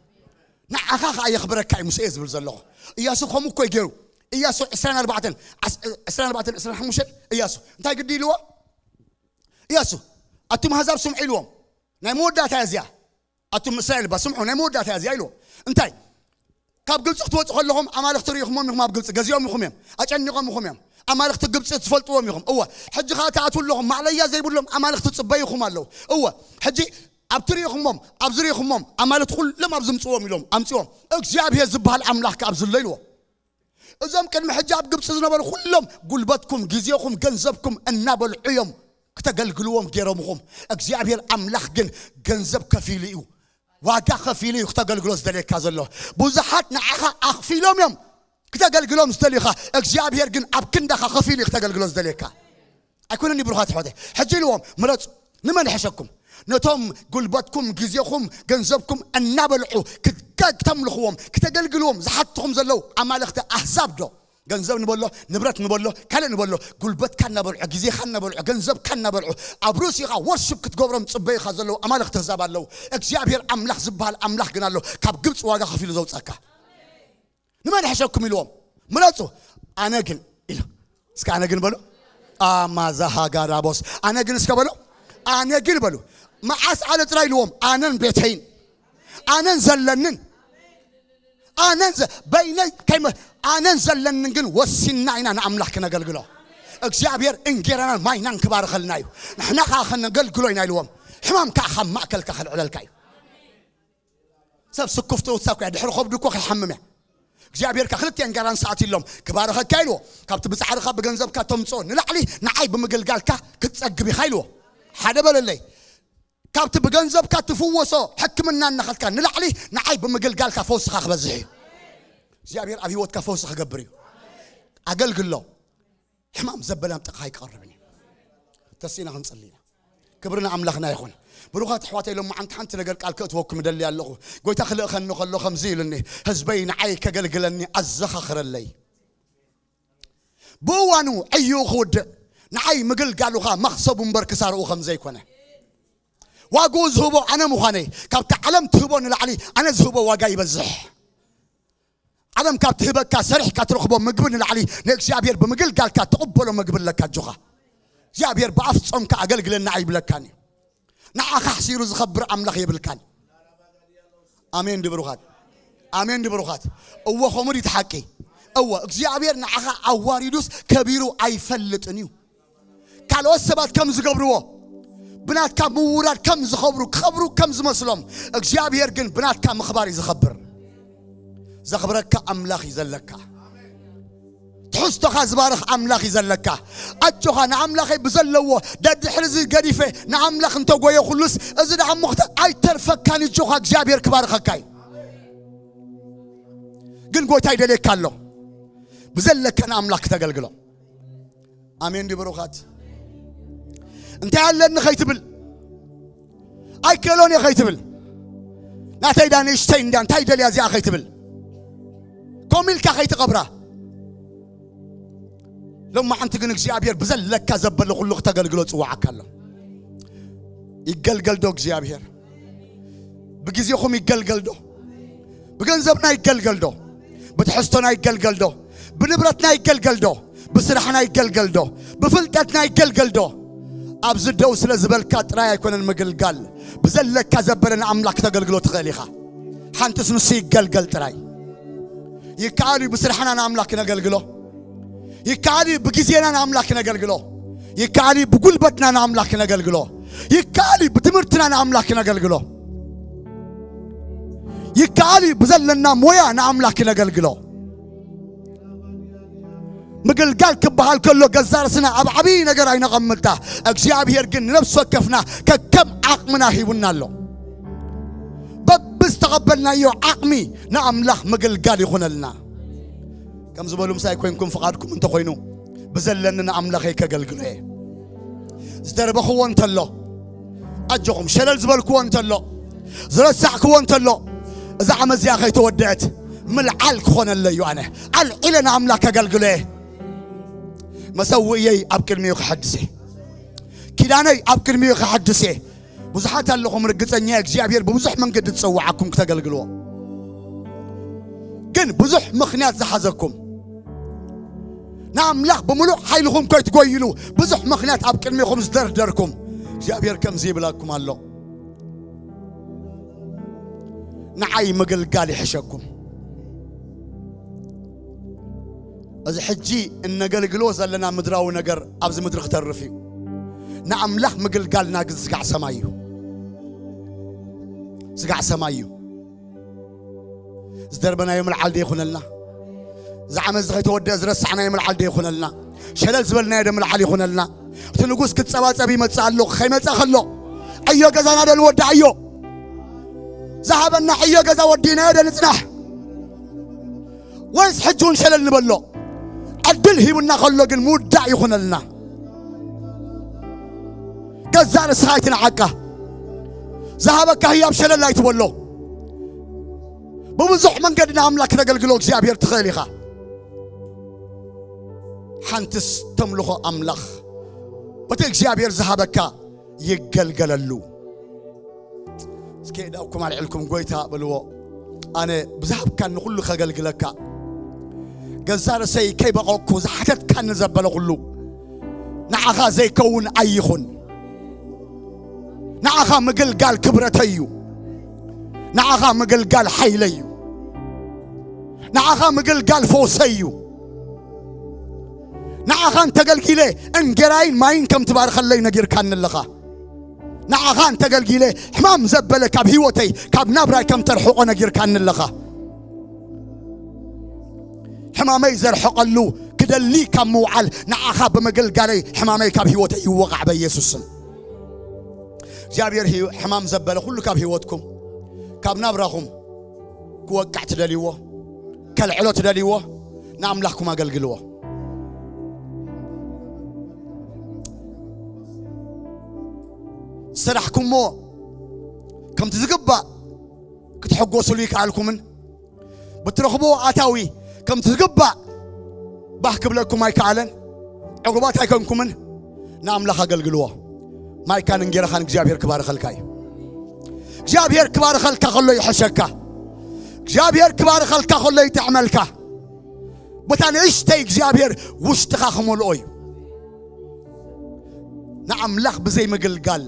ንዓኻ ኸዓ የኽብረካ እዩ ሙሴ እየ ዝብል ዘለኹ። እያሱ ከምኡ እኮ እዩ ገይሩ። እያሱ ዕስራን ኣርባዕተን፣ ዓስ-፣ ዕስራን ኣርባዕተን፣ ዕስራን ሓሙሽተን እያሱ እንታይ ግዲ ኢልዎ? እያሱ፣ ኣቱም ኣህዛብ ስምዑ ኢልዎም። ናይ መወዳእታ እያ እዚኣ። ኣቱም እስራኤል ባ ስምዑ፣ ናይ መወዳእታ እያ እዚኣ ኢልዎም። እንታይ? ካብ ግብፂ ክትወፁ ከለኹም ኣማልኽቲ ርኢኹሞም ኢኹም፣ ኣብ ግብፂ ገዚኦም ኢኹም እዮም፣ ኣጨኒቖም ኢኹም እዮም። ኣማልኽቲ ግብፂ ትፈልጥዎም ኢኹም። እወ፣ ሕጂ ኸዓ ትኣትዉ ኣለኹም፣ ማዕለያ ዘይብሎም ኣማልኽቲ ፅበይኹም ኣለዉ። እወ፣ ሕጂ ኣብቲ ርኢኹሞም፣ ኣብዚ ርኢኹሞም ኣማልኽቲ ኩሎም ኣብዚ ምፅዎም ኢሎም ኣምፅዎም። እግዚኣብሔር ዝበሃል ኣምላኽ ከ ኣብዚ ኣሎ ኢልዎም። እዞም ቅድሚ ሕጂ ኣብ ግብፂ ዝነበሩ ኩሎም ጉልበትኩም፣ ግዜኹም፣ ገንዘብኩም እናበልዑ እዮም ክተገልግልዎም ገይሮምኹም። እግዚኣብሔር ኣምላኽ ግን ገንዘብ ከፊሉ እዩ፣ ዋጋ ከፊሉ እዩ ክተገልግሎ ዝደልየካ ዘሎ። ብዙሓት ንዓኻ ኣኽፊሎም እዮም ክተገልግሎም ዝደልዩኻ። እግዚኣብሔር ግን ኣብ ክንዳኻ ከፊሉ እዩ ክተገልግሎ ዝደልየካ። ኣይኮነን ብሩኻት ኣሕዋተይ? ሕጂ ኢልዎም፣ ምረፁ። ንመን ይሕሸኩም? ነቶም ጉልበትኩም፣ ግዜኹም፣ ገንዘብኩም እናበልዑ ክተ-፣ ክተምልኽዎም፣ ክተገልግልዎም ዝሓትኹም ዘለዉ ኣማልኽቲ ኣህዛብ ዶ? ገንዘብ ንበሎ፣ ንብረት ንበሎ፣ ካልእ ንበሎ፣ ጉልበትካ እናበልዑ፣ ግዜኻ እናበልዑ፣ ገንዘብካ እናበልዑ፣ ኣብ ርእሲኻ ወርሽፕ ክትገብሮም ጽበዩኻ ዘለዉ ኣማልኽቲ ኣህዛብ ኣለዉ። እግዚኣብሔር ኣምላኽ ዝበሃል ኣምላኽ ግን ኣሎ። ካብ ግብፂ ዋጋ ከፊሉ ዘውፀካ። ንመን ይሕሸኩም ኢልዎም፣ ምረፁ። ኣነ ግን ኢሉ። እስከ ኣነ ግን በሉ። ኣማዛ ሃጋራቦስ። ኣነ ግን እስከ በሉ። ኣነ ግን በሉ። መዓስ ኣለ ጥራይ ኢልዎም። ኣነን ቤተይን። ኣነን ዘለንን። ኣነን ዘ-፣ በይነይ ከይመ-፣ ኣነን ዘለንን ግን ወሲንና ኢና ንኣምላኽ ክነገልግሎ። እግዚኣብሔር እንጌራናን ማይናን ክባርኸልና እዩ። ንሕና ከኣ ከነገልግሎ ኢና ኢልዎም። ሕማም ከኣ ካብ ማእከልካ ከልዕለልካ እዩ። ሰብ ስኩፍቲ ውሳ እኮ እያ፣ ድሕሪ ከብዱ እኮ ከይሓምም እያ። እግዚኣብሔር ከኣ ክልተ እንጌራን ሰዓት ኢሎም ክባርኸካ ኢልዎ። ካብቲ ብጻዕርኻ ብገንዘብካ ተምጽኦ ንላዕሊ ንዓይ ብምግልጋልካ ክትጸግብ ኢኻ ኢልዎ። ሓደ በለለይ። ካብቲ ብገንዘብካ ትፍወሶ ሕክምና እናኸድካ ንላዕሊ ንዓይ ብምግልጋልካ ፈውስኻ ክበዝሕ እዩ። እግዚኣብሔር ኣብ ህይወትካ ፈውሲ ክገብር እዩ። ኣገልግሎ። ሕማም ዘበለ ኣብ ጥቓኻ ኣይክቐርብን እዩ። ተሲእና ክንጽሊ ኢና። ክብሪ ንኣምላኽና ይኹን። ብሩኻት ኣሕዋተይ፣ ሎማዓንቲ ሓንቲ ነገር ቃል ከእትወኩም እደሊ ኣለኹ። ጎይታ ክልእኸኒ ከሎ ከምዚ ኢሉኒ፣ ህዝበይ ንዓይ ከገልግለኒ ኣዘኻኽረለይ። ብእዋኑ ዕይኡ ክውድእ፣ ንዓይ ምግልጋሉ ኸኣ መኽሰቡ እምበር ክሳርኡ ከም ዘይኮነ፣ ዋግኡ ዝህቦ ኣነ ምዃነይ፣ ካብቲ ዓለም ትህቦ ንላዕሊ ኣነ ዝህቦ ዋጋ ይበዝሕ። ዓለም ካብ ትህበካ ሰሪሕካ ትረኽቦ ምግቢ ንላዕሊ ንእግዚኣብሔር ብምግልጋልካ ትቕበሎ ምግቢ ኣለካ። ኣጆኻ፣ እግዚኣብሔር ብኣፍ ጾምካ ኣገልግለና ኣይብለካን እዩ። ንዓኻ ኣሕሲሩ ዝኸብር ኣምላኽ የብልካን። ኣሜን ዲ ብሩኻት? ኣሜን ዲ ብሩኻት? እወ፣ ከምኡ ድዩ እቲ ሓቂ? እወ፣ እግዚኣብሔር ንዓኻ ኣዋሪዱስ ከቢሩ ኣይፈልጥን እዩ። ካልኦት ሰባት ከም ዝገብርዎ ብናትካ ምውራድ ከም ዝኸብሩ፣ ክኸብሩ ከም ዝመስሎም፣ እግዚኣብሔር ግን ብናትካ ምኽባር እዩ ዝኸብር። ዘኽብረካ ኣምላኽ እዩ ዘለካ። ትሕዝቶኻ ዝባርኽ ኣምላኽ እዩ ዘለካ። ኣጆኻ፣ ንኣምላኸይ ብዘለዎ ደድሕሪ እዚ ገዲፈ ንኣምላኽ እንተጎየ ኩሉስ፣ እዚ ደኣ እሞ ክተ-፣ ኣይተርፈካን እዩ። ኣጆኻ፣ እግዚኣብሔር ክባርኸካ እዩ። ግን ጎይታ ይደልየካ ኣሎ፣ ብዘለካ ንኣምላኽ ክተገልግሎ። ኣሜን ዲ ብሩኻት? እንታይ ኣለኒ ከይትብል፣ ኣይክእሎን እየ ከይትብል፣ ናተይ ዳ ንእሽተይ እንዳ እንታይ ደልያ እዚኣ ከይትብል፣ ኮም ኢልካ ከይትቐብራ። ሎማዓንቲ ግን እግዚኣብሔር ብዘለካ ዘበለ ኩሉ ክተገልግሎ ጽዋዓካ ኣሎ። ይገልገል ዶ እግዚኣብሔር? ብግዜኹም ይገልገል ዶ? ብገንዘብና ይገልገል ዶ? ብትሕዝቶና ይገልገል ዶ? ብንብረትና ይገልገል ዶ? ብስራሕና ይገልገል ዶ? ብፍልጠትና ይገልገል ዶ? ኣብዚ ደው ስለ ዝበልካ ጥራይ ኣይኮነን ምግልጋል። ብዘለካ ዘበለ ንኣምላኽ ክተገልግሎ ትኽእል ኢኻ። ሓንትስ ንሱ ይገልገል ጥራይ። ይከኣል እዩ ብስራሕና ንኣምላኽ ክነገልግሎ። ይከኣል እዩ ብግዜና ንኣምላኽ ክነገልግሎ። ይከኣል እዩ ብጉልበትና ንኣምላኽ ክነገልግሎ። ይከኣል እዩ ብትምህርትና ንኣምላኽ ክነገልግሎ። ይከኣል እዩ ብዘለና ሞያ ንኣምላኽ ክነገልግሎ። ምግልጋል ክበሃል ከሎ ገዛ ርእስና ኣብ ዓብዪ ነገር ኣይነቐምጣ። እግዚኣብሔር ግን ንነፍሲ ወከፍና ከከም ዓቕምና ሂቡና ኣሎ። በብዝተቐበልናዮ ዓቕሚ ንኣምላኽ ምግልጋል ይኹነልና። ከም ዝበሉ ምሳይ ኮይንኩም ፍቓድኩም እንተኾይኑ፣ ብዘለኒ ንኣምላኸይ ከገልግሎ እየ። ዝደርበኽዎ እንተሎ፣ ኣጆኹም፣ ሸለል ዝበልክዎ እንተሎ፣ ዝረሳዕክዎ እንተሎ፣ እዛ ዓመት እዚኣ ከይተወደአት ምልዓል ክኾነለይ እዩ። ኣነ ኣልዒለ ንኣምላኽ ከገልግሎ እየ። መሰውእየይ ኣብ ቅድሚኡ ክሐድስ እየ። ኪዳነይ ኣብ ቅድሚኡ ክሐድስ እየ። ብዙሓት ኣለኹም፣ ርግጸኛ እየ እግዚኣብሔር ብብዙሕ መንገዲ ዝጸውዓኩም ክተገልግልዎ። ግን ብዙሕ ምኽንያት ዝሓዘኩም፣ ንኣምላኽ ብምሉእ ሓይልኹም ከይትጎይሉ ብዙሕ ምኽንያት ኣብ ቅድሚኹም ዝደርደርኩም፣ እግዚኣብሔር ከምዚ ይብለኩም ኣሎ፣ ንዓይ ምግልጋል ይሕሸኩም። እዚ ሕጂ እነገልግሎ ዘለና ምድራዊ ነገር ኣብዚ ምድሪ ክተርፍ እዩ። ንኣምላኽ ምግልጋልና ግን ስጋዕ ሰማይ እዩ። ስጋዕ ሰማይ እዩ። ዝደርበናዮ ምልዓል ዶ ይኹነልና? እዚ ዓመት እዚ ከይተወደአ ዝረሳዕናዮ ምልዓል ዶ ይኹነልና? ሸለል ዝበልናዮ ዶ ምልዓል ይኹነልና? እቲ ንጉስ ክጸባጸብ ይመጽእ ኣሎ፣ ከይመጸ ከሎ ዕዮ ገዛና ዶ ንወድኣዮ? ዝሃበና ዕዮ ገዛ ወዲእናዮ ዶ ንጽናሕ? ወይስ ሕጂ እውን ሸለል ንበሎ? ዕድል ሂቡና ከሎ ግን ምውዳእ ይኹነልና። ገዛእ ርእስኻ ኣይትንዓቃ። ዝሃበካ ህያብ ሸለል ኣይትበሎ። ብብዙሕ መንገዲ ንኣምላኽ ክተገልግሎ እግዚኣብሔር ትኽእል ኢኻ። ሓንትስ ተምልኾ ኣምላኽ በቲ እግዚኣብሔር ዝሃበካ ይገልገለሉ። እስከ እዳውኩም ኣልዕልኩም፣ ጎይታ በልዎ፣ ኣነ ብዝሃብካኒ ኩሉ ከገልግለካ፣ ገዛ ርእሰይ ከይበቐኩ ዝሓተትካኒ ዘበለ ኩሉ ንዓኻ ዘይከውን ኣይኹን። ንዓኻ ምግልጋል ክብረተይ እዩ። ንዓኻ ምግልጋል ሓይለይ እዩ። ንዓኻ ምግልጋል ፈውሰይ እዩ። ንዓኻ እንተገልጊለ እንጌራይን ማይን ከም ትባርኸለይ ነጊርካኒ ኣለኻ። ንዓኻ እንተገልጊለ ሕማም ዘበለ ካብ ህይወተይ ካብ ናብራይ ከም ተርሕቆ ነጊርካኒ ኣለኻ። ሕማመይ ዘርሕቐሉ ክደሊ ካብ ምውዓል ንዓኻ ብምግልጋለይ ሕማመይ ካብ ህይወተይ ይወቓዕ በኢየሱስ ስም። እግዚኣብሔር ህዩ-፣ ሕማም ዘበለ ኩሉ ካብ ህይወትኩም ካብ ናብራኹም ክወቅዕ ትደልይዎ፣ ከልዕሎ ትደልይዎ፣ ንኣምላኽኩም ኣገልግልዎ። ዝሰራሕኩሞ ከምቲ ዝግባእ ክትሕጎስሉ ይከኣልኩምን ብትረኽብዎ ኣታዊ ከምቲ ዝግባእ ባህ ክብለኩም ኣይከኣለን። ዕጉባት ኣይኮንኩምን። ንኣምላኽ ኣገልግልዎ። ማይካን እንጌራኻን እግዚኣብሔር ክባርኸልካ እዩ። እግዚኣብሔር ክባርኸልካ ከሎ ይሕሸካ። እግዚኣብሔር ክባርኸልካ ከሎ ይጥዕመልካ። በታ ንእሽተይ እግዚኣብሔር ውሽጥኻ ክመልኦ እዩ። ንኣምላኽ ብዘይ ምግልጋል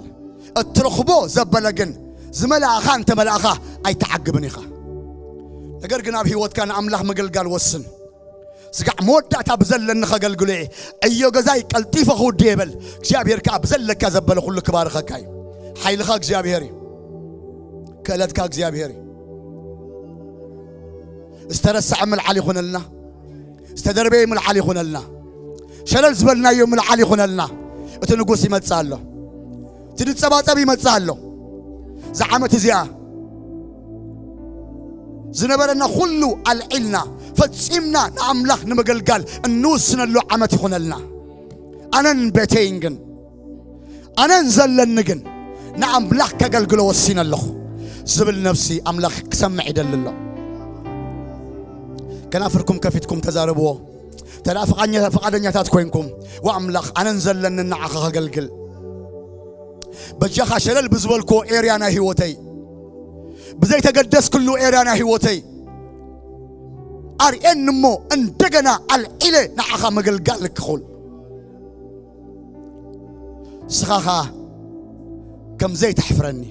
እትረኽቦ ዘበለ ግን ዝመልኣኻ እንተመልኣኻ ኣይትዓግብን ኢኻ። ነገር ግን ኣብ ህይወትካ ንኣምላኽ ምግልጋል ወስን። ስጋዕ መወዳእታ ብዘለኒ ከገልግሎ እየ። ዕዮ ገዛይ ቀልጢፈ ክውድእ እየ በል። እግዚኣብሔር ከኣ ብዘለካ ዘበለ ኩሉ ክባርኸካ እዩ። ሓይልኻ እግዚኣብሔር እዩ። ክእለትካ እግዚኣብሔር እዩ። ዝተረስዐ ምልዓል ይኹነልና። ዝተደርበየ ምልዓል ይኹነልና። ሸለል ዝበልናዮ ምልዓል ይኹነልና። እቲ ንጉስ ይመጽእ ኣሎ። እቲ ዝጸባጸብ ይመጽእ ኣሎ። እዛ ዓመት እዚኣ ዝነበረና ኩሉ ኣልዒልና ፈጺምና ንኣምላኽ ንምግልጋል እንውስነሉ ዓመት ይኹነልና። ኣነን ቤተይን ግን፣ ኣነን ዘለኒ ግን ንኣምላኽ ከገልግሎ ወሲነ ኣለኹ ዝብል ነፍሲ ኣምላኽ ክሰምዕ ይደሊ ኣሎ። ከናፍርኩም ከፊትኩም ተዛረብዎ። እንተ ደኣ ፍቓኛ-፣ ፍቓደኛታት ኮይንኩም፣ "ወኣምላኽ፣ ኣነን ዘለኒ ንዓኻ ከገልግል። በጃኻ ሸለል ብዝበልክዎ ኤርያ ናይ ህይወተይ፣ ብዘይተገደስክሉ ኤርያ ናይ ህይወተይ ኣርእየኒ እሞ እንደገና ኣልዒለ ንዓኻ ምግልጋል ክኹል። ንስኻ ኸኣ ከም ዘይተሕፍረኒ."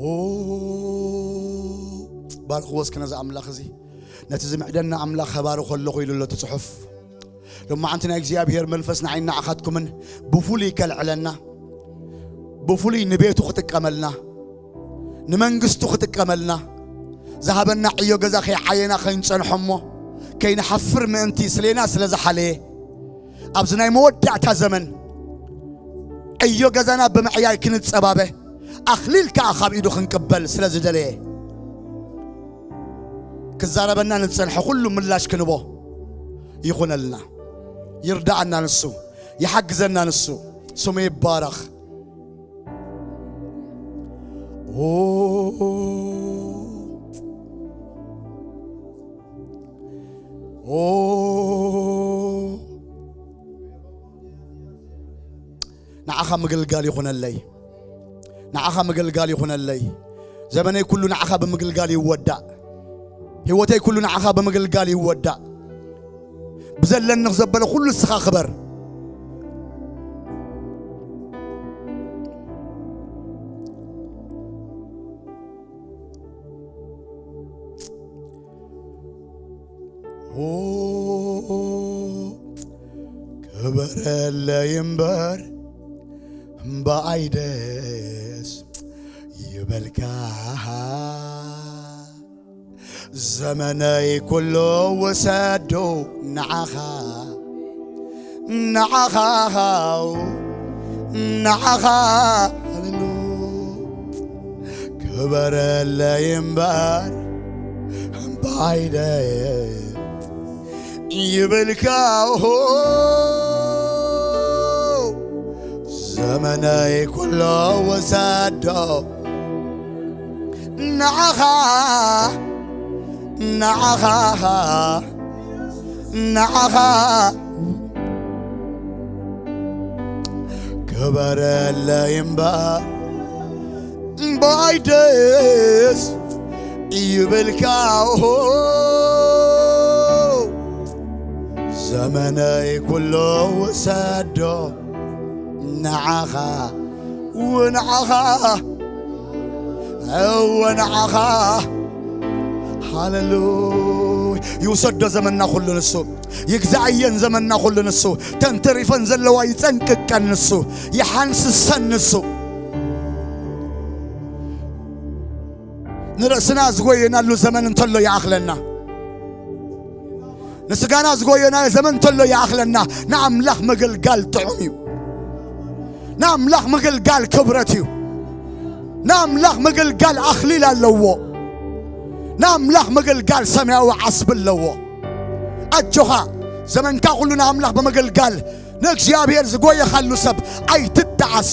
ኦ፣ ባርኽዎ እስኪ ነዚ ኣምላኽ እዚ። ነቲ ዝምዕደና ኣምላኽ ከባርኾ ኣለኹ ኢሉ ኣሎ እቲ ጽሑፍ። ሎማዓንቲ ናይ እግዚኣብሔር መንፈስ ንዓይን ንዓኻትኩምን ብፍሉይ ከልዕለና፣ ብፍሉይ ንቤቱ ክጥቀመልና፣ ንመንግስቱ ክጥቀመልና፣ ዝሃበና ዕዮ ገዛ ከይዓየና ከይንጸንሖ እሞ ከይንሓፍር ምእንቲ ስሌና ስለ ዝሓለየ፣ ኣብዚ ናይ መወዳእታ ዘመን ዕዮ ገዛና ብምዕያይ ክንጸባበ፣ ኣኽሊል ከኣ ካብ ኢዱ ክንቅበል ስለ ዝደለየ፣ ክዛረበና ንዝጸንሐ ኩሉ ምላሽ ክንቦ ይኹነልና። ይርዳኣና ንሱ፣ ይሓግዘና ንሱ። ስሙ ይባረኽ። ኦ፣ ኦ፣ ንዓኻ ምግልጋል ይኹነለይ። ንዓኻ ምግልጋል ይኹነለይ። ዘመነይ ኩሉ ንዓኻ ብምግልጋል ይወዳእ። ህይወተይ ኩሉ ንዓኻ ብምግልጋል ይወዳእ። ብዘለኒ ዘበለ ኩሉ ንስኻ ክበር። ኦ፣ ክበረለይ እምበር እምበኣይ ደስ ይበልካ። ዘመነይ ኩሉ ውሰዶ ንዓኻ፣ ንዓኻ፣ ንዓኻ። ሃሌሉ። ክበረለይ እምበር እምበኣይ ደስ ይበልካ። ኦ፣ ዘመነይ ኩሉ ውሰዶ ንዓኻ፣ ንዓኻ፣ ንዓኻ። ክበረለይ እምበር እምበኣይ ደስ ይበልካ። ኦ፣ ዘመነይ ኩሉ ውሰዶ ንዓኻ፣ ወንዓኻ፣ ወንዓኻ። ሃሌሉያ። ይውሰዶ ዘመንና ኩሉ ንሱ። ይግዛእየን ዘመንና ኩሉ ንሱ። ተንተሪፈን ዘለዋ ይጸንቅቀን ንሱ። ይሓንስሰን ንሱ። ንርእስና ዝጎየናሉ ዘመን እንተሎ ይኣኽለና። ንስጋና ዝጎየናዮ ዘመን እንተሎ ይኣኽለና። ንኣምላኽ ምግልጋል ጥዑም እዩ። ንኣምላኽ ምግልጋል ክብረት እዩ። ንኣምላኽ ምግልጋል ኣኽሊል ኣለዎ። ንኣምላኽ ምግልጋል ሰማያዊ ዓስቢ ኣለዎ። ኣጆኻ፣ ዘመንካ ኩሉ ንኣምላኽ ብምግልጋል ንእግዚኣብሔር ዝጎየኻሉ ሰብ ኣይትጠዓስ።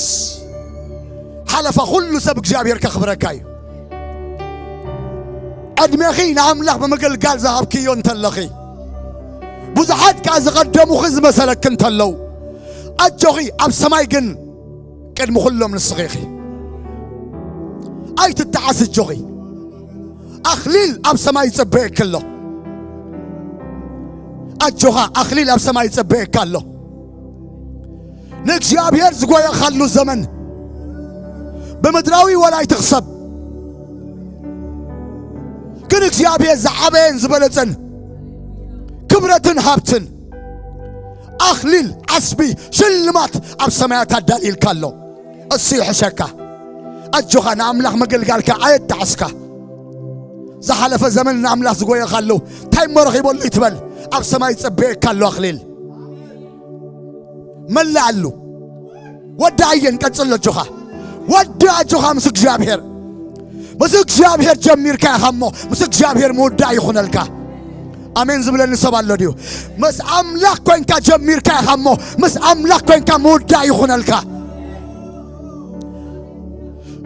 ሓለፋ ኩሉ ሰብ እግዚኣብሔር ከኽብረካ እዩ። ዕድሜኺ ንኣምላኽ ብምግልጋል ዝሃብክዮ እንተለኺ፣ ብዙሓት ከኣ ዝቐደሙኺ ዝመሰለኪ እንተለዉ፣ ኣጆኺ፣ ኣብ ሰማይ ግን ቅድሚ ኩሎም ንስኺ ኢኺ። ኣይትጠዓስ፣ ኣጆኺ። ኣኽሊል ኣብ ሰማይ ይጽበየኪ ኣሎ። ኣጆኻ፣ ኣኽሊል ኣብ ሰማይ ይጽበየካ ኣሎ። ንእግዚኣብሔር ዝጎየኻሉ ዘመን፣ ብምድራዊ ወላ ኣይትኽሰብ፣ ግን እግዚኣብሔር ዝዓበየን ዝበለጸን ክብረትን ሃብትን፣ ኣኽሊል፣ ዓስቢ፣ ሽልማት ኣብ ሰማያት ኣዳልይልካ ኣሎ። እሱ ይሕሸካ። ኣጆኻ፣ ንኣምላኽ ምግልጋልካ ኣየጣዕስካ። ዝሓለፈ ዘመን ንኣምላኽ ዝጎየኻሉ እንታይ እሞ ረኺበሉ ይትበል፣ ኣብ ሰማይ ይጸበየካ ኣሎ ኣኽሊል። መላኣሉ። ወዲ ኣየን ቀጽሎ ኣጆኻ። ወዲ ኣጆኻ ምስ እግዚኣብሔር። ምስ እግዚኣብሔር ጀሚርካ ኢኻ እሞ ምስ እግዚኣብሔር ምውዳእ ይኹነልካ። ኣሜን ዝብለኒ ሰብ ኣሎ ድዩ? ምስ ኣምላኽ ኮንካ ጀሚርካ ኢኻ እሞ ምስ ኣምላኽ ኮንካ ምውዳእ ይኹነልካ።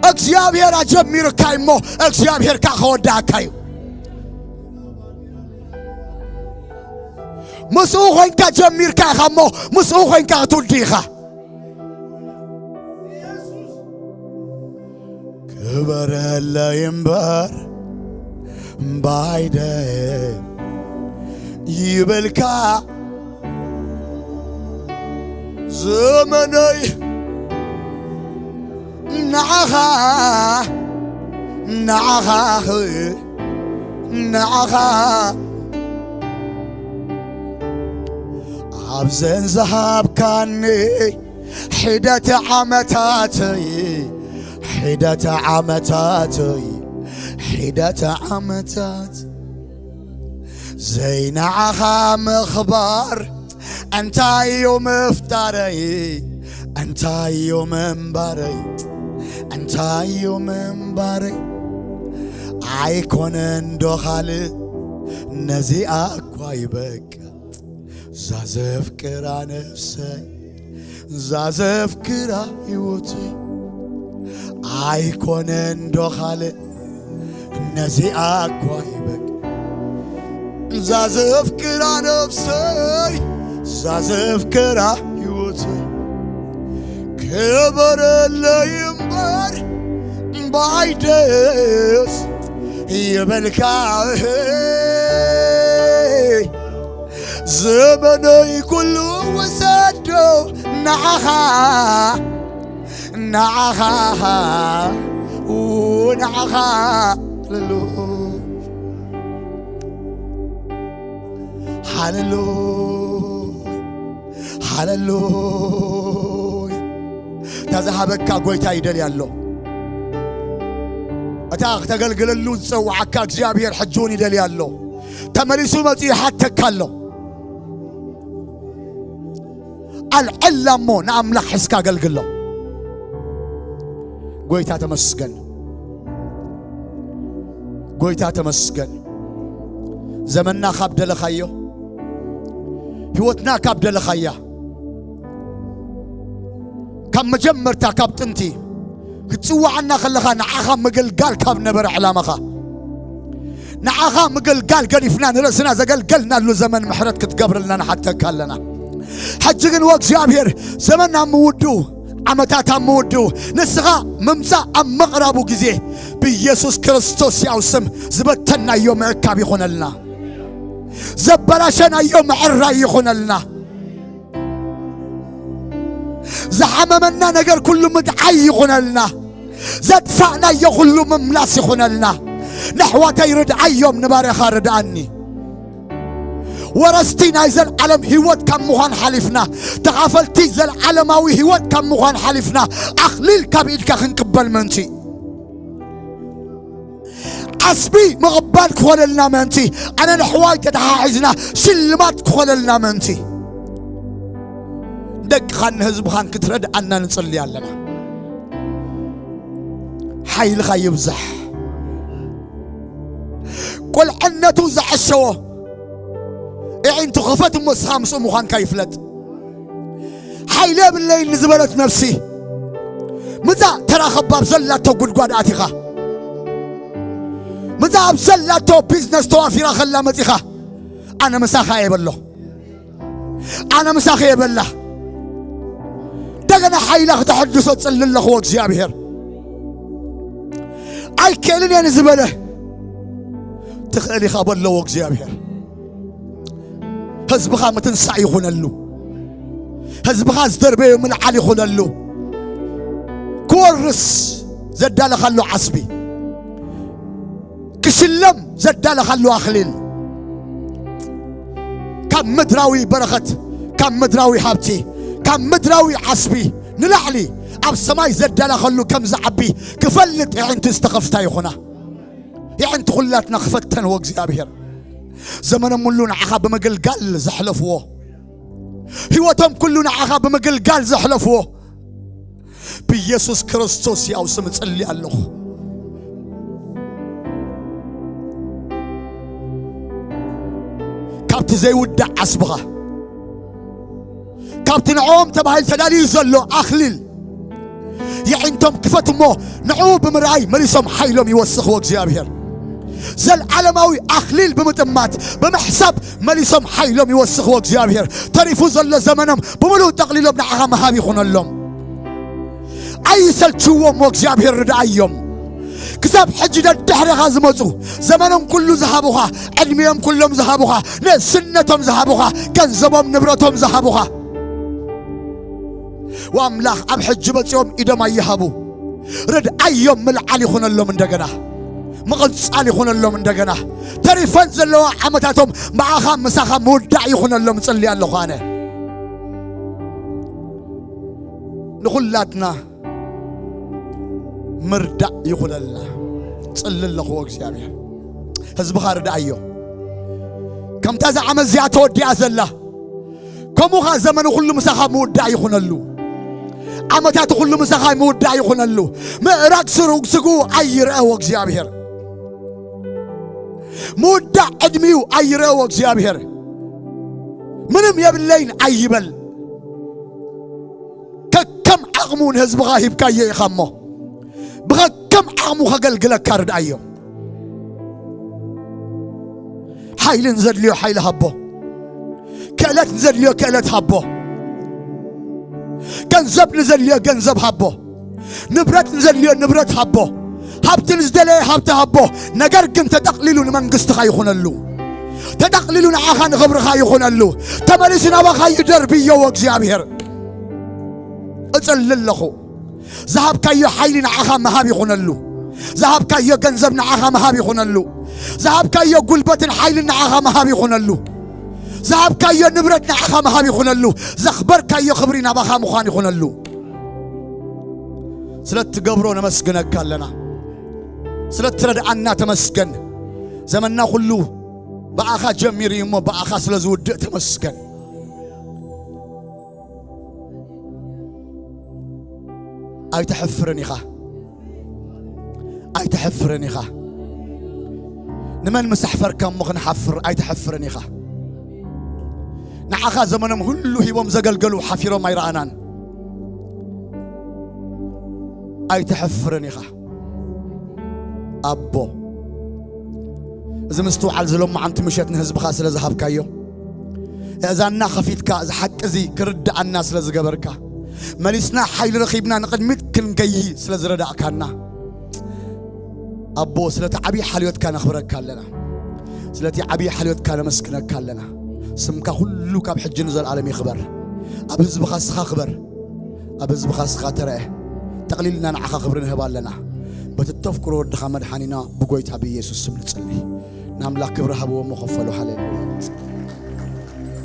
እግዚኣብሔር ኣጀሚርካ እሞ እግዚኣብሔር ከኣ ከወዳእካ እዩ። ምስኡ ኮይንካ ጀሚርካ ኢኻ እሞ ምስኡ ኮይንካ ክትውዲ ኢኻ። ክበረለይ እምበር ባይደ ይበልካ ዘመነይ ንዓኻ ንዓኻ ንዓኻ ኣብዘን ዝሃብካኒ ሒደት ዓመታተይ ሒደት ዓመታተይ ሒደት ዓመታት ዘይንዓኻ ምኽባር እንታይ እዩ ምፍጣረይ? እንታይ እዩ ምንባረይ? እንታይ እዩ ምንባረይ? ኣይኮነን ዶ ካልእ ነዚኣ እኳ ይበቃ። ዛዘፍቅራ ነፍሰይ ዛዘፍቅራ ህይወተይ ኣይኮነን ዶ ካልእ ነዚኣ እኳ ይበቅ። ዛዘፍቅራ ነፍሰይ ዛዘፍቅራ ህይወተይ ክበረለይ እምበር ባይደስ ይበልካ ዘመነይ ኩሉ ወሰዶ ንዓኻ ንዓኻ ንዓኻ ሃለሉ ሃለሉ ሃለሉ እታ ዝሃበካ ጎይታ ይደልያ ኣሎ። እታ ክተገልግለሉ ዝጸውዓካ እግዚኣብሔር ሕጂ እውን ይደልያ ኣሎ። ተመሊሱ መጺኡ ይሓተካ ኣሎ። ኣልዕላ እሞ ንኣምላኽ ሒዝካ ኣገልግሎ። ጎይታ ተመስገን፣ ጎይታ ተመስገን። ዘመንና ካብ ደለኻዮ፣ ህይወትና ካብ ደለኻያ፣ ካብ መጀመርታ ካብ ጥንቲ ክትጽውዓና ከለኻ ንዓኻ ምግልጋል ካብ ነበረ ዕላማኻ ንዓኻ ምግልጋል ገዲፍና ንርእስና ዘገልገልናሉ ዘመን ምሕረት ክትገብርልና ንሓተካ ኣለና። ሕጂ ግን ወእግዚኣብሔር ዘመን ኣብ ምውድኡ ዓመታት ኣብ ምውድኡ ንስኻ ምምጻእ ኣብ ምቕራቡ ግዜ ብኢየሱስ ክርስቶስ ያው ስም ዝበተናዮ ምእካብ ይኹነልና። ዘበላሸናዮ ምዕራይ ይኹነልና። ዝሓመመና ነገር ኩሉ ምድዓይ ይኹነልና። ዘጥፋእናዮ ኩሉ ምምላስ ይኹነልና። ነሕዋተይ ርድዓዮም ንባርያኻ ርድኣኒ። ወረስቲ ናይ ዘልዓለም ህይወት ካብ ምዃን ሓሊፍና ተኻፈልቲ ዘልዓለማዊ ህይወት ካብ ምዃን ሓሊፍና ኣኽሊል ካብ ኢድካ ክንቅበል ምእንቲ ዓስቢ ምቕባል ክኾነልና ምእንቲ ኣነ ንሕዋይ ተተሓሒዝና ሽልማት ክኾነልና ምእንቲ ደቅኻን ንህዝብኻን ክትረድኣና ንጽሊ ኣለና። ሓይልኻ ይብዛሕ። ቁልዕነቱ ዘዐሸዎ እዒንቱ ክፈት እሞ እስኻ ምስኡ ምዃንካ ይፍለጥ። ሓይሊ የብለይን ንዝበለት ነፍሲ ምጻእ ተራኸባ ኣብ ዘላቶ ጉድጓድ ኣቲኻ ምጻእ ኣብ ዘላቶ ቢዝነስ ተዋፊራ ከላ መጺኻ ኣነ ምሳኻ እየ በሎ። ኣነ ምሳኺ እየ በላ። እንደገና ሓይላ ክተሐድሶ ጽሊ ኣለኽዎ እግዚኣብሔር ኣይክእልን እየ ንዝበለ ትኽእል ኢኻ በለዎ እግዚኣብሔር። ህዝብኻ ምትንሳእ ይኹነሉ። ህዝብኻ ዝደርበዮ ምልዓል ይኹነሉ። ክወርስ ዘዳለኻሉ ዓስቢ ክሽለም ዘዳለኻሉ ኣኽሊል ካብ ምድራዊ በረኸት ካብ ምድራዊ ሃብቲ ካብ ምድራዊ ዓስቢ ንላዕሊ ኣብ ሰማይ ዘዳለኸሉ ከም ዝዓቢ ክፈልጥ የዕንቱ ዝተኸፍታ ይኹና። የዕንቱ ኩላትና ክፈተንዎ እግዚኣብሔር ዘመኖም ሙሉ ንዓኻ ብምግልጋል ዘሕለፍዎ ህይወቶም ኩሉ ንዓኻ ብምግልጋል ዘሕለፍዎ ብኢየሱስ ክርስቶስ ያው ስም እጽሊ ኣለኹ። ካብቲ ዘይውዳእ ዓስብኻ ካብቲ ንዕኦም ተባሂሉ ተዳልዩ ዘሎ ኣኽሊል የዒንቶም ክፈት እሞ ንዕኡ ብምርኣይ መሊሶም ሓይሎም ይወስኽዎ እግዚኣብሔር። ዘልዓለማዊ ኣኽሊል ብምጥማት ብምሕሳብ መሊሶም ሓይሎም ይወስኽዎ እግዚኣብሔር። ተሪፉ ዘሎ ዘመኖም ብምሉእ ጠቕሊሎም ንዓኻ ምሃብ ይኹነሎም። ኣይሰልችዎም እሞ እግዚኣብሔር ርድኣዮም። ክሳብ ሕጂ ደድሕረኻ ዝመፁ ዘመኖም ኩሉ ዝሃቡኻ ዕድሚኦም ኩሎም ዝሃቡኻ ንእስነቶም ዝሃቡኻ ገንዘቦም ንብረቶም ዝሃቡኻ ወኣምላኽ ኣብ ሕጂ መጺኦም ኢዶም ኣይሃቡ። ርድኣዮም ምልዓል ይኹነሎም እንደገና ምቕጻል ይኹነሎም እንደገና ተሪፈን ዘለዋ ዓመታቶም ብኣኻ ምሳኻ ምውዳእ ይኹነሎም እጽሊ ኣለኹ ኣነ ንኹላትና ምርዳእ ይኹነልና። ጽሊ ኣለኹ እግዚኣብሔር። ህዝብኻ ርድኣዮ። ከምታ እዛ ዓመት እዚኣ ተወዲኣ ዘላ፣ ከምኡ ኸኣ ዘመኑ ኩሉ ምሳኻ ምውዳእ ይኹነሉ። ዓመታቱ ኩሉ ምሳኻ ምውዳእ ይኹነሉ። ምእራግ ስሩ-፣ ስግኡ ኣይርአ እግዚኣብሔር። ምውዳእ ዕድሚኡ ኣይርአ እግዚኣብሔር። ምንም የብለይን ኣይበል። ከከም ዓቕሙ ንህዝብኻ ሂብካዮ ኢኻ እሞ፣ ብኸከም ዓቕሙ ከገልግለካ ርድኣዮ። ሓይሊ ንዘድልዮ ሓይሊ ሃቦ። ክእለት ንዘድልዮ ክእለት ሃቦ። ገንዘብ ንዘድልዮ ገንዘብ ሃቦ። ንብረት ንዘድልዮ ንብረት ሃቦ። ሃብቲ ንዝደለየ ሃብቲ ሃቦ። ነገር ግን ተጠቕሊሉ ንመንግስትኻ ይኹነሉ። ተጠቕሊሉ ንዓኻ ንኽብርኻ ይኹነሉ። ተመሊሱ ናባኻ ይደርብዮ እግዚኣብሔር። እጽሊ ኣለኹ። ዝሃብካዮ ሓይሊ ንዓኻ ምሃብ ይኹነሉ። ዝሃብካዮ ገንዘብ ንዓኻ ምሃብ ይኹነሉ። ዝሃብካዮ ጉልበትን ሓይልን ንዓኻ ምሃብ ይኹነሉ። ዝሃብካዮ ንብረት ንዓኻ ምሃብ ይኹነሉ። ዘኽበርካዮ ክብሪ ናባኻ ምዃን ይኹነሉ። ስለ እትገብሮ ነመስግነካ ኣለና። ስለ እትረድኣና ተመስገን። ዘመንና ኩሉ ብኣኻ ጀሚሩ እዩ እሞ ብኣኻ ስለ ዝውድእ ተመስገን። ኣይትሐፍርን ኢኻ። ኣይትሐፍርን ኢኻ። ንመን ምስ ኣሕፈርካ እሞ ክንሓፍር? ኣይትሐፍርን ኢኻ። ንዓኻ ዘመኖም ሁሉ ሂቦም ዘገልገሉ ሓፊሮም ኣይረኣናን። ኣይትሐፍርን ኢኻ ኣቦ። እዚ ምስትውዓል ዝሎማዓንቲ ምሸት ንህዝብኻ ስለ ዝሃብካዮ፣ እዛና ከፊትካ እዚ ሓቂ እዚ ክርድኣና ስለ ዝገበርካ፣ መሊስና ሓይሊ ረኺብና ንቕድሚት ክንገይ ስለ ዝረዳእካና፣ ኣቦ፣ ስለቲ ዓብዪ ሓልዮትካ ነኽብረካ ኣለና። ስለቲ ዓብዪ ሓልዮትካ ነመስግነካ ኣለና። ስምካ ኩሉ ካብ ሕጂ ንዘለኣለም ይኽበር። ኣብ ህዝብኻ እስኻ ክበር። ኣብ ህዝብኻ እስኻ ተረአ። ጠቕሊልና ንዓኻ ክብሪ ንህብ ኣለና። በቲ እተፍቅሮ ወድኻ መድሓኒና ብጎይታ ብኢየሱስ ስም ንጽሊ። ንኣምላኽ ክብሪ ሃብዎ እሞ ከፈሉ። ሃሌሉያ።